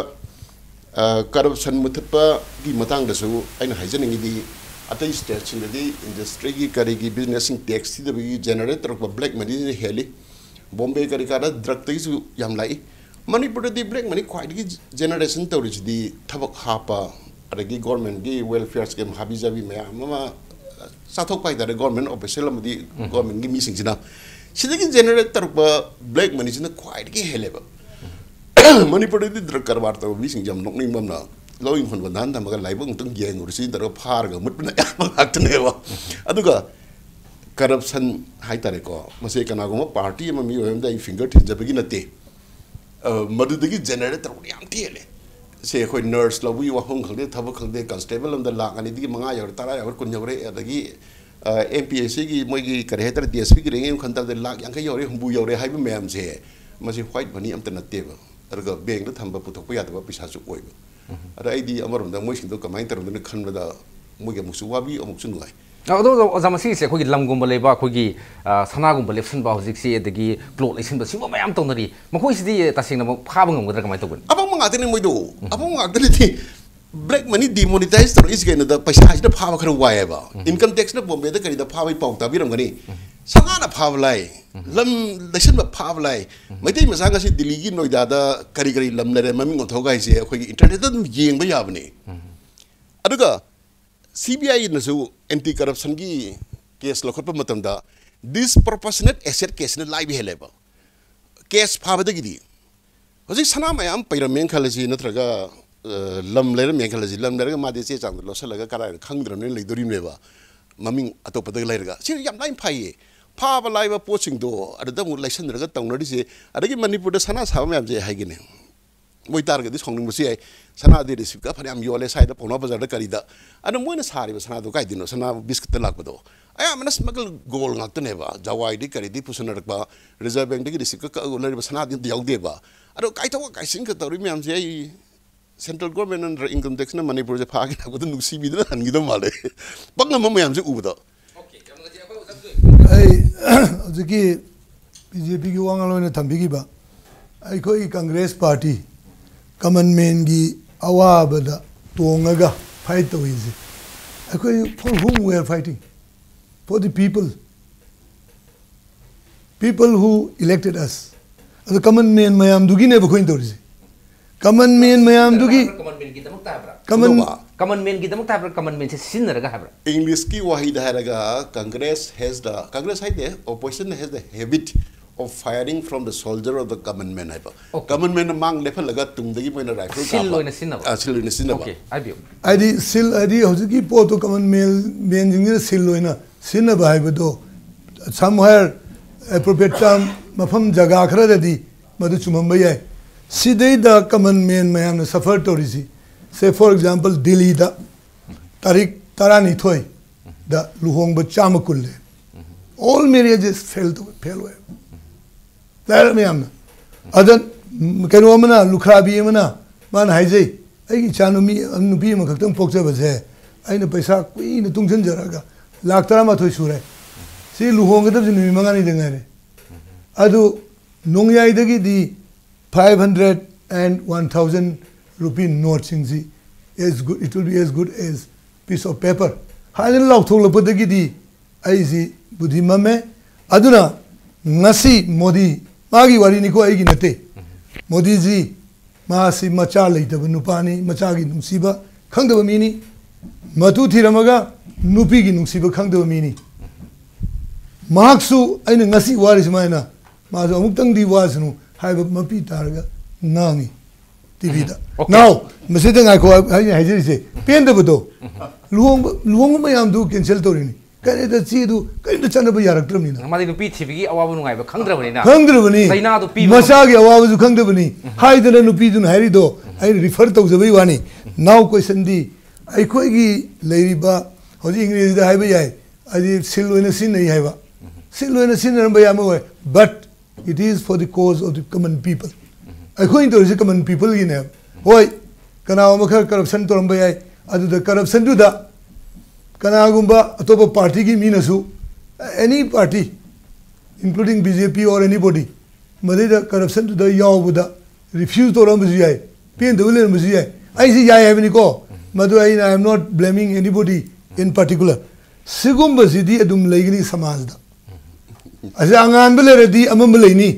ꯑ, ꯀꯔꯞꯁꯟ ꯃꯨꯊꯠꯄꯒꯤ ꯃꯇꯥꯡꯗꯁꯨ ꯑꯩꯅ ꯍꯥꯏꯖꯅꯤꯡꯉꯤꯗꯤ, ꯑꯇꯩ ꯁ꯭ꯇꯦꯠꯁꯤꯡꯗꯗꯤ ꯏꯟꯗꯁꯇ꯭ꯔꯤꯒꯤ, ꯀꯔꯤꯒꯤ, ꯕꯤꯖꯤꯅꯦꯁꯁꯤꯡ ꯇꯦꯛꯁ ꯊꯤꯗꯕꯒꯤ ꯖꯦꯅꯦꯔꯦꯠ ꯇꯧꯔꯛꯄ ꯕ꯭ꯂꯦꯛ ꯃꯅꯤꯁꯤꯅ ꯍꯦꯜꯂꯤ꯫ ꯕꯣꯝꯕꯦ ꯀꯔꯤ ꯀꯥꯗ ꯗ꯭ꯔꯒꯇꯒꯤꯁꯨ ꯌꯥꯝ ꯂꯥꯛꯏ꯫ ꯃꯅꯤꯄꯨꯔꯗꯗꯤ ꯕ꯭ꯂꯦꯛ ꯃꯅꯤ ꯈ꯭ꯋꯥꯏꯗꯒꯤ ꯖꯦꯅꯦꯔꯦꯁꯟ ꯇꯧꯔꯤꯁꯤꯗꯤ ꯊꯕꯛ ꯍꯥꯞꯄ, ꯑꯗꯒꯤ ꯒꯣꯔꯃꯦꯟꯒꯤ ꯋꯦꯜꯐꯤꯌꯔ ꯁ꯭ꯀꯤꯝ ꯍꯥꯕꯤ ꯖꯥꯕꯤ ꯃꯌꯥꯝ ꯑꯃ ꯆꯥꯊꯣꯛꯄ ꯍꯥꯏꯇꯥꯔꯦ, ꯒꯣꯔꯃꯦꯟ ꯑꯣꯐꯤꯁꯤꯌꯦꯜ ꯑꯃꯗꯤ ꯒꯣꯔꯃꯦꯟꯒꯤ ꯃꯤꯁꯤꯡꯁꯤꯅ꯫ ꯁꯤꯗꯒꯤ ꯖꯦꯅꯦꯔꯦꯠ ꯇꯧꯔꯛꯄ ꯕ꯭ꯂꯦꯛ ꯃꯅꯤꯁꯤꯅ ꯈ꯭ꯋꯥꯏꯗꯒꯤ ꯍꯦꯜꯂꯦꯕ꯫ ꯃꯅꯤꯄꯨꯔꯗꯗꯤ ꯗ꯭ꯔꯒ ꯀꯔꯕꯥꯔ ꯇꯧꯕ ꯃꯤꯁꯤꯡꯁꯦ ꯌꯥꯝ ꯅꯣꯛꯅꯤꯡꯕ ꯑꯃꯅ, ꯂꯧ ꯏꯪꯈꯣꯜ ꯕꯟꯗꯥꯟ ꯊꯝꯃꯒ ꯂꯥꯏꯕꯛ ꯑꯃꯨꯛꯇꯪ ꯌꯦꯡꯉꯨꯔꯁꯤ ꯇꯧꯔꯒ ꯐꯥꯔꯒ ꯃꯨꯠꯄꯅ ꯑꯌꯥꯝꯕ ꯉꯥꯛꯇꯅꯦꯕ꯫ ꯑꯗꯨꯒ ꯀꯔꯞꯁꯟ ꯍꯥꯏꯇꯥꯔꯦꯀꯣ, ꯃꯁꯤ ꯀꯅꯥꯒꯨꯝꯕ ꯄꯥꯔꯇꯤ ꯑꯃ, ꯃꯤꯑꯣꯏ ꯑꯃꯗ ꯑꯩ ꯐꯤꯡꯒꯔ ꯊꯤꯟꯖꯕꯒꯤ ꯅꯠꯇꯦ꯫ ꯑ, ꯃꯗꯨꯗꯒꯤ ꯖꯦꯅꯦꯔꯦꯠ ꯇꯧꯔꯛꯄ ꯌꯥꯝ ꯊꯤ ꯍꯦꯜꯂꯦ꯫ ꯁꯦ, ꯑꯩꯈꯣꯏ ꯅꯔꯁ ꯂꯧꯕꯒꯤ ꯋꯥꯐꯝ ꯈꯪꯗꯦ, ꯊꯕꯛ ꯈꯪꯗꯦ, ꯀꯟꯁꯇꯦꯕꯜ ꯑꯃꯗ ꯂꯥꯛ ꯑꯅꯤꯗꯒꯤ ꯃꯉꯥ ꯌꯧꯔꯦ, ꯇꯔꯥ ꯌꯧꯔꯦ, ꯀꯨꯟ ꯌꯧꯔꯦ, ꯑꯗꯒꯤ, ꯑ, ꯑꯦꯝ ꯄꯤ ꯑꯦꯁ ꯁꯤꯒꯤ ꯃꯣꯏꯒꯤ ꯀꯔꯤ ꯍꯥꯏꯇꯥꯔꯦ, ꯗꯤ ꯑꯦꯁ ꯄꯤꯒꯤ ꯔꯦꯡ ꯑꯃ ꯈꯟ ꯇꯥꯔꯗꯤ ꯂꯥꯛ ꯌꯥꯡꯈꯩ ꯌꯧꯔꯦ, ꯍꯨꯝꯐꯨ ꯌꯧꯔꯦ ꯍꯥꯏꯕ ꯃꯌꯥꯝꯁꯦ, ꯃꯁꯤ ꯋꯥꯏꯠ ꯃꯅꯤ ꯑꯝꯇ ꯅꯠꯇꯦꯕ꯫ ꯑꯗꯨꯒ ꯕꯦꯡꯗ ꯊꯝꯕ ꯄꯨꯊꯣꯛꯄ ꯌꯥꯗꯕ ꯄꯩꯁꯥꯁꯨ ꯑꯣꯏꯕ꯫ ꯑꯗ ꯑꯩꯗꯤ ꯑꯃꯔꯣꯝꯗ ꯃꯣꯏꯁꯤꯡꯗꯣ ꯀꯃꯥꯏꯅ ꯇꯧꯔꯝꯗꯣꯏꯅꯣ ꯈꯟꯕꯗ ꯃꯣꯏꯒꯤ ꯑꯃꯨꯛꯁꯨ ꯋꯥꯕꯤ, ꯑꯃꯨꯛꯁꯨ ꯅꯨꯡꯉꯥꯏ꯫ ꯑꯗꯣ ꯑꯣꯖꯥ, ꯃꯁꯤꯒꯤꯁꯦ ꯑꯩꯈꯣꯏꯒꯤ ꯂꯝꯒꯨꯝꯕ ꯂꯩꯕ, ꯑꯩꯈꯣꯏꯒꯤ, ꯑ, ꯁꯅꯥꯒꯨꯝꯕ ꯂꯦꯞꯁꯤꯟꯕ ꯍꯧꯖꯤꯛꯁꯤ, ꯑꯗꯒꯤ ꯄ꯭ꯂꯣꯠ ꯂꯩꯁꯤꯟꯕ, ꯁꯤꯒꯨꯝꯕ ꯃꯌꯥꯝ ꯇꯧꯅꯔꯤ꯫ ꯃꯈꯣꯏꯁꯤꯗꯤ ꯇꯁꯦꯡꯅꯃꯛ ꯐꯥꯕ ꯉꯝꯒꯗ꯭ꯔꯥ, ꯀꯃꯥꯏꯅ ꯇꯧꯒꯅꯤ? ꯑꯄꯪꯕ ꯉꯥꯛꯇꯅꯤ ꯃꯣꯏꯗꯣ꯫ ꯑꯄꯪꯕ ꯉꯥꯛꯇꯅꯤ꯫ ꯕ꯭ꯂꯦꯛ ꯃꯅꯤ ꯗꯤꯃꯣꯅꯤꯇꯥꯏꯖ ꯇꯧꯔꯛꯏꯁꯤ ꯀꯩꯅꯣꯗ, ꯄꯩꯁꯥꯁꯤꯅ ꯐꯥꯕ ꯈꯔ ꯋꯥꯏꯑꯦꯕ꯫ ꯏꯟꯀꯝ ꯇꯦꯛꯁꯅ ꯕꯣꯝꯕꯦꯗ ꯀꯔꯤꯗ ꯐꯥꯕꯒꯤ ꯄꯥꯎ ꯇꯥꯕꯤꯔꯝꯒꯅꯤ꯫ ꯁꯅꯥꯅ ꯐꯥꯕ ꯂꯥꯏ, ꯂꯝ ꯂꯩꯁꯤꯟꯕ ꯐꯥꯕ ꯂꯥꯏ꯫ ꯃꯩꯇꯩ ꯃꯆꯥ ꯉꯁꯤ ꯗꯤꯜꯂꯤꯒꯤ ꯅꯣꯏꯗꯥꯗ ꯀꯔꯤ ꯀꯔꯤ ꯂꯝ ꯂꯩꯔꯦ ꯃꯃꯤꯡ ꯑꯣꯟꯊꯣꯛꯑꯒ ꯍꯥꯏꯁꯦ ꯑꯩꯈꯣꯏꯒꯤ ꯏꯟꯇꯔꯅꯦꯠꯇ ꯑꯗꯨꯝ ꯌꯦꯡꯕ ꯌꯥꯕꯅꯤ꯫ ꯑꯗꯨꯒ ꯁꯤ ꯕꯤ ꯑꯥꯏꯅꯁꯨ ꯑꯦꯟꯇꯤ ꯀꯔꯞꯁꯟꯒꯤ ꯀꯦꯁ ꯂꯧꯈꯠꯄ ꯃꯇꯝꯗ ꯗꯤꯁꯄ꯭ꯔꯣꯄꯣꯔꯁꯅꯦꯠ ꯑꯦꯁꯦꯠ ꯀꯦꯁꯅ ꯂꯥꯏꯕ ꯍꯦꯜꯂꯦꯕ꯫ ꯀꯦꯁ ꯐꯥꯕꯗꯒꯤꯗꯤ ꯍꯧꯖꯤꯛ ꯁꯅꯥ ꯃꯌꯥꯝ ꯄꯩꯔꯝꯃꯦꯅ ꯈꯜꯂꯁꯤ, ꯅꯠꯇ꯭ꯔꯒ, ꯑ, ꯂꯝ ꯂꯩꯔꯝꯃꯦꯅ ꯈꯜꯂꯁꯤ, ꯂꯝ ꯂꯩꯔꯒ ꯃꯥꯗꯤ ꯆꯦ ꯆꯥꯡꯗꯣ ꯂꯣꯠꯁꯤꯜꯂꯒ ꯀꯗꯥꯏꯗ ꯈꯪꯗ꯭ꯔꯕꯅꯤꯅ ꯂꯩꯗꯣꯔꯤꯕꯅꯦꯕ, ꯃꯃꯤꯡ ꯑꯇꯣꯞꯄꯗ ꯂꯩꯔꯒ꯫ ꯁꯤ ꯌꯥꯝ ꯂꯥꯏꯅ ꯐꯩꯌꯦ꯫ ꯐꯥꯕ ꯂꯥꯏꯕ ꯄꯣꯠꯁꯤꯡꯗꯣ ꯑꯗꯨꯗ ꯑꯃꯨꯛ ꯂꯩꯁꯟꯅꯔꯒ ꯇꯧꯅꯔꯤꯁꯦ꯫ ꯑꯗꯒꯤ ꯃꯅꯤꯄꯨꯔꯗ ꯁꯅꯥ ꯁꯥꯕ ꯃꯌꯥꯝꯁꯦ ꯍꯥꯏꯒꯅꯤ, ꯃꯣꯏ ꯇꯥꯔꯒꯗꯤ ꯁꯥꯎꯅꯤꯡꯕꯁꯨ ꯌꯥꯏ꯫ ꯁꯅꯥꯗꯤ ꯔꯤꯁꯤꯞꯀ ꯐꯅꯌꯥꯝ ꯌꯣꯜꯂꯦ ꯁ꯭ꯋꯥꯏꯗ ꯄꯥꯎꯅꯥ ꯕꯖꯥꯔꯗ ꯀꯔꯤꯗ꯫ ꯑꯗꯣ ꯃꯣꯏꯅ ꯁꯥꯔꯤꯕ ꯁꯅꯥꯗꯣ ꯀꯥꯏꯗꯩꯅꯣ? ꯁꯅꯥ ꯕꯤꯁꯀꯤꯠꯇ ꯂꯥꯛꯄꯗꯣ ꯑꯌꯥꯝꯕꯅ ꯁ꯭ꯃꯒꯜ ꯒꯣꯜ ꯉꯥꯛꯇꯅꯦꯕ꯫ ꯖꯋꯥꯏꯗꯤ ꯀꯔꯤꯗꯤ ꯄꯨꯁꯟꯅꯔꯛꯄ, ꯔꯤꯖꯔꯚ ꯕꯦꯡꯛꯇꯒꯤ ꯔꯤꯁꯤꯞꯀ ꯀꯛꯑꯒ ꯂꯩꯔꯤꯕ ꯁꯅꯥꯗꯤ ꯑꯝꯇ ꯌꯥꯎꯗꯦꯕ꯫ ꯑꯗꯣ ꯀꯥꯏꯊꯣꯛ ꯀꯥꯏꯁꯤꯟꯒ ꯇꯧꯔꯤ ꯃꯌꯥꯝꯁꯦ ꯑꯩ ꯁꯦꯟꯇ꯭ꯔꯦꯜ ꯒꯣꯔꯃꯦꯟꯅ ꯅꯠꯇ꯭ꯔ ꯏꯟꯀꯝ ꯇꯦꯛꯁꯅ ꯃꯅꯤꯄꯨꯔꯁꯦ ꯐꯥꯒꯦ ꯂꯥꯛꯄꯗ ꯅꯨꯡꯁꯤꯕꯤꯗꯅ ꯍꯟꯈꯤꯗꯧ ꯃꯥꯜꯂꯦ꯫ ꯄꯪꯉꯝꯕ ꯃꯌꯥꯝꯁꯦ ꯎꯕꯗ꯫ ꯑꯩ ꯍꯧꯖꯤꯛꯀꯤ ꯕꯤ ꯖꯦ ꯄꯤꯒꯤ ꯋꯥ ꯉꯥꯡꯂꯣꯏꯅ ꯊꯝꯕꯤꯈꯤꯕ ꯑꯩꯈꯣꯏꯒꯤ ꯀꯪꯒ꯭ꯔꯦꯁ ꯄꯥꯔꯇꯤ ꯀꯃꯟ ꯃꯦꯟꯒꯤ ꯑꯋꯥꯕꯗ ꯇꯣꯡꯉꯒ ꯐꯥꯏꯠ ꯇꯧꯔꯤꯁꯦ꯫ ꯑꯩꯈꯣꯏ for whom we are fighting? For the people. People who elected us. ꯑꯗꯣ ꯀꯃꯟ ꯃꯦꯟ ꯃꯌꯥꯝꯗꯨꯒꯤꯅꯦꯕ ꯑꯩꯈꯣꯏꯅ ꯇꯧꯔꯤꯁꯦ꯫ ꯀꯃꯟ ꯃꯦꯟ ꯃꯌꯥꯝꯗꯨꯒꯤ ꯀꯃꯟ ꯃꯦꯟꯒꯤꯗꯃꯛꯇ ꯍꯥꯏꯕ꯭ꯔꯥ? ꯀꯃꯟ ꯑꯗꯨꯒ ꯀꯃꯟ ꯃꯦꯟꯒꯤꯗꯃꯛꯇ ꯍꯥꯏꯕ꯭ꯔꯥ, ꯀꯃꯟ ꯃꯦꯟꯁꯦ ꯁꯤꯖꯤꯟꯅꯔꯒ ꯍꯥꯏꯕ꯭ꯔꯥ? ꯏꯪꯂꯤꯁꯀꯤ ꯋꯥꯍꯩꯗ ꯍꯥꯏꯔꯒ Congress has the, Congress ꯍꯥꯏꯗꯦ, opposition has the habit of firing from the shoulder of the common man ꯍꯥꯏꯕ꯫ Okay. ꯀꯃꯟ ꯃꯦꯟꯅ ꯃꯥꯡ ꯂꯦꯞꯍꯜꯂꯒ ꯇꯨꯡꯗꯒꯤ ꯃꯣꯏꯅ ꯔꯥꯏꯐꯜ ꯁꯤꯜ ꯑꯣꯏꯅ ꯁꯤꯖꯤꯟꯅꯕ? ꯁꯤꯜ ꯑꯣꯏꯅ ꯁꯤꯖꯤꯟꯅꯕ꯫ Okay, ꯍꯥꯏꯕꯤꯌꯨ꯫ ꯍꯥꯏꯗꯤ ꯁꯤꯜ ꯍꯥꯏꯗꯤ ꯍꯧꯖꯤꯛꯀꯤ ꯄꯣꯠꯇꯣ ꯀꯃꯟ ꯃꯦꯟ ꯃꯦꯟꯁꯤꯡꯁꯤꯅ ꯁꯤꯜ ꯑꯣꯏꯅ ꯁꯤꯖꯤꯟꯅꯕ ꯍꯥꯏꯕꯗꯣ somewhere appropriate term ꯃꯐꯝ ꯖꯒꯥ ꯈꯔꯗꯗꯤ ꯃꯗꯨ ꯆꯨꯝꯃꯝꯕ ꯌꯥꯏ꯫ ꯁꯤꯗꯩꯗ ꯀꯃꯟ ꯃꯦꯟ ꯃꯌꯥꯝꯅ ꯁꯐꯔ ꯇꯧꯔꯤꯁꯤ, say for example ꯗꯤꯜꯂꯤꯗ ꯇꯥꯔꯤꯛ ꯇꯔꯥꯅꯤꯊꯣꯏꯗ ꯂꯨꯍꯣꯡꯕ ꯆꯥꯝꯃ ꯀꯨꯜꯂꯦ꯫ All marriages fail ꯇꯧꯋꯦ, ꯐꯦꯜ ꯑꯣꯏ꯫ ꯂꯥꯏꯔꯕ ꯃꯌꯥꯝꯅ꯫ ꯑꯗ ꯀꯩꯅꯣ ꯑꯃꯅ, ꯂꯨꯈ꯭ꯔꯥꯕꯤ ꯑꯃꯅ ꯃꯥꯅ ꯍꯥꯏꯖꯩ, "ꯑꯩꯒꯤ ꯏꯆꯥ ꯅꯨꯃꯤ ꯅꯨꯄꯤ ꯑꯃꯈꯛꯇꯪ ꯄꯣꯛꯆꯕꯁꯦ ꯑꯩꯅ ꯄꯩꯁꯥ ꯀꯨꯏꯅ ꯇꯨꯡꯁꯤꯟꯖꯔꯒ ꯂꯥꯛ ꯇꯔꯥꯃꯥꯊꯣꯏ ꯁꯨꯔꯦ꯫ ꯁꯤ ꯂꯨꯍꯣꯡꯒꯗꯕꯁꯦ ꯅꯨꯃꯤꯠ ꯃꯉꯥꯅꯤꯗ ꯉꯥꯏꯔꯦ꯫ ꯑꯗꯨ ꯅꯣꯡꯌꯥꯏꯗꯒꯤꯗꯤ five hundred and one thousand rupee note ꯁꯤꯡꯁꯤ as good, it will be as good as piece of paper ꯍꯥꯏꯗꯅ ꯂꯥꯎꯊꯣꯛꯂꯛꯄꯗꯒꯤꯗꯤ ꯑꯩꯁꯤ ꯕꯨꯙꯤ ꯃꯝꯃꯦ꯫ ꯑꯗꯨꯅ ꯉꯁꯤ ꯃꯣꯗꯤ, ꯃꯥꯒꯤ ꯋꯥꯔꯤꯅꯤꯀꯣ, ꯑꯩꯒꯤ ꯅꯠꯇꯦ꯫ ꯃꯣꯗꯤꯖꯤ ꯃꯥꯁꯤ ꯃꯆꯥ ꯂꯩꯇꯕ ꯅꯨꯄꯥꯅꯤ, ꯃꯆꯥꯒꯤ ꯅꯨꯡꯁꯤꯕ ꯈꯪꯗꯕ ꯃꯤꯅꯤ꯫ ꯃꯇꯨ ꯊꯤꯔꯝꯃꯒ ꯅꯨꯄꯤꯒꯤ ꯅꯨꯡꯁꯤꯕ ꯈꯪꯗꯕ ꯃꯤꯅꯤ꯫ ꯃꯍꯥꯛꯁꯨ ꯑꯩꯅ ꯉꯁꯤ ꯋꯥꯔꯤ ꯁꯨꯃꯥꯏꯅ ꯃꯥꯁꯨ ꯑꯃꯨꯛꯇꯪꯗꯤ ꯋꯥꯁꯅꯨ ꯍꯥꯏꯕ ꯃꯄꯤ ꯇꯥꯔꯒ ꯉꯥꯡꯉꯤ ꯇꯤꯚꯤꯗ꯫ Okay. Now ꯃꯁꯤꯗ ꯉꯥꯏꯈꯣ, ꯑꯩꯅ ꯍꯥꯏꯖꯔꯤꯁꯦ ꯄꯦꯟꯗꯕꯗꯣ, ꯂꯨꯍꯣꯡꯕ ꯂꯨꯍꯣꯡꯕ ꯃꯌꯥꯝꯗꯨ cancel ꯇꯧꯔꯤꯅꯤ꯫ ꯀꯔꯤꯗ ꯆꯦꯗꯨ ꯀꯔꯤꯝꯇ ꯆꯠꯅꯕ ꯌꯥꯔꯛꯇ꯭ꯔꯕꯅꯤꯅ꯫ ꯃꯥꯗꯤ ꯅꯨꯄꯤ ꯊꯤꯕꯒꯤ ꯑꯋꯥꯕ ꯅꯨꯡꯉꯥꯏꯕ ꯈꯪꯗ꯭ꯔꯕꯅꯤꯅ꯫ ꯈꯪꯗ꯭ꯔꯕꯅꯤ꯫ ꯆꯩꯅꯥꯗꯨ ꯄꯤꯕ ꯃꯆꯥꯒꯤ ꯑꯋꯥꯕꯁꯨ ꯈꯪꯗꯕꯅꯤ꯫ ꯍꯥꯏꯗꯅ ꯅꯨꯄꯤꯗꯨꯅ ꯍꯥꯏꯔꯤꯗꯣ ꯑꯩꯅ ꯔꯤꯐꯔ ꯇꯧꯖꯕꯩ ꯋꯥꯅꯤ꯫ ꯅꯥꯎ ꯀꯣꯏꯁꯟꯗꯤ ꯑꯩꯈꯣꯏꯒꯤ ꯂꯩꯔꯤꯕ ꯍꯧꯖꯤꯛ ꯏꯪꯒ꯭ꯔꯦꯖꯤꯗ ꯍꯥꯏꯕ ꯌꯥꯏ, ꯍꯥꯏꯗꯤ ꯁꯤꯜ ꯑꯣꯏꯅ ꯁꯤꯖꯤꯟꯅꯩ ꯍꯥꯏꯕ꯫ ꯁꯤꯜ ꯑꯣꯏꯅ ꯁꯤꯖꯤꯟꯅꯔꯝꯕ ꯌꯥꯝꯕ ꯑꯣꯏ, but it is for the cause of the common people. ꯑꯩꯈꯣꯏꯅ ꯇꯧꯔꯤꯁꯦ common peopleꯒꯤꯅꯦꯕ꯫ ꯍꯣꯏ, ꯀꯅꯥꯒꯨꯝꯕ ꯈꯔ ꯀꯔꯞꯁꯟ ꯇꯧꯔꯝꯕ ꯌꯥꯏ, ꯑꯗꯨꯗ ꯀꯔꯞꯁꯟꯗꯨꯗ ꯀꯅꯥꯒꯨꯝꯕ ꯑꯇꯣꯞꯄ ꯄꯥꯔꯇꯤꯒꯤ ꯃꯤꯅꯁꯨ, any party, including B J P or anybody, ꯃꯗꯩꯗ ꯀꯔꯞꯁꯟꯗꯨꯗ ꯌꯥꯎꯕꯗ ꯔꯤꯐ꯭ꯌꯨꯁ ꯇꯧꯔꯝꯕꯁꯨ ꯌꯥꯏ, ꯄꯦꯟꯗꯕ ꯂꯩꯔꯝꯕꯁꯨ ꯌꯥꯏ꯫ ꯑꯩꯁꯤ ꯌꯥꯏ ꯍꯥꯏꯕꯅꯤꯀꯣ, ꯃꯗꯨ ꯑꯩꯅ I am not blaming anybody in particular꯫ ꯁꯤꯒꯨꯝꯕꯁꯤꯗꯤ ꯑꯗꯨꯝ ꯂꯩꯒꯅꯤ ꯁꯃꯥꯖꯗ꯫ ꯑꯁꯤ ꯑꯉꯥꯟꯕ ꯂꯩꯔꯗꯤ ꯑꯃꯝꯕ ꯂꯩꯅꯤ꯫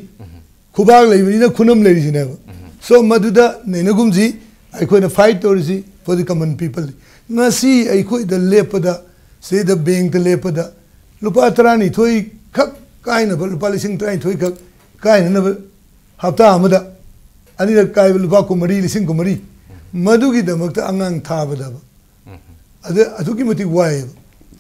ꯈꯨꯕꯥꯛ ꯂꯩꯕꯅꯤꯅ ꯈꯨꯅꯝ ꯂꯩꯔꯤꯁꯤꯅꯦꯕ꯫ So ꯃꯗꯨꯗ ꯅꯩꯅꯒꯨꯝꯁꯤ꯫ ꯑꯩꯈꯣꯏꯅ ꯐꯥꯏꯠ ꯇꯧꯔꯤꯁꯤ for the common people꯫ ꯉꯁꯤ ꯑꯩꯈꯣꯏꯗ ꯂꯦꯞꯄꯗ, ꯁꯤꯗ ꯕꯦꯡꯛꯇ ꯂꯦꯞꯄꯗ ꯂꯨꯄꯥ ꯇꯔꯥꯅꯤꯊꯣꯏ ꯈꯛ ꯀꯥꯏꯅꯕ, ꯂꯨꯄꯥ ꯂꯤꯁꯤꯡ ꯇꯔꯥꯅꯤꯊꯣꯏ ꯈꯛ ꯀꯥꯏꯅꯅꯕ ꯍꯞꯇꯥ ꯑꯃꯗ ꯑꯅꯤꯔꯛ ꯀꯥꯏꯕ ꯂꯨꯄꯥ ꯀꯨꯟꯃꯔꯤ, ꯂꯤꯁꯤꯡ ꯀꯨꯟꯃꯔꯤ, ꯃꯗꯨꯒꯤꯗꯃꯛꯇ ꯑꯉꯥꯡ ꯊꯥꯕꯗꯕ ꯑꯗ ꯑꯗꯨꯛꯀꯤ ꯃꯇꯤꯛ ꯋꯥꯏꯑꯦꯕ꯫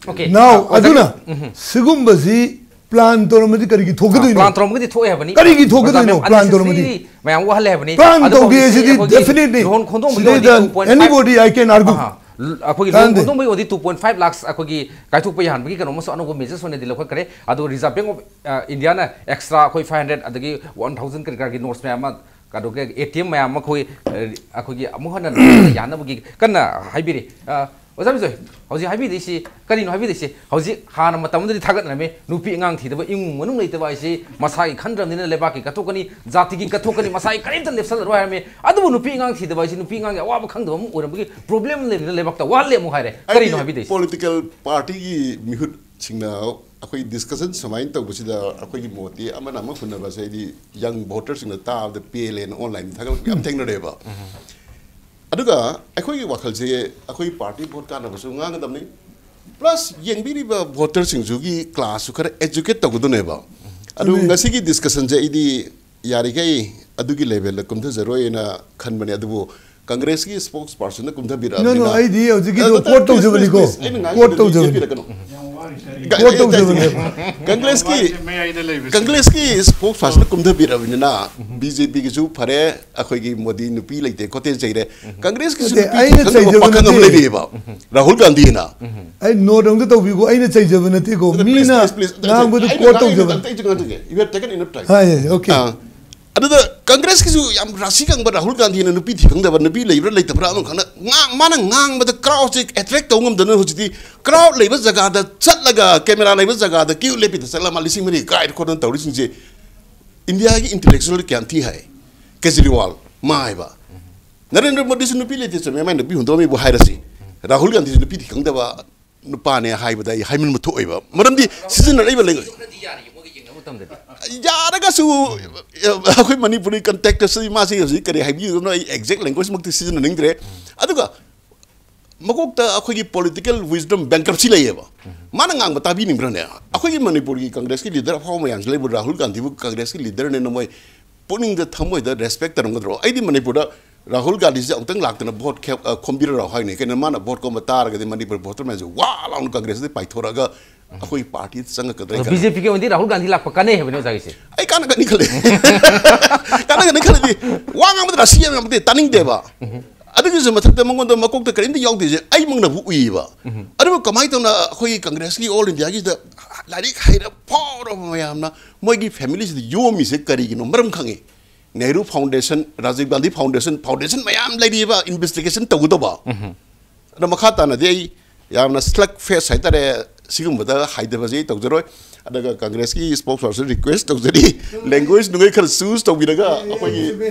Okay. Now, ꯑ, ꯑꯣꯖꯥꯒꯤ- ꯑꯗꯨꯅ ꯁꯤꯒꯨꯝꯕꯁꯤ ꯄ꯭ꯂꯥꯟ ꯇꯧꯔꯝꯃꯗꯤ ꯀꯔꯤꯒꯤ ꯊꯣꯛꯀꯗꯣꯏꯅꯣ? ꯄ꯭ꯂꯥꯟ ꯇꯧꯔꯝꯃꯒꯗꯤ ꯊꯣꯛꯑꯦ ꯍꯥꯏꯕꯅꯤ꯫ ꯀꯔꯤꯒꯤ ꯊꯣꯛꯀꯗꯣꯏꯅꯣ? ꯑꯣꯖꯥ, ꯃꯌꯥꯝ ꯄ꯭ꯂꯥꯟ ꯇꯧꯔꯝꯃꯗꯤ unnecessary ꯃꯌꯥꯝ ꯋꯥꯍꯜꯂꯦ ꯍꯥꯏꯕꯅꯤ꯫ ꯄ꯭ꯂꯥꯟ ꯑꯗꯨꯕꯨ ꯇꯧꯒꯦ ꯍꯧꯖꯤꯛꯁꯤ ꯁꯤꯗꯤ ꯑꯩꯈꯣꯏꯒꯤ definitely ꯂꯨꯍꯣꯡ ꯈꯣꯡꯗꯣꯡꯕꯒꯤ ꯁꯤꯗꯩꯗ two point five anybody I can argue. ꯑꯍꯥ꯫ ꯂ-, ꯑꯩꯈꯣꯏꯒꯤ ꯂꯨꯍꯣꯡ ꯀꯥꯟꯗꯦ꯫ ꯈꯣꯡꯗꯣꯡꯕꯒꯤ ꯑꯣꯏꯗꯤ two point five lakhs ꯑꯩꯈꯣꯏꯒꯤ ꯀꯥꯏꯊꯣꯛꯄ ꯌꯥꯍꯟꯕꯒꯤ ꯀꯩꯅꯣ ꯑꯃꯁꯨ ꯑꯅꯧꯕ measures ꯑꯣꯏꯅꯗꯤ ꯂꯧꯈꯠꯈ꯭ꯔꯦ꯫ ꯑꯗꯣ Reserve Bank of, ꯑ, Indiaꯅ extra ꯑꯩꯈꯣꯏ five hundred ꯑꯗꯒꯤ one thousand ꯀꯔꯤ ꯀꯔꯥꯒꯤ notes ꯃꯌꯥꯝ ꯑꯃ, ꯑꯗꯨꯒ A T M ꯃꯌꯥꯝ ꯑꯃ ꯑꯩꯈꯣꯏ, ꯑ, ꯑꯩꯈꯣꯏꯒꯤ ꯑꯃꯨꯛ ꯍꯟꯅ ꯌꯥꯅꯕꯒꯤ ꯀꯟꯅ ꯍꯥꯏꯕꯤꯔꯤ꯫ ꯑ, ꯑꯣꯖꯥ ꯕꯤꯖꯣꯏ, ꯍꯧꯖꯤꯛ ꯍꯥꯏꯕꯤꯔꯤꯁꯤ ꯀꯔꯤꯅꯣ ꯍꯥꯏꯕꯤꯔꯤꯁꯤ? ꯍꯧꯖꯤꯛ ꯍꯥꯟꯅ ꯃꯇꯝꯗꯨꯗꯗꯤ ꯊꯥꯒꯠꯅꯔꯝꯃꯤ, ꯅꯨꯄꯤ ꯑꯉꯥꯡ ꯊꯤꯗꯕ, ꯏꯃꯨꯡ ꯃꯅꯨꯡ ꯂꯩꯇꯕ ꯍꯥꯏꯁꯤ ꯃꯁꯥꯒꯤ ꯈꯟꯗ꯭ꯔꯕꯅꯤꯅ ꯂꯩꯕꯥꯛꯀꯤ ꯀꯠꯊꯣꯛꯀꯅꯤ, ꯖꯥꯇꯤꯒꯤ ꯀꯠꯊꯣꯛꯀꯅꯤ, ꯃꯁꯥꯒꯤ ꯀꯔꯤꯝꯇ ꯂꯦꯞꯁꯜꯂꯔꯣꯏ ꯍꯥꯏꯔꯝꯃꯤ꯫ ꯑꯗꯨꯕꯨ ꯅꯨꯄꯤ ꯑꯉꯥꯡ ꯊꯤꯗꯕ ꯍꯥꯏꯁꯤ ꯅꯨꯄꯤ ꯑꯉꯥꯡꯒꯤ ꯑꯋꯥꯕ ꯈꯪꯗꯕ ꯑꯃ ꯑꯣꯏꯔꯝꯕꯒꯤ problem ꯂꯩꯕꯅꯤꯅ ꯂꯩꯕꯥꯛꯇ ꯋꯥꯍꯜꯂꯦ ꯑꯃꯨꯛ ꯍꯥꯏꯔꯦ꯫ ꯀꯔꯤꯅꯣ ꯍꯥꯏꯕꯤꯗꯣꯏꯁꯤ? Political partyꯒꯤ ꯃꯤꯍꯨꯠꯁꯤꯡꯅ ꯑꯩꯈꯣꯏ discussion ꯁꯨꯃꯥꯏꯅ ꯇꯧꯕꯁꯤꯗ ꯑꯩꯈꯣꯏꯒꯤ ꯃꯣꯠꯇꯤ ꯑꯃꯅ ꯑꯃ ꯍꯨꯟꯅꯕꯁꯦ ꯑꯩꯗꯤ young voterꯁꯤꯡꯅ ꯇꯥꯕꯗ ꯄꯦꯜꯂꯦꯅ onlineꯗ ꯊꯥꯒꯠꯂꯛꯄ ꯌꯥꯝ ꯊꯦꯡꯅꯔꯦꯕ꯫ ꯑꯗꯨꯒ ꯑꯩꯈꯣꯏꯒꯤ ꯋꯥꯈꯜꯁꯦ ꯑꯩꯈꯣꯏ party vote ꯀꯥꯟꯅꯕꯁꯨ ꯉꯥꯡꯒꯗꯕꯅꯤ, plus ꯌꯦꯡꯕꯤꯔꯤꯕ voterꯁꯤꯡꯁꯨꯒꯤ classꯁꯨ ꯈꯔ educate ꯇꯧꯒꯗꯕꯅꯦꯕ꯫ ꯑꯗꯨ ꯉꯁꯤꯒꯤ discussionꯁꯦ ꯑꯩꯗꯤ ꯌꯥꯔꯤꯈꯩ ꯑꯗꯨꯒꯤ levelꯗ ꯀꯨꯝꯊꯖꯔꯣꯏꯅ ꯈꯟꯕꯅꯦ, ꯑꯗꯨꯕꯨ Congressꯀꯤ spokespersonꯅ ꯀꯨꯝꯊꯕꯤꯔꯛꯑꯕꯅꯤꯅ No, no, ꯑꯩꯗꯤ ꯍꯧꯖꯤꯛꯀꯤꯗꯣ ꯑꯗꯣ, quote please, ꯇꯧꯖꯕꯅꯤꯀꯣ꯫ please, please, ꯑꯩꯅ ꯉꯥꯡꯉꯤꯗꯣ Quote ꯇꯧꯖꯕꯅꯤ꯫ ꯌꯦꯠꯄꯤꯔꯛꯀꯅꯨ꯫ ꯀꯣꯠ ꯇꯧꯖꯕꯅꯦꯕ꯫ ꯀꯪꯒ꯭ꯔꯦꯁꯀꯤ ꯃꯌꯥꯏꯗ ꯂꯩꯕꯁꯦ꯫ ꯀꯪꯒ꯭ꯔꯦꯁꯀꯤ ꯁ꯭ꯄꯣꯛꯁ ꯄꯥꯔꯁꯟ ꯀꯨꯝꯊꯕꯤꯔꯕꯅꯤꯅ ꯕꯤ ꯖꯦ ꯄꯤꯒꯤꯁꯨ ꯐꯔꯦ, ꯑꯩꯈꯣꯏꯒꯤ ꯃꯣꯗꯤ ꯅꯨꯄꯤ ꯂꯩꯇꯦ ꯈꯣꯠꯇꯦꯅ ꯆꯩꯔꯦ꯫ ꯀꯪꯒ꯭ꯔꯦꯁꯀꯤꯁꯨ ꯅꯠꯇꯦ, ꯅꯨꯄꯤ ꯑꯩꯅ ꯈꯪꯗꯕ ꯆꯩꯖꯕ ꯄꯥꯈꯪ ꯑꯃ ꯅꯠꯇꯦ꯫ ꯂꯩꯔꯤꯑꯕ, ꯔꯥꯍꯨꯜ ꯒꯥꯟꯙꯤꯅ꯫ ꯑꯩ ꯅꯣꯠ ꯑꯝꯇ ꯇꯧꯕꯤꯈꯣ, ꯑꯩꯅ ꯆꯩꯖꯕ ꯅꯠꯇꯦꯀꯣ, Please, ꯃꯤꯅ please, please, ꯑꯝꯇ ꯉꯥꯡꯕꯗꯨ ꯑꯩꯅ ꯀꯣꯠ ꯉꯥꯡꯉꯤꯗꯣ ꯇꯧꯖꯕ꯫ ꯑꯝꯇ ꯑꯩꯁꯨ ꯉꯥꯡꯖꯒꯦ꯫ You have taken enough time. High, high, okay꯫ ꯑꯥ꯫ ꯑꯗꯨꯗ ꯀꯪꯒ꯭ꯔꯦꯁꯀꯤꯁꯨ ꯌꯥꯝ ꯔꯥꯁꯤ ꯈꯪꯕ ꯔꯥꯍꯨꯜ ꯒꯥꯟꯙꯤꯅ ꯅꯨꯄꯤ ꯊꯤ ꯈꯪꯗꯕ, ꯅꯨꯄꯤ ꯂꯩꯕ꯭ꯔꯥ ꯂꯩꯇꯕ꯭ꯔꯥ ꯑꯃ ꯈꯪꯅ ꯉꯥꯡ-, ꯃꯥꯅ ꯉꯥꯡꯕꯗ ꯀ꯭ꯔꯥꯎꯗꯁꯦ ꯑꯦꯇ꯭ꯔꯦꯛ ꯇꯧꯕ ꯉꯝꯗꯅ ꯍꯧꯖꯤꯛꯇꯤ ꯀ꯭ꯔꯥꯎꯗ ꯂꯩꯕ ꯖꯒꯥꯗ ꯆꯠꯂꯒ, ꯀꯦꯃꯦꯔꯥ ꯂꯩꯕ ꯖꯒꯥꯗ ꯀ꯭ꯌꯨ ꯂꯦꯞꯄꯤꯗ ꯆꯠꯂꯒ ꯃꯥ ꯂꯤꯁꯤꯡ ꯃꯔꯤ ꯀꯥꯏꯗ ꯈꯣꯠꯇꯅ ꯇꯧꯔꯤꯁꯤꯡꯁꯦ ꯏꯟꯗꯤꯌꯥꯒꯤ ꯏꯟꯇꯦꯂꯦꯛꯆꯨꯋꯦꯜ ꯀꯌꯥꯝ ꯊꯤ ꯍꯥꯏ꯫ ꯀꯦꯖꯔꯤꯋꯥꯜ ꯃꯥ ꯍꯥꯏꯕ, ꯅꯔꯦꯟꯗ꯭ꯔ ꯃꯣꯗꯤꯁꯨ ꯅꯨꯄꯤ ꯂꯩꯇꯦ ꯆꯨꯝꯃꯦ, ꯃꯥꯏ ꯅꯨꯄꯤ ꯍꯨꯟꯗꯣꯛꯑꯝꯃꯤꯕꯨ ꯍꯥꯏꯔꯁꯤ, ꯔꯥꯍꯨꯜ ꯒꯥꯟꯙꯤꯁꯨ ꯅꯨꯄꯤ ꯊꯤ ꯈꯪꯗꯕ ꯅꯨꯄꯥꯅꯦ ꯍꯥꯏꯕꯗ ꯑꯩ ꯍꯥꯏꯃꯟꯕ ꯊꯣꯛꯑꯣꯏꯕ꯫ ꯃꯔꯝꯗꯤ ꯁꯤꯖꯤꯟꯅꯔꯛꯏꯕ ꯂꯩ-, ꯈꯔꯗꯤ ꯌꯥꯔꯤꯌꯦ ꯃꯣꯏꯒ ꯌꯦꯡꯅꯕ ꯃꯇꯝꯗꯗꯤ꯫ ꯌꯥꯔꯒꯁꯨ ꯑꯩꯈꯣꯏ ꯃꯅꯤꯄꯨꯔꯤ ꯀꯟꯇꯦꯛꯁꯇꯗꯤ ꯃꯥꯁꯤ ꯍꯧꯖꯤꯛ ꯀꯔꯤ ꯍꯥꯏꯕꯤꯒꯗꯕꯅꯣ ꯑꯩ ꯑꯦꯛꯖꯦꯛ ꯂꯦꯡꯒ꯭ꯋꯦꯖꯃꯛꯇꯤ ꯁꯤꯖꯤꯟꯅꯅꯤꯡꯗ꯭ꯔꯦ꯫ ꯑꯗꯨꯒ ꯃꯀꯣꯛꯇ ꯑꯩꯈꯣꯏꯒꯤ ꯄꯣꯂꯤꯇꯤꯀꯦꯜ ꯋꯤꯁꯗꯝ ꯕꯦꯡꯀ꯭ꯔꯞꯁꯤ ꯂꯩꯌꯦꯕ꯫ ꯃꯥꯅ ꯉꯥꯡꯕ ꯇꯥꯕꯤꯅꯤꯡꯕ꯭ꯔꯅꯦ? ꯑꯩꯈꯣꯏꯒꯤ ꯃꯅꯤꯄꯨꯔꯒꯤ ꯀꯪꯒ꯭ꯔꯦꯁꯀꯤ ꯂꯤꯗꯔ ꯑꯐꯥꯎꯕ ꯃꯌꯥꯝꯁꯤ ꯂꯩꯕ, ꯔꯥꯍꯨꯜ ꯒꯥꯟꯙꯤꯕꯨ ꯀꯪꯒ꯭ꯔꯦꯁꯀꯤ ꯂꯤꯗꯔꯅꯦꯅ ꯃꯣꯏ ꯄꯨꯛꯅꯤꯡꯗ ꯊꯃꯣꯏꯗ ꯔꯦꯁꯄꯦꯛ ꯇꯧꯔꯝꯒꯗ꯭ꯔꯣ? ꯑꯩꯗꯤ ꯃꯅꯤꯄꯨꯔꯗ ꯔꯥꯍꯨꯜ ꯒꯥꯟꯙꯤꯁꯦ ꯑꯃꯨꯛꯇꯪ ꯂꯥꯛꯇꯅ ꯚꯣꯠ ꯈꯦ-, ꯑ, ꯈꯣꯝꯕꯤꯔꯔꯥꯎ ꯍꯥꯏꯅꯤ꯫ ꯀꯩꯅꯣ ꯃꯥꯅ ꯚꯣꯠ ꯈꯣꯝꯕ ꯇꯥꯔꯒꯗꯤ ꯃꯅꯤꯄꯨꯔ ꯚꯣꯇꯔ ꯃꯌꯥꯝꯁꯦ ꯋꯥ ꯂꯥꯎꯅ ꯀꯪꯒ꯭ꯔꯦꯁꯇ ꯄꯥꯏꯊꯣꯔꯛꯑꯒ ꯑꯩꯈꯣꯏꯒꯤ ꯄꯥꯔꯇꯤꯗ ꯆꯪꯉꯛꯀꯗ꯭ꯔꯥ ꯍꯥꯏꯅ ꯈꯜꯂꯦ꯫ ꯕꯤ ꯖꯦ ꯄꯤꯒꯤ ꯑꯣꯏꯅꯗꯤ ꯔꯥꯍꯨꯜ ꯒꯥꯟꯙꯤ ꯂꯥꯛꯄ ꯀꯥꯟꯅꯩ ꯍꯥꯏꯕꯅꯦ ꯑꯣꯖꯥꯒꯤꯁꯦ꯫ ꯑꯩ ꯀꯥꯟꯅꯒꯅꯤ ꯈꯜꯂꯦ꯫ ꯀꯥꯟꯅꯒꯅꯤ ꯈꯜꯂꯗꯤ ꯋꯥ ꯉꯥꯡꯕꯗ ꯔꯥꯁꯤ ꯌꯥꯝ ꯌꯥꯝꯗꯦ, ꯇꯥꯅꯤꯡꯗꯦꯕ꯫ ꯑꯗꯨꯒꯤꯁꯨ ꯃꯊꯛꯇ ꯃꯉꯣꯟꯗ ꯃꯀꯣꯛꯇ ꯀꯔꯤꯝꯇ ꯌꯥꯎꯗꯦꯁꯦ ꯑꯩꯃꯛꯅꯕꯨ ꯎꯏꯌꯦꯕ꯫ ꯑꯗꯨꯕꯨ ꯀꯃꯥꯏꯅ ꯇꯧꯅ ꯑꯩꯈꯣꯏꯒꯤ ꯀꯪꯒ꯭ꯔꯦꯁꯀꯤ ꯑꯣꯜ ꯏꯟꯗꯤꯌꯥꯒꯤꯁꯤꯗ ꯂꯥꯏꯔꯤꯛ ꯍꯩꯔ ꯐꯥꯎꯔꯕ ꯃꯌꯥꯝꯅ ꯃꯣꯏꯒꯤ ꯐꯦꯃꯤꯂꯤꯁꯤꯗ ꯌꯣꯝꯃꯤꯁꯦ ꯀꯔꯤꯒꯤꯅꯣ? ꯃꯔꯝ ꯈꯪꯉꯤ꯫ Nehru foundation, Rajiv Gandhi foundation, foundation ꯃꯌꯥꯝ ꯂꯩꯔꯤꯕ, ꯏꯟꯚꯦꯁꯇꯤꯒꯦꯁꯟ ꯇꯧꯒꯗꯧꯕ꯫ ꯑꯗꯣ ꯃꯈꯥ ꯇꯥꯅꯗꯤ ꯑꯩ ꯌꯥꯝꯅ ꯁ꯭ꯂꯛ ꯐꯦꯁ ꯍꯥꯏꯇꯥꯔꯦ, ꯁꯤꯒꯨꯝꯕꯗ ꯍꯥꯏꯗꯕꯁꯦ ꯑꯩ ꯇꯧꯖꯔꯣꯏ꯫ ꯑꯗꯨꯒ ꯀꯪꯒ꯭ꯔꯦꯁꯀꯤ ꯁ꯭ꯄꯣꯛꯁ ꯄꯥꯔꯁꯟ ꯔꯤꯀ꯭ꯋꯦꯁ ꯇꯧꯖꯔꯤ, ꯂꯦꯡꯒ꯭ꯋꯦꯖ ꯅꯨꯡꯒꯩ ꯈꯔ ꯆꯨꯁ ꯇꯧꯕꯤꯔꯒ ꯑꯩꯈꯣꯏꯒꯤ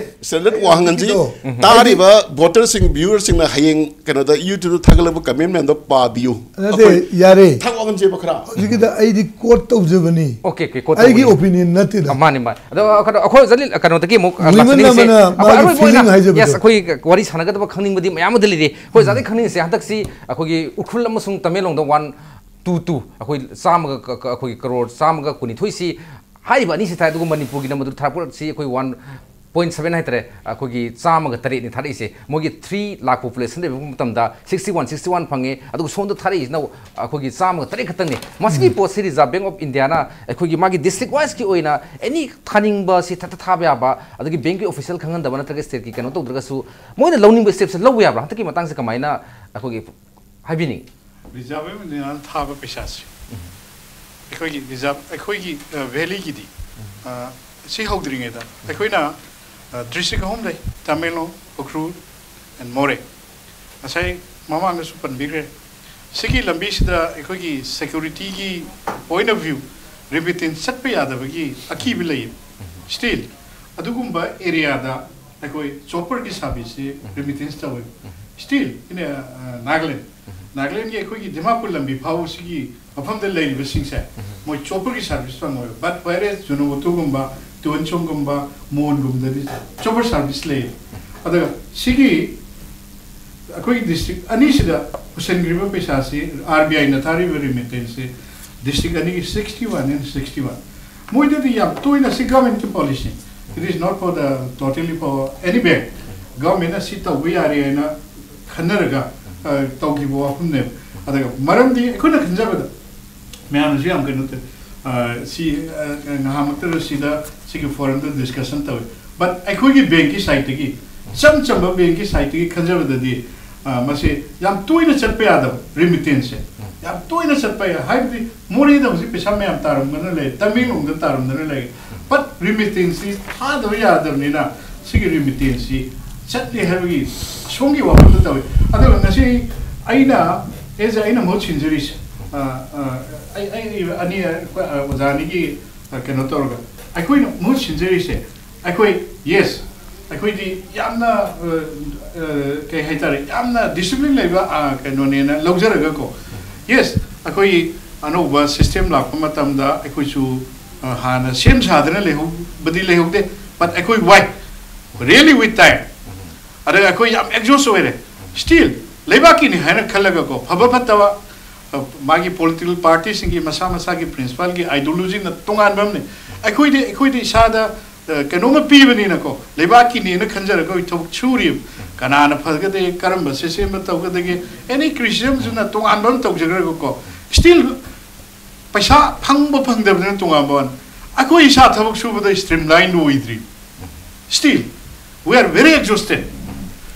ꯁ꯭ꯇꯦꯟꯗꯔꯗ ꯋꯥꯡꯍꯟꯁꯤ꯫ ꯑꯗꯣ ꯇꯥꯔꯤꯕ ꯚꯣꯇꯔꯁꯤꯡ, ꯚ꯭ꯌꯨꯋꯔꯁꯤꯡꯅ ꯍꯌꯦꯡ ꯀꯩꯅꯣꯗ ꯌꯨꯇ꯭ꯌꯨꯕꯇ ꯊꯥꯒꯠꯂꯛꯄ ꯀꯃꯦꯟ ꯃꯌꯥꯝꯗꯣ ꯄꯥꯕꯤꯌꯨ꯫ ꯅꯠꯇꯦ, ꯌꯥꯔꯦ꯫ ꯊꯥꯛ ꯋꯥꯡꯍꯟꯁꯦꯕ ꯈꯔ꯫ ꯍꯧꯖꯤꯛꯀꯤꯗ ꯑꯩꯗꯤ ꯀꯣꯠ ꯇꯧꯖꯕꯅꯤ꯫ ꯑꯣꯀꯦ, ꯑꯣꯀꯦ, ꯀꯣꯠ ꯑꯩꯒꯤ ꯇꯧꯕꯅꯤ꯫ ꯑꯣꯄꯤꯅꯤꯌꯟ ꯅꯠꯇꯦꯗ꯫ ꯑ, ꯃꯥꯅꯤ, ꯃꯥꯅꯤ꯫ ꯑꯗꯣ ꯑꯩꯈꯣꯏ, ꯑꯩꯈꯣꯏ ꯖꯂꯤꯜ ꯀꯩꯅꯣꯗꯒꯤ ꯑꯃꯨꯛ, ꯑ, ꯃꯨꯍꯤꯃꯟ ꯂꯥꯛꯆꯅꯤꯡꯉꯤꯁꯦ꯫ ꯑꯃꯅ ꯑꯩꯈꯣꯏ ꯃꯥꯒꯤ ꯑꯔꯣꯏꯕ ꯑꯣꯏꯅ, ꯐꯤꯂꯤꯡ ꯍꯥꯏꯖꯕꯗꯣ꯫ ꯌꯦꯁ, ꯑꯩꯈꯣꯏ ꯋꯥꯔꯤ ꯁꯥꯟꯅꯒꯗꯕ ꯈꯪꯅꯤꯡꯕꯗꯤ ꯃꯌꯥꯝ ꯑꯃꯗꯤ ꯂꯩꯔꯤ꯫ ꯑꯩꯈꯣꯏ ꯑꯣꯖꯥꯗꯒꯤ ꯈꯪꯅꯤꯡꯉꯤꯁꯦ ꯍꯟꯗꯛꯁꯤ ꯑꯩꯈꯣꯏꯒꯤ ꯎꯈ꯭ꯔꯨꯜ ꯑꯃꯁꯨꯡ ꯇꯃꯦꯡꯂꯣꯡꯗ ꯋꯥꯟ ꯇꯨ ꯇꯨ, ꯑꯩꯈꯣꯏ ꯆꯥꯝꯃꯒ ꯀ-, ꯀ-, ꯑꯩꯈꯣꯏꯒꯤ ꯀꯔꯣꯔ ꯆꯥꯝꯃꯒ ꯀꯨꯟꯅꯤꯊꯣꯏꯁꯤ ꯍꯥꯏꯔꯤꯕ ꯑꯅꯤꯁꯤ ꯊꯥꯏ, ꯑꯗꯨꯒ ꯃꯅꯤꯄꯨꯔꯒꯤꯅ ꯃꯗꯨ ꯊꯥꯔꯛꯄꯁꯤ ꯑꯩꯈꯣꯏ ꯋꯥꯟ ꯄꯣꯏꯟ ꯁꯚꯦꯟ ꯍꯥꯏꯇꯥꯔꯦ, ꯑꯩꯈꯣꯏꯒꯤ ꯆꯥꯝꯃꯒ ꯇꯔꯦꯠꯅꯤ ꯊꯥꯔꯛꯏꯁꯦ꯫ ꯃꯣꯏꯒꯤ ꯊ꯭ꯔꯤ ꯂꯥꯛ ꯄꯣꯄꯨꯂꯦꯁꯟ ꯂꯩꯕ ꯃꯇꯝꯗ ꯁꯤꯛꯁꯇꯤ ꯋꯥꯟ, ꯁꯤꯛꯁꯇꯤ ꯋꯥꯟ ꯐꯪꯉꯦ, ꯑꯗꯨꯒ ꯁꯣꯝꯗ ꯊꯥꯔꯛꯏꯁꯤꯅ ꯑꯩꯈꯣꯏꯒꯤ ꯆꯥꯝꯃꯒ ꯇꯔꯦꯠ ꯈꯛꯇꯪꯅꯤ꯫ ꯃꯁꯤꯒꯤ ꯄꯣꯠꯁꯤ ꯔꯤꯖꯥꯔꯚ ꯕꯦꯡꯛ ꯑꯣꯐ ꯏꯟꯗꯤꯌꯥꯅ ꯑꯩꯈꯣꯏꯒꯤ ꯃꯥꯒꯤ ꯗꯤꯁꯇ꯭ꯔꯤꯛ ꯋꯥꯏꯁꯀꯤ ꯑꯣꯏꯅ ꯑꯦꯅꯤ ꯊꯥꯅꯤꯡꯕ ꯁꯤ ꯊꯠꯇ ꯊꯥꯕ ꯌꯥꯕ, ꯑꯗꯒꯤ ꯕꯦꯡꯛꯀꯤ ꯑꯣꯐꯤꯁꯤꯌꯦꯜ ꯈꯪꯍꯟꯗꯕ ꯅꯠꯇ꯭ꯔꯒ ꯁ꯭ꯇꯦꯠꯀꯤ ꯀꯩꯅꯣ ꯇꯧꯗ꯭ꯔꯒꯁꯨ ꯃꯣꯏꯅ ꯂꯧꯅꯤꯡꯕ ꯁ꯭ꯇꯦꯞꯁꯦ ꯂꯧꯕ ꯌꯥꯕ꯭ꯔꯥ? ꯍꯟꯗꯛꯀꯤ ꯃꯇꯥꯡꯁꯦ ꯀꯃꯥꯏꯅ ꯑꯩꯈꯣꯏꯒꯤ ꯍꯥꯏꯕꯤꯅꯤꯡꯉꯤ? ꯔꯤꯖꯥꯔꯚ ꯕꯦꯡꯛ ꯑꯣꯐ ꯏꯟꯗꯤꯌꯥꯅ ꯊꯥꯕ ꯄꯩꯁꯥꯁꯦ ꯑꯩꯈꯣꯏꯒꯤ ꯔꯤꯖꯥꯔꯚ, ꯑꯩꯈꯣꯏꯒꯤ ꯚꯦꯂꯤꯒꯤꯗꯤ ꯁꯤ ꯍꯧꯗ꯭ꯔꯤꯉꯩꯗ ꯑꯩꯈꯣꯏꯅ ꯗꯤꯁꯇ꯭ꯔꯤꯛ ꯑꯍꯨꯝ ꯂꯩ: ꯇꯃꯦꯡꯂꯣꯡ, ꯎꯈ꯭ꯔꯨꯜ, ꯑꯦꯟ ꯃꯣꯔꯦ꯫ ꯉꯁꯥꯏ ꯃꯃꯥꯡꯗꯁꯨ ꯄꯟꯕꯤꯈ꯭ꯔꯦ꯫ ꯁꯤꯒꯤ ꯂꯝꯕꯤꯁꯤꯗ ꯑꯩꯈꯣꯏꯒꯤ ꯁꯦꯀ꯭ꯌꯨꯔꯤꯇꯤꯒꯤ ꯄꯣꯏꯟ ꯑꯣꯐ ꯚ꯭ꯌꯨ ꯔꯤꯃꯤꯇꯦꯟꯁ ꯆꯠꯄ ꯌꯥꯗꯕꯒꯤ ꯑꯀꯤꯕ ꯂꯩꯌꯦꯕ꯫ ꯁ꯭ꯇꯤꯜ ꯑꯗꯨꯒꯨꯝꯕ ꯑꯦꯔꯤꯌꯥꯗ ꯑꯩꯈꯣꯏ ꯆꯣꯄꯔꯒꯤ ꯁꯥꯔꯚꯤꯁꯁꯤ ꯔꯤꯃꯤꯇꯦꯟꯁ ꯇꯧꯋꯦꯕ꯫ ꯁ꯭ꯇꯤꯜ ꯏꯟ ꯅꯥꯒꯥꯂꯦꯟ, ꯅꯥꯒꯥꯂꯦꯟꯒꯤ ꯑꯩꯈꯣꯏꯒꯤ ꯗꯤꯃꯥꯄꯨꯔ ꯂꯝꯕꯤ ꯐꯥꯎꯕꯁꯤꯒꯤ ꯃꯐꯝꯗ ꯂꯩꯔꯤꯕꯁꯤꯡꯁꯦ ꯃꯣꯏ ꯆꯣꯄꯔꯒꯤ ꯁꯥꯔꯚꯤꯁ ꯐꯪꯉꯣꯏꯕ꯫ ꯕꯠ ꯋꯦꯔꯦꯁ ꯖꯨꯅꯣꯃꯣꯇꯣꯒꯨꯝꯕ, ꯇꯨꯋꯟꯁꯣꯡꯒꯨꯝꯕ, ꯃꯣꯟꯒꯨꯝꯕꯗꯗꯤ ꯆꯣꯄꯔ ꯁꯥꯔꯚꯤꯁ ꯂꯩꯌꯦꯕ꯫ ꯑꯗꯨꯒ ꯁꯤꯒꯤ ꯑꯩꯈꯣꯏꯒꯤ ꯗꯤꯁꯇ꯭ꯔꯤꯛ ꯑꯅꯤꯁꯤꯗ ꯄꯨꯁꯤꯟꯈ꯭ꯔꯤꯕ ꯄꯩꯁꯥꯁꯤ, ꯑꯥꯔ ꯕꯤ ꯑꯥꯏꯅ ꯊꯥꯔꯤꯕ ꯔꯤꯃꯤꯇꯦꯟꯁꯁꯤ ꯗꯤꯁꯇ꯭ꯔꯤꯛ ꯑꯅꯤꯒꯤ sixty one and sixty one. ꯃꯣꯏꯗꯗꯤ ꯌꯥꯝ ꯇꯣꯏꯅ, ꯁꯤ ꯒꯚꯔꯟꯃꯦꯟꯠꯀꯤ policy, it is not for the totally for any bank꯫ ꯒꯚꯔꯟꯃꯦꯟꯠꯅ ꯁꯤ ꯇꯧꯕ ꯌꯥꯔꯦ ꯍꯥꯏꯅ ꯈꯟꯅꯔꯒ ꯑ, ꯇꯧꯈꯤꯕ ꯋꯥꯐꯝꯅꯦꯕ꯫ ꯑꯗꯨꯒ ꯃꯔꯝꯗꯤ ꯑꯩꯈꯣꯏꯅ ꯈꯟꯖꯕꯗ ꯃꯌꯥꯝꯅꯁꯨ ꯌꯥꯝ ꯀꯩꯅꯣ ꯇꯧ-, ꯑ, ꯁꯤ, ꯑ, ꯉꯍꯥꯃꯛꯇꯗ ꯁꯤꯗ ꯁꯤꯒꯤ ꯐꯣꯔꯝꯗ ꯗꯤꯁꯀꯁꯟ ꯇꯧꯋꯤ꯫ ꯕꯠ ꯑꯩꯈꯣꯏꯒꯤ ꯕꯦꯡꯛꯀꯤ ꯁꯥꯏꯠꯇꯒꯤ, ꯏꯆꯝ ꯆꯝꯕ ꯕꯦꯡꯛꯀꯤ ꯁꯥꯏꯠꯇꯒꯤ ꯈꯟꯖꯕꯗꯗꯤ, ꯑ, ꯃꯁꯤ ꯌꯥꯝ ꯇꯣꯏꯅ ꯆꯠꯄ ꯌꯥꯗꯕ ꯔꯤꯃꯤꯇꯦꯟꯁꯁꯦ꯫ ꯌꯥꯝ ꯇꯣꯏꯅ ꯆꯠꯄ ꯌꯥ-, ꯍꯥꯏꯕꯗꯤ ꯃꯣꯔꯦꯗ ꯍꯧꯖꯤꯛ ꯄꯩꯁꯥ ꯃꯌꯥꯝ ꯇꯥꯔꯝꯗꯅ ꯂꯩ, ꯇꯃꯦꯡꯂꯣꯡꯗ ꯇꯥꯔꯝꯗꯅ ꯂꯩ꯫ ꯕꯠ ꯔꯤꯃꯤꯇꯦꯟꯁꯁꯤ ꯊꯥꯗꯕ ꯌꯥꯗꯕꯅꯤꯅ ꯁꯤꯒꯤ ꯔꯤꯃꯤꯇꯦꯟꯁꯁꯤ ꯆꯠꯂꯤ ꯍꯥꯏꯕꯒꯤ ꯑꯁꯣꯝꯒꯤ ꯋꯥꯐꯝꯗ ꯇꯧꯋꯤ꯫ ꯑꯗꯨꯒ ꯉꯁꯤ ꯑꯩꯅ, ꯑꯦꯁ ꯑꯩꯅ ꯃꯍꯨꯠ ꯁꯤꯟꯖꯔꯤꯁꯦ, ꯑ, ꯑ, ꯑꯩ, ꯑꯩ ꯑꯅꯤ, ꯑ, ꯑꯣꯖꯥ ꯑꯅꯤꯒꯤ, ꯑ, ꯀꯩꯅꯣ ꯇꯧꯔꯒ ꯑꯩꯈꯣꯏꯅ ꯃꯍꯨꯠ ꯁꯤꯟꯖꯔꯤꯁꯦ, ꯑꯩꯈꯣꯏ, ꯌꯦꯁ, ꯑꯩꯈꯣꯏꯗꯤ ꯌꯥꯝꯅ, ꯑ, ꯑ, ꯀꯩ ꯍꯥꯏꯇꯥꯔꯦ, ꯌꯥꯝꯅ ꯗꯤꯁꯤꯄ꯭ꯂꯤꯟ ꯂꯩꯕ, ꯑ, ꯀꯩꯅꯣꯅꯦꯅ ꯂꯧꯖꯔꯒꯀꯣ, ꯌꯦꯁ, ꯑꯩꯈꯣꯏ ꯑꯅꯧꯕ ꯁꯤꯁꯇꯦꯝ ꯂꯥꯛꯄ ꯃꯇꯝꯗ ꯑꯩꯈꯣꯏꯁꯨ, ꯑ, ꯍꯥꯟꯅ ꯁꯦꯝ ꯁꯥꯗꯅ ꯂꯩꯍꯧꯕꯗꯤ ꯂꯩꯍꯧꯗꯦ, ꯕꯠ ꯑꯩꯈꯣꯏ ꯋꯥꯏ, ꯔꯤꯌꯦꯂꯤ ꯋꯤ ꯇꯥꯏꯝ꯫ ꯑꯗꯨꯒ ꯑꯩꯈꯣꯏ ꯌꯥꯝ ꯑꯦꯛꯖꯣꯁ ꯑꯣꯏꯔꯦ꯫ ꯁ꯭ꯇꯤꯜ ꯂꯩꯕꯥꯛꯀꯤꯅꯤ ꯍꯥꯏꯅ ꯈꯜꯂꯒꯀꯣ, ꯐꯕ ꯐꯠꯇꯕ, ꯑ, ꯃꯥꯒꯤ ꯄꯣꯂꯤꯇꯤꯀꯦꯜ ꯄꯥꯔꯇꯤꯁꯤꯡꯒꯤ ꯃꯁꯥ ꯃꯁꯥꯒꯤ ꯄ꯭ꯔꯤꯟꯁꯤꯄꯥꯜꯒꯤ ꯑꯥꯏꯗꯤꯌꯣꯂꯣꯖꯤꯅ ꯇꯣꯉꯥꯟꯕ ꯑꯃꯅꯤ꯫ ꯑꯩꯈꯣꯏꯗꯤ, ꯑꯩꯈꯣꯏꯗꯤ ꯏꯁꯥꯗ ꯀꯩꯅꯣꯝꯃ ꯄꯤꯕꯅꯤꯅꯀꯣ, ꯂꯩꯕꯥꯛꯀꯤꯅꯦꯅ ꯈꯟꯖꯔꯒ ꯑꯩꯈꯣꯏ ꯊꯕꯛ ꯁꯨꯔꯤꯕ꯫ ꯀꯅꯥꯅ ꯐꯒꯗꯒꯦ, ꯀꯔꯝꯕ ꯁꯤꯁꯇꯦꯝꯗ ꯇꯧꯒꯗꯒꯦ, ꯑꯦꯅꯤ ꯀ꯭ꯔꯤꯇꯤꯁꯤꯖꯝꯁꯤꯅ ꯇꯣꯉꯥꯟꯕ ꯑꯃ ꯇꯧꯖꯈ꯭ꯔꯒꯀꯣ, ꯁ꯭ꯇꯤꯜ ꯄꯩꯁꯥ ꯐꯪꯕ ꯐꯪꯗꯕꯗꯨꯅ ꯇꯣꯉꯥꯟꯕ ꯋꯥꯅꯤ꯫ ꯑꯩꯈꯣꯏ ꯏꯁꯥ ꯊꯕꯛ ꯁꯨꯕꯗ ꯁ꯭ꯇ꯭ꯔꯤꯝ ꯂꯥꯏꯟ ꯑꯣꯏꯗ꯭ꯔꯤ꯫ Still we are very exhausted.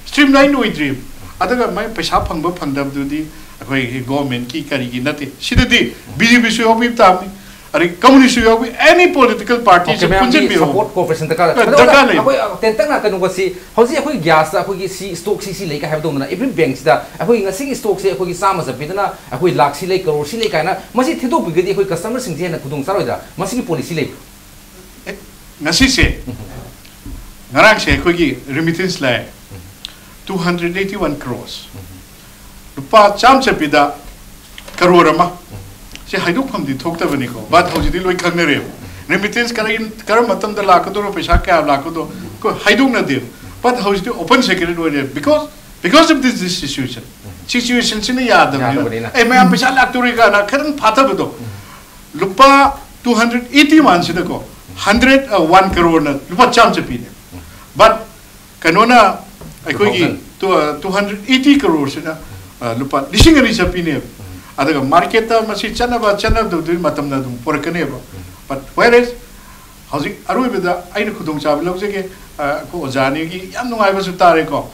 Streamline ꯑꯣꯏꯗ꯭ꯔꯤ꯫ ꯑꯗꯨꯒ ꯃꯥꯏ ꯄꯩꯁꯥ ꯐꯪꯕ ꯐꯪꯗꯕꯗꯨꯗꯤ ꯑꯩꯈꯣꯏꯒꯤ ꯒꯣꯔꯃꯦꯟꯀꯤ ꯀꯔꯤꯒꯤ ꯅꯠꯇꯦ꯫ ꯁꯤꯗꯗꯤ ꯕꯤ ꯖꯦ ꯄꯤꯁꯨ ꯌꯥꯎꯕꯤꯕ ꯇꯥꯕꯅꯤ, ꯑꯗꯩ ꯀꯝꯃꯨꯅꯤꯁ꯭ꯠꯁꯨ ꯌꯥꯎꯕꯤ, ꯑꯦꯅꯤ ꯄꯣꯂꯤꯇꯤꯀꯦꯜ ꯄꯥꯔꯇꯤꯁꯨ ꯄꯨꯟꯁꯤꯟꯕꯤꯔꯛꯑꯣ꯫ ꯁꯄꯣꯔꯠ ꯀꯣꯑꯣꯄꯔꯦꯁꯟ ꯗꯔꯀꯥꯔ ꯂꯩ꯫ ꯑ, ꯑꯗꯣ ꯗꯔꯀꯥꯔ ꯂꯩ꯫ ꯑꯩꯈꯣꯏ ꯇꯦꯟꯇꯛꯅ ꯀꯩꯅꯣꯒ ꯁꯤ ꯍꯧꯖꯤꯛ ꯑꯩꯈꯣꯏ ꯒ꯭ꯌꯥꯁꯇ ꯑꯩꯈꯣꯏꯒꯤ ꯁꯤ ꯁ꯭ꯇꯣꯛꯁꯤ ꯁꯤ ꯂꯩ ꯀꯥꯏ ꯍꯥꯏꯕꯗꯧꯅ ꯑꯦꯚ꯭ꯔꯤ ꯕꯦꯡꯛꯁꯤꯗ ꯑꯩꯈꯣꯏ ꯉꯁꯤꯒꯤ ꯁ꯭ꯇꯣꯛꯁꯦ ꯑꯩꯈꯣꯏꯒꯤ ꯁꯤ ꯂꯩ, ꯀꯔꯣꯔ ꯁꯤ ꯂꯩ ꯀꯥꯏꯅ ꯃꯁꯤ ꯊꯦꯡꯗꯣꯛꯄꯤꯒꯗꯤ ꯑꯩꯈꯣꯏ ꯀꯁꯇꯃꯔꯁꯤꯡꯁꯦ ꯍꯦꯟꯅ ꯈꯨꯗꯣꯡ ꯆꯥꯔꯣꯏꯗ꯭ꯔꯥ? ꯃꯁꯤꯒꯤ ꯄꯣꯂꯤꯁꯤ ꯂꯩꯕ꯭ꯔꯥ? ꯑꯦ, ꯉꯁꯤꯁꯦ, ꯉꯔꯥꯡꯁꯦ ꯑꯩꯈꯣꯏꯒꯤ ꯔꯤꯃꯤꯇꯦꯟꯁ ꯂꯥꯛꯑꯦ, ꯇꯨ ꯍꯟꯗ꯭ꯔꯦꯗ ꯑꯩꯠꯇꯤ ꯋꯥꯟ ꯀ꯭ꯔꯣꯔꯁ꯫ ꯂꯨꯄꯥ ꯆꯥꯝ ꯆꯠꯄꯤꯗ ꯀꯔꯣꯔ ꯑꯃ꯫ ꯁꯤ ꯍꯥꯏꯗꯣꯛꯐꯝꯗꯤ ꯊꯣꯛꯇꯕꯅꯤꯀꯣ, ꯕꯠ ꯍꯧꯖꯤꯛꯇꯤ ꯂꯣꯏ ꯈꯪꯅꯔꯦꯕ꯫ ꯔꯤꯃꯤꯇꯦꯟꯁ ꯀꯔꯤ, ꯀꯔꯝꯕ ꯃꯇꯝꯗ ꯂꯥꯛꯀꯗꯣꯏꯅꯣ, ꯄꯩꯁꯥ ꯀꯌꯥ ꯂꯥꯛꯀꯗꯣꯏꯅꯣ, ꯑꯩꯈꯣꯏ ꯍꯥꯏꯗꯣꯛꯅꯗꯦꯕ꯫ ꯕꯠ ꯍꯧꯖꯤꯛꯇꯤ ꯑꯣꯄꯟ ꯁꯦꯀ꯭ꯔꯦꯠ ꯑꯣꯏꯔꯦ, because because of this situation. ꯁꯤꯆꯨꯋꯦꯁꯟꯁꯤꯅ ꯌꯥꯗꯕꯅꯤꯅ, ꯌꯥꯗꯕꯅꯤꯅ꯫ ꯑꯦ, ꯃꯌꯥꯝ ꯄꯩꯁꯥ ꯂꯥꯛꯇꯣꯔꯦ ꯀꯥꯏꯅ ꯈꯤꯇꯪ ꯐꯥꯊꯕꯗꯣ꯫ ꯂꯨꯄꯥ ꯇꯨ ꯍꯟꯗ꯭ꯔꯦꯗ ꯑꯩꯠꯇꯤ ꯋꯥꯟꯁꯤꯗꯀꯣ, ꯍꯟꯗ꯭ꯔꯦꯗ ꯋꯥꯟ ꯀꯔꯣꯔꯅ ꯂꯨꯄꯥ ꯆꯥꯝ ꯆꯠꯄꯤꯅꯦ꯫ ꯕꯠ ꯀꯩꯅꯣꯅ ꯑꯩꯈꯣꯏꯒꯤ ꯇꯨ ꯍꯟꯗ꯭ꯔꯦꯗ ꯑꯩꯠꯇꯤ ꯀꯔꯣꯔꯁꯤꯅ, ꯑ, ꯂꯨꯄꯥ ꯂꯤꯁꯤꯡ ꯑꯅꯤ ꯆꯠꯄꯤꯅꯦꯕ꯫ ꯑꯗꯨꯒ ꯃꯥꯔꯀꯦꯠꯇ ꯃꯁꯤ ꯆꯠꯅꯕ ꯆꯠꯅꯗꯕꯗꯨꯒꯤ ꯃꯇꯝꯗ ꯑꯗꯨꯝ ꯄꯨꯔꯛꯀꯅꯦꯕ꯫ ꯕꯠ ꯋꯦꯔ ꯏꯁ ꯍꯧꯖꯤꯛ ꯑꯔꯣꯏꯕꯗ ꯑꯩꯅ ꯈꯨꯗꯣꯡꯆꯥꯕ ꯂꯧꯖꯒꯦ, ꯑ, ꯑꯩꯈꯣꯏ ꯑꯣꯖꯥꯅꯤꯒꯤ ꯌꯥꯝ ꯅꯨꯡꯉꯥꯏꯕꯁꯨ ꯇꯥꯔꯦꯀꯣ꯫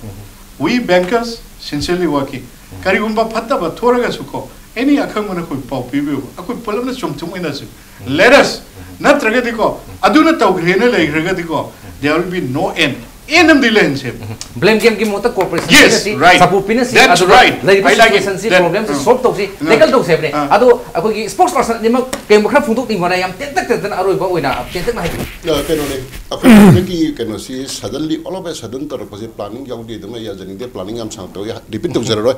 We bankers sincerely working. ꯀꯔꯤꯒꯨꯝꯕ ꯐꯠꯇꯕ ꯊꯣꯔꯒꯁꯨ ꯀꯣ, ꯑꯦꯅꯤ ꯑꯈꯪꯕꯅ ꯑꯩꯈꯣꯏ ꯄꯥꯎ ꯄꯤꯕꯤꯌꯨ, ꯑꯩꯈꯣꯏ ꯄꯨꯂꯞꯅ ꯆꯨꯝꯊꯣꯛꯃꯤꯟꯅꯁꯤ꯫ Let us, ꯅꯠꯇ꯭ꯔꯒꯗꯤꯀꯣ, ꯑꯗꯨꯅ ꯇꯧꯈ꯭ꯔꯦꯅ ꯂꯩꯈ꯭ꯔꯒꯗꯤꯀꯣ, there will be no end. And ꯑꯃꯗꯤ ꯂꯩꯍꯟꯁꯦꯕ꯫ ꯕ꯭ꯂꯦꯝ ꯒꯦꯝꯒꯤ ꯃꯍꯨꯠꯇ cooperation Yes, ꯄꯤꯅꯁꯤ, right. Support ꯄꯤꯅꯁꯤ, That's ꯑꯗꯨꯒ right. ꯂꯩꯔꯤꯕ I like it. ꯁꯤꯆꯨꯋꯦꯁꯟꯁꯤ, That, ꯄ꯭ꯔꯣꯕ꯭ꯂꯦꯝꯁꯤ uh, solve ꯇꯧꯁꯤ, uh. ꯇꯦꯀꯜ ꯇꯧꯁꯤ ꯍꯥꯏꯕꯅꯦ꯫ Uh. ꯑꯗꯣ ꯑꯩꯈꯣꯏꯒꯤ ꯁ꯭ꯄꯣꯛꯁ ꯄꯔꯁꯟ ꯑꯅꯤꯃꯛ ꯀꯩꯒꯨꯝꯕ ꯈꯔ ꯐꯣꯡꯗꯣꯛꯅꯤꯡꯕꯅ ꯌꯥꯝ ꯇꯦꯟꯇꯛ ꯇꯦꯟꯇꯛꯅ ꯑꯔꯣꯏꯕ ꯑꯣꯏꯅ ꯇꯦꯟꯇꯛꯅ ꯍꯥꯏꯕꯤꯌꯨ꯫ ꯑ, ꯀꯩꯅꯣꯅꯦ, ꯑꯩꯈꯣꯏ ꯍꯟꯗꯛꯀꯤ ꯀꯩꯅꯣꯁꯤ ꯁꯗꯟꯂꯤ, ꯑꯣꯜ ꯑꯣꯐ ꯑꯦ ꯁꯗꯟ ꯇꯧꯔꯛꯄꯁꯦ ꯄ꯭ꯂꯥꯅꯤꯡ ꯌꯥꯎꯗꯦ, ꯑꯗꯨꯝ ꯑꯩ ꯌꯥꯖꯅꯤꯡꯗꯦ, ꯄ꯭ꯂꯥꯅꯤꯡ ꯌꯥꯝ ꯁꯥꯡ ꯇꯧꯋꯤ, ꯔꯤꯄꯤꯠ ꯇꯧꯖꯔꯔꯣꯏ꯫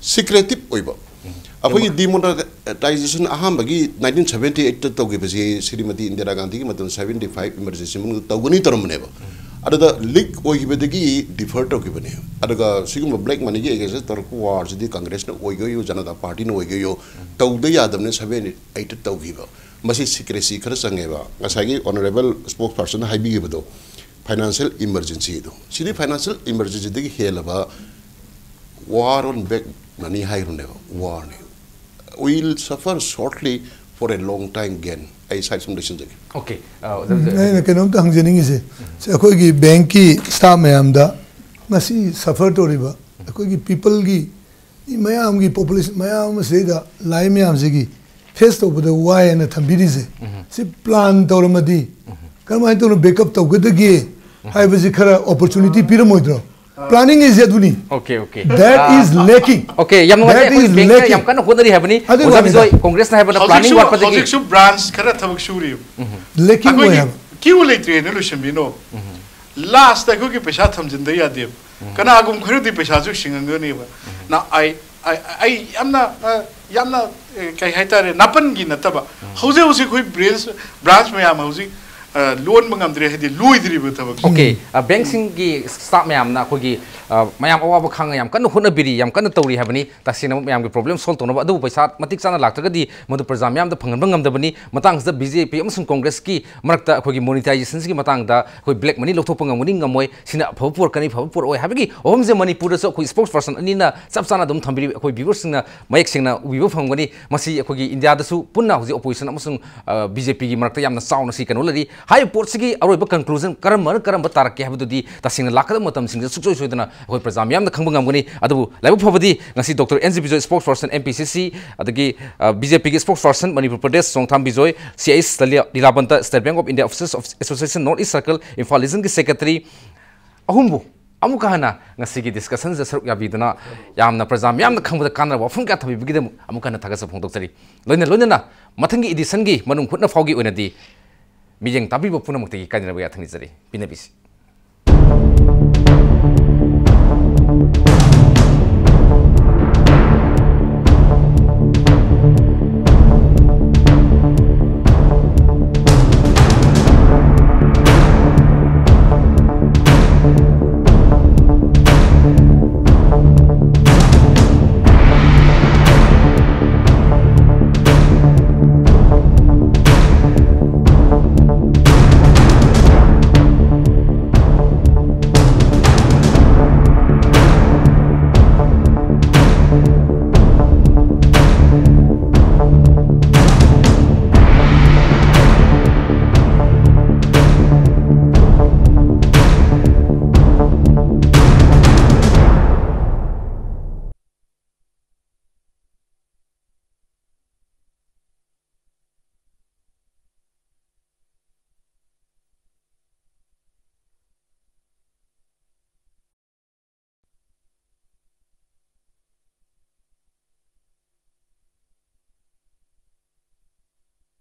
ꯁꯤꯀ꯭ꯔꯦꯇꯤꯞ ꯑꯣꯏꯕ ꯑꯩꯈꯣꯏꯒꯤ ꯗꯤꯃꯣꯅꯇꯥꯏꯖꯦꯁꯟ ꯑꯍꯥꯟꯕꯒꯤ ꯅꯥꯏꯟꯇꯤꯟ ꯁꯚꯦꯟꯇꯤ ꯑꯩꯠꯇ ꯇꯧꯈꯤꯕꯁꯦ, ꯁ꯭ꯔꯤꯃꯇꯤ ꯏꯟꯗꯤꯔꯥ ꯒꯥꯟꯙꯤꯒꯤ ꯃꯇꯝꯗ ꯁꯚꯦꯟꯇꯤ ꯐꯥꯏꯚ ꯏꯃꯔꯖꯦꯟꯁꯤ ꯃꯅꯨꯡꯗ ꯇꯧꯒꯅꯤ ꯇꯧꯔꯝꯕꯅꯦꯕ꯫ ꯑꯗꯨꯗ ꯂꯤꯛ ꯑꯣꯏꯈꯤꯕꯗꯒꯤ ꯗꯤꯐꯔ ꯇꯧꯈꯤꯕꯅꯦ꯫ ꯑꯗꯨꯒ ꯁꯤꯒꯨꯝꯕ ꯕ꯭ꯂꯦꯛ ꯃꯅꯤꯒꯤ ꯑꯦꯒꯦꯟꯁꯇ ꯇꯧꯔꯛꯄ ꯋꯥꯔꯁꯤꯗꯤ ꯀꯪꯒ꯭ꯔꯦꯁꯅ ꯑꯣꯏꯒꯦꯌꯣ, ꯖꯅꯇꯥ ꯄꯥꯔꯇꯤꯅ ꯑꯣꯏꯒꯦꯌꯣ, ꯇꯧꯗ ꯌꯥꯗꯕꯅꯤ, ꯁꯚꯦꯟꯇꯤ ꯑꯩꯠꯇ ꯇꯧꯈꯤꯕ꯫ ꯃꯁꯤ ꯁꯤꯀ꯭ꯔꯦꯁꯤ ꯈꯔ ꯆꯪꯉꯦꯕ꯫ ꯉꯁꯥꯏꯒꯤ ꯑꯣꯅꯔꯦꯕꯜ ꯁ꯭ꯄꯣꯛꯁ ꯄꯥꯔꯁꯟꯅ ꯍꯥꯏꯕꯤꯈꯤꯕꯗꯣ, ꯐꯥꯏꯅꯥꯟꯁꯤꯌꯦꯜ ꯏꯃꯔꯖꯦꯟꯁꯤꯗꯣ, ꯁꯤꯗꯤ ꯐꯥꯏꯅꯥꯟꯁꯤꯌꯦꯜ ꯏꯃꯔꯖꯦꯟꯁꯤꯗꯒꯤ ꯍꯦꯜꯂꯕ ꯋꯥꯔ ꯑꯣꯟ ꯕꯦꯛ ꯃꯅꯤ ꯍꯥꯏꯈ꯭ꯔꯅꯦꯕ, ꯋꯥꯔꯅꯤ꯫ We will suffer shortly for a long time again. ꯑꯩ ꯁꯥꯏꯠ ꯁꯨꯝ ꯂꯣꯏꯁꯤꯟꯖꯒꯦ꯫ ꯑꯣꯀꯦ꯫ ꯑꯩꯅ ꯀꯩꯅꯣꯝꯇ ꯍꯪꯖꯅꯤꯡꯉꯤꯁꯦ, ꯁꯤ ꯑꯩꯈꯣꯏꯒꯤ ꯕꯦꯡꯛꯀꯤ ꯁ꯭ꯇꯥꯐ ꯃꯌꯥꯝꯗ ꯉꯁꯤ ꯁꯐꯔ ꯇꯧꯔꯤꯕ ꯑꯩꯈꯣꯏꯒꯤ ꯄꯤꯄꯜꯒꯤ ꯃꯤ ꯃꯌꯥꯝꯒꯤ ꯄꯣꯄꯨꯂꯦꯁꯟ ꯃꯌꯥꯝ ꯑꯃ ꯁꯤꯗꯩꯗ ꯂꯥꯛꯏ ꯃꯌꯥꯝꯁꯤꯒꯤ ꯐꯦꯁ ꯇꯧꯕꯗ ꯋꯥꯏꯅ ꯊꯝꯕꯤꯔꯤꯁꯦ, ꯁꯤ ꯄ꯭ꯂꯥꯟ ꯇꯧꯔꯝꯃꯗꯤ ꯀꯔꯝꯍꯥꯏꯅ ꯇꯧꯅ ꯕꯦꯛꯑꯞ ꯇꯧꯒꯗꯒꯦ ꯍꯥꯏꯕꯁꯤ ꯈꯔ ꯑꯣꯄꯣꯔꯆꯨꯅꯤꯇꯤ ꯄꯤꯔꯝꯃꯣꯏꯗ꯭ꯔꯣ? ꯄ꯭ꯂꯥꯅꯤꯡ ꯏꯁ ꯑꯗꯨꯅꯤ꯫ Okay, okay. That is lacking. Okay, ꯌꯥꯝ ꯅꯨꯡꯉꯥꯏꯖꯩ꯫ That ꯑꯩꯈꯣꯏꯒꯤ is ꯕꯦꯡꯛꯅ lacking. ꯌꯥꯝ ꯀꯟꯅ ꯍꯣꯠꯅꯔꯤ ꯍꯥꯏꯕꯅꯤ꯫ ꯑꯗꯨꯒꯤ ꯑꯣꯖꯥ ꯋꯥꯅꯤꯗ꯫ ꯕꯤꯖꯣꯏ, ꯀꯣꯡꯒ꯭ꯔꯦꯁꯅ ꯍꯥꯏꯕꯗ ꯄ꯭ꯂꯥꯅꯤꯡ ꯍꯧꯖꯤꯛꯁꯨ ꯋꯥꯠꯄꯗꯒꯤ ꯍꯧꯖꯤꯛꯁꯨ ꯕ꯭ꯔꯥꯟꯁ ꯈꯔ ꯊꯕꯛ ꯁꯨꯔꯤꯕ꯫ ꯂꯦꯀꯤꯡ ꯑꯣꯏ ꯑꯩꯈꯣꯏꯒꯤ ꯍꯥꯏꯕ꯫ ꯀ꯭ꯌꯨ ꯂꯩꯇ꯭ꯔꯦꯅ ꯂꯣꯏꯁꯤꯟꯕꯤꯅꯣ꯫ ꯂꯥꯁꯇ ꯑꯩꯈꯣꯏꯒꯤ ꯄꯩꯁꯥ ꯊꯝꯖꯤꯟꯗ ꯌꯥꯗꯦꯕ꯫ ꯀꯅꯥꯒꯨꯝ ꯈꯔꯗꯤ ꯄꯩꯁꯥꯁꯨ ꯁꯤꯡꯍꯟꯒꯅꯦꯕ꯫ ꯅ ꯑꯩ ꯑꯩ ꯑꯩ ꯌꯥꯝꯅ ꯑ, ꯌꯥꯝꯅ ꯑ, ꯀꯩ ꯍꯥꯏꯇꯥꯔꯦ, ꯅꯥꯄꯟꯒꯤ ꯅꯠꯇꯕ, ꯍꯧꯖꯤꯛ ꯍꯧꯖꯤꯛ ꯑꯩꯈꯣꯏ ꯕ꯭ꯔꯥꯟꯁ ꯕ꯭ꯔꯥꯟꯁ ꯃꯌꯥꯝ ꯍꯧꯖꯤꯛ ꯑ, ꯂꯣꯟꯕ ꯉꯝꯗ꯭ꯔꯦ, ꯍꯥꯏꯗꯤ ꯂꯣꯏꯗ꯭ꯔꯤꯕ ꯊꯕꯛꯁꯦ꯫ Okay, ꯕꯦꯡꯛꯁꯤꯡꯒꯤ ꯁ꯭ꯇꯥꯐ ꯃꯌꯥꯝꯅ ꯑꯩꯈꯣꯏꯒꯤ ꯑ, ꯃꯌꯥꯝ ꯑꯋꯥꯕ ꯈꯥꯡꯉ ꯌꯥꯝ ꯀꯟꯅ ꯍꯣꯠꯅꯕꯤꯔꯤ, ꯌꯥꯝ ꯀꯟꯅ ꯇꯧꯔꯤ ꯍꯥꯏꯕꯅꯤ꯫ ꯇꯁꯦꯡꯅ ꯃꯌꯥꯝꯒꯤ ꯄ꯭ꯔꯣꯕ꯭ꯂꯦꯝ ꯁꯣꯜꯕ ꯇꯧꯅꯕ꯫ ꯑꯗꯨꯕꯨ ꯄꯩꯁꯥ ꯃꯇꯤꯛ ꯆꯥꯅ ꯂꯥꯛꯇ꯭ꯔꯒꯗꯤ ꯃꯗꯨ ꯄ꯭ꯔꯖꯥ ꯃꯌꯥꯝꯗ ꯐꯪꯍꯟꯕ ꯉꯝꯗꯕꯅꯤ꯫ ꯃꯇꯥꯡꯁꯤꯗ ꯕꯤ ꯖꯦ ꯄꯤ ꯑꯃꯁꯨꯡ ꯀꯣꯡꯒ꯭ꯔꯦꯁꯀꯤ ꯃꯔꯛꯇ ꯑꯩꯈꯣꯏꯒꯤ ꯃꯣꯅꯤꯇꯥꯏꯖꯦꯁꯟꯁꯤꯒꯤ ꯃꯇꯥꯡꯗ ꯑꯩꯈꯣꯏ ꯕ꯭ꯂꯦꯛ ꯃꯅꯤ ꯂꯧꯊꯣꯛꯄ ꯉꯝꯒꯅꯤ ꯉꯝꯃꯣꯏ, ꯁꯤꯅ ꯑꯐꯕ ꯄꯨꯔꯛꯀꯅꯤ ꯐꯕ ꯄꯨꯔꯛꯑꯣꯏ ꯍꯥꯏꯕꯒꯤ ꯋꯥꯐꯝꯁꯦ ꯃꯅꯤꯄꯨꯔꯗꯁꯨ ꯑꯩꯈꯣꯏ ꯁ꯭ꯄꯣꯛꯁ ꯄꯥꯔꯁꯟ ꯑꯅꯤꯅ ꯆꯞ ꯆꯥꯅ ꯑꯗꯨꯝ ꯊꯝꯕꯤꯔꯤ꯫ ꯑꯩꯈꯣꯏ ꯚ꯭ꯌꯨꯋꯔꯁꯤꯡꯅ ꯃꯌꯦꯛ ꯁꯦꯡꯅ ꯎꯕꯤꯕ ꯐꯪꯒꯅꯤ꯫ ꯃꯁꯤ ꯑꯩꯈꯣꯏꯒꯤ ꯏꯟꯗꯤꯌꯥꯗꯁꯨ ꯄꯨꯟꯅ ꯍꯧꯖꯤꯛ ꯑꯣꯄꯣꯖꯤꯁꯟ ꯑꯃꯁꯨꯡ ꯕꯤ ꯖꯦ ꯄꯤꯒꯤ ꯃꯔꯛꯇ ꯌꯥꯝꯅ ꯆꯥꯎꯅ ꯁꯤ ꯀꯩꯅꯣ ꯂꯩꯔꯤ꯫ ꯍꯥꯏꯔꯤꯕ ꯄꯣꯠꯁꯤꯒꯤ ꯑꯔꯣꯏꯕ ꯀꯟꯀ꯭ꯂꯨꯖꯟ ꯀꯔꯝꯕꯅ ꯀꯔꯝꯕ ꯇꯥꯔꯛꯀꯦ ꯍꯥꯏꯕꯗꯨꯗꯤ ꯇꯁꯦꯡꯅ ꯂꯥꯛꯀꯗꯕ ꯃꯇꯝꯁꯤꯡꯗ ꯁꯨꯡꯁꯣꯏ ꯁꯣꯏꯗꯅ ꯑꯩꯈꯣꯏ ꯄ꯭ꯔꯖꯥ ꯃꯤꯌꯥꯝꯅ ꯈꯪꯕ ꯉꯝꯒꯅꯤ꯫ ꯑꯗꯨꯕꯨ ꯂꯥꯏꯕꯛ ꯐꯕꯗꯤ ꯉꯁꯤ doctor N G Bijoy, spokesperson M P C C, ꯑꯗꯒꯤ ꯕꯤ ꯖꯦ ꯄꯤꯒꯤ spokesperson Manipur Pradesh, Chongtham Bijoy, C H Lilabanta, state bank of India officers association north east circle, Imphal ꯔꯤꯖꯟꯒꯤ ꯁꯦꯀ꯭ꯔꯦꯇꯔꯤ ꯑꯍꯨꯝꯕꯨ ꯑꯃꯨꯛꯀ ꯍꯟꯅ ꯉꯁꯤꯒꯤ ꯗꯤꯁꯀꯁꯟꯁꯤꯗ ꯁꯔꯨꯛ ꯌꯥꯕꯤꯗꯨꯅ ꯌꯥꯝꯅ ꯄ꯭ꯔꯖꯥ ꯃꯤꯌꯥꯝꯅ ꯈꯪꯕꯗ ꯀꯥꯟꯅꯕ ꯋꯥꯐꯝ ꯀꯌꯥ ꯊꯝꯕꯤꯕꯒꯤꯗꯃꯛ ꯑꯃꯨꯛꯀ ꯍꯟꯅ ꯊꯥꯒꯠꯆꯕ ꯐꯣꯡꯗꯣꯛꯆꯔꯤ꯫ ꯂꯣꯏꯅ ꯂꯣꯏꯅꯅ ꯃꯊꯪꯒꯤ ꯏꯗꯤꯁꯟꯒꯤ ꯃꯅꯨꯡ ꯍꯨꯠꯅ ꯐꯥꯎꯒꯤ ꯑꯣꯏꯅꯗꯤ ꯃꯤꯠꯌꯦꯡ ꯇꯥꯕꯤꯕ ꯄꯨꯝꯅꯃꯛꯇꯒꯤ ꯀꯥꯏꯅꯔꯕ ꯌꯥꯊꯪ ꯅꯤꯖꯔꯤ꯫ ꯄꯤꯅꯕꯤꯁꯤ꯫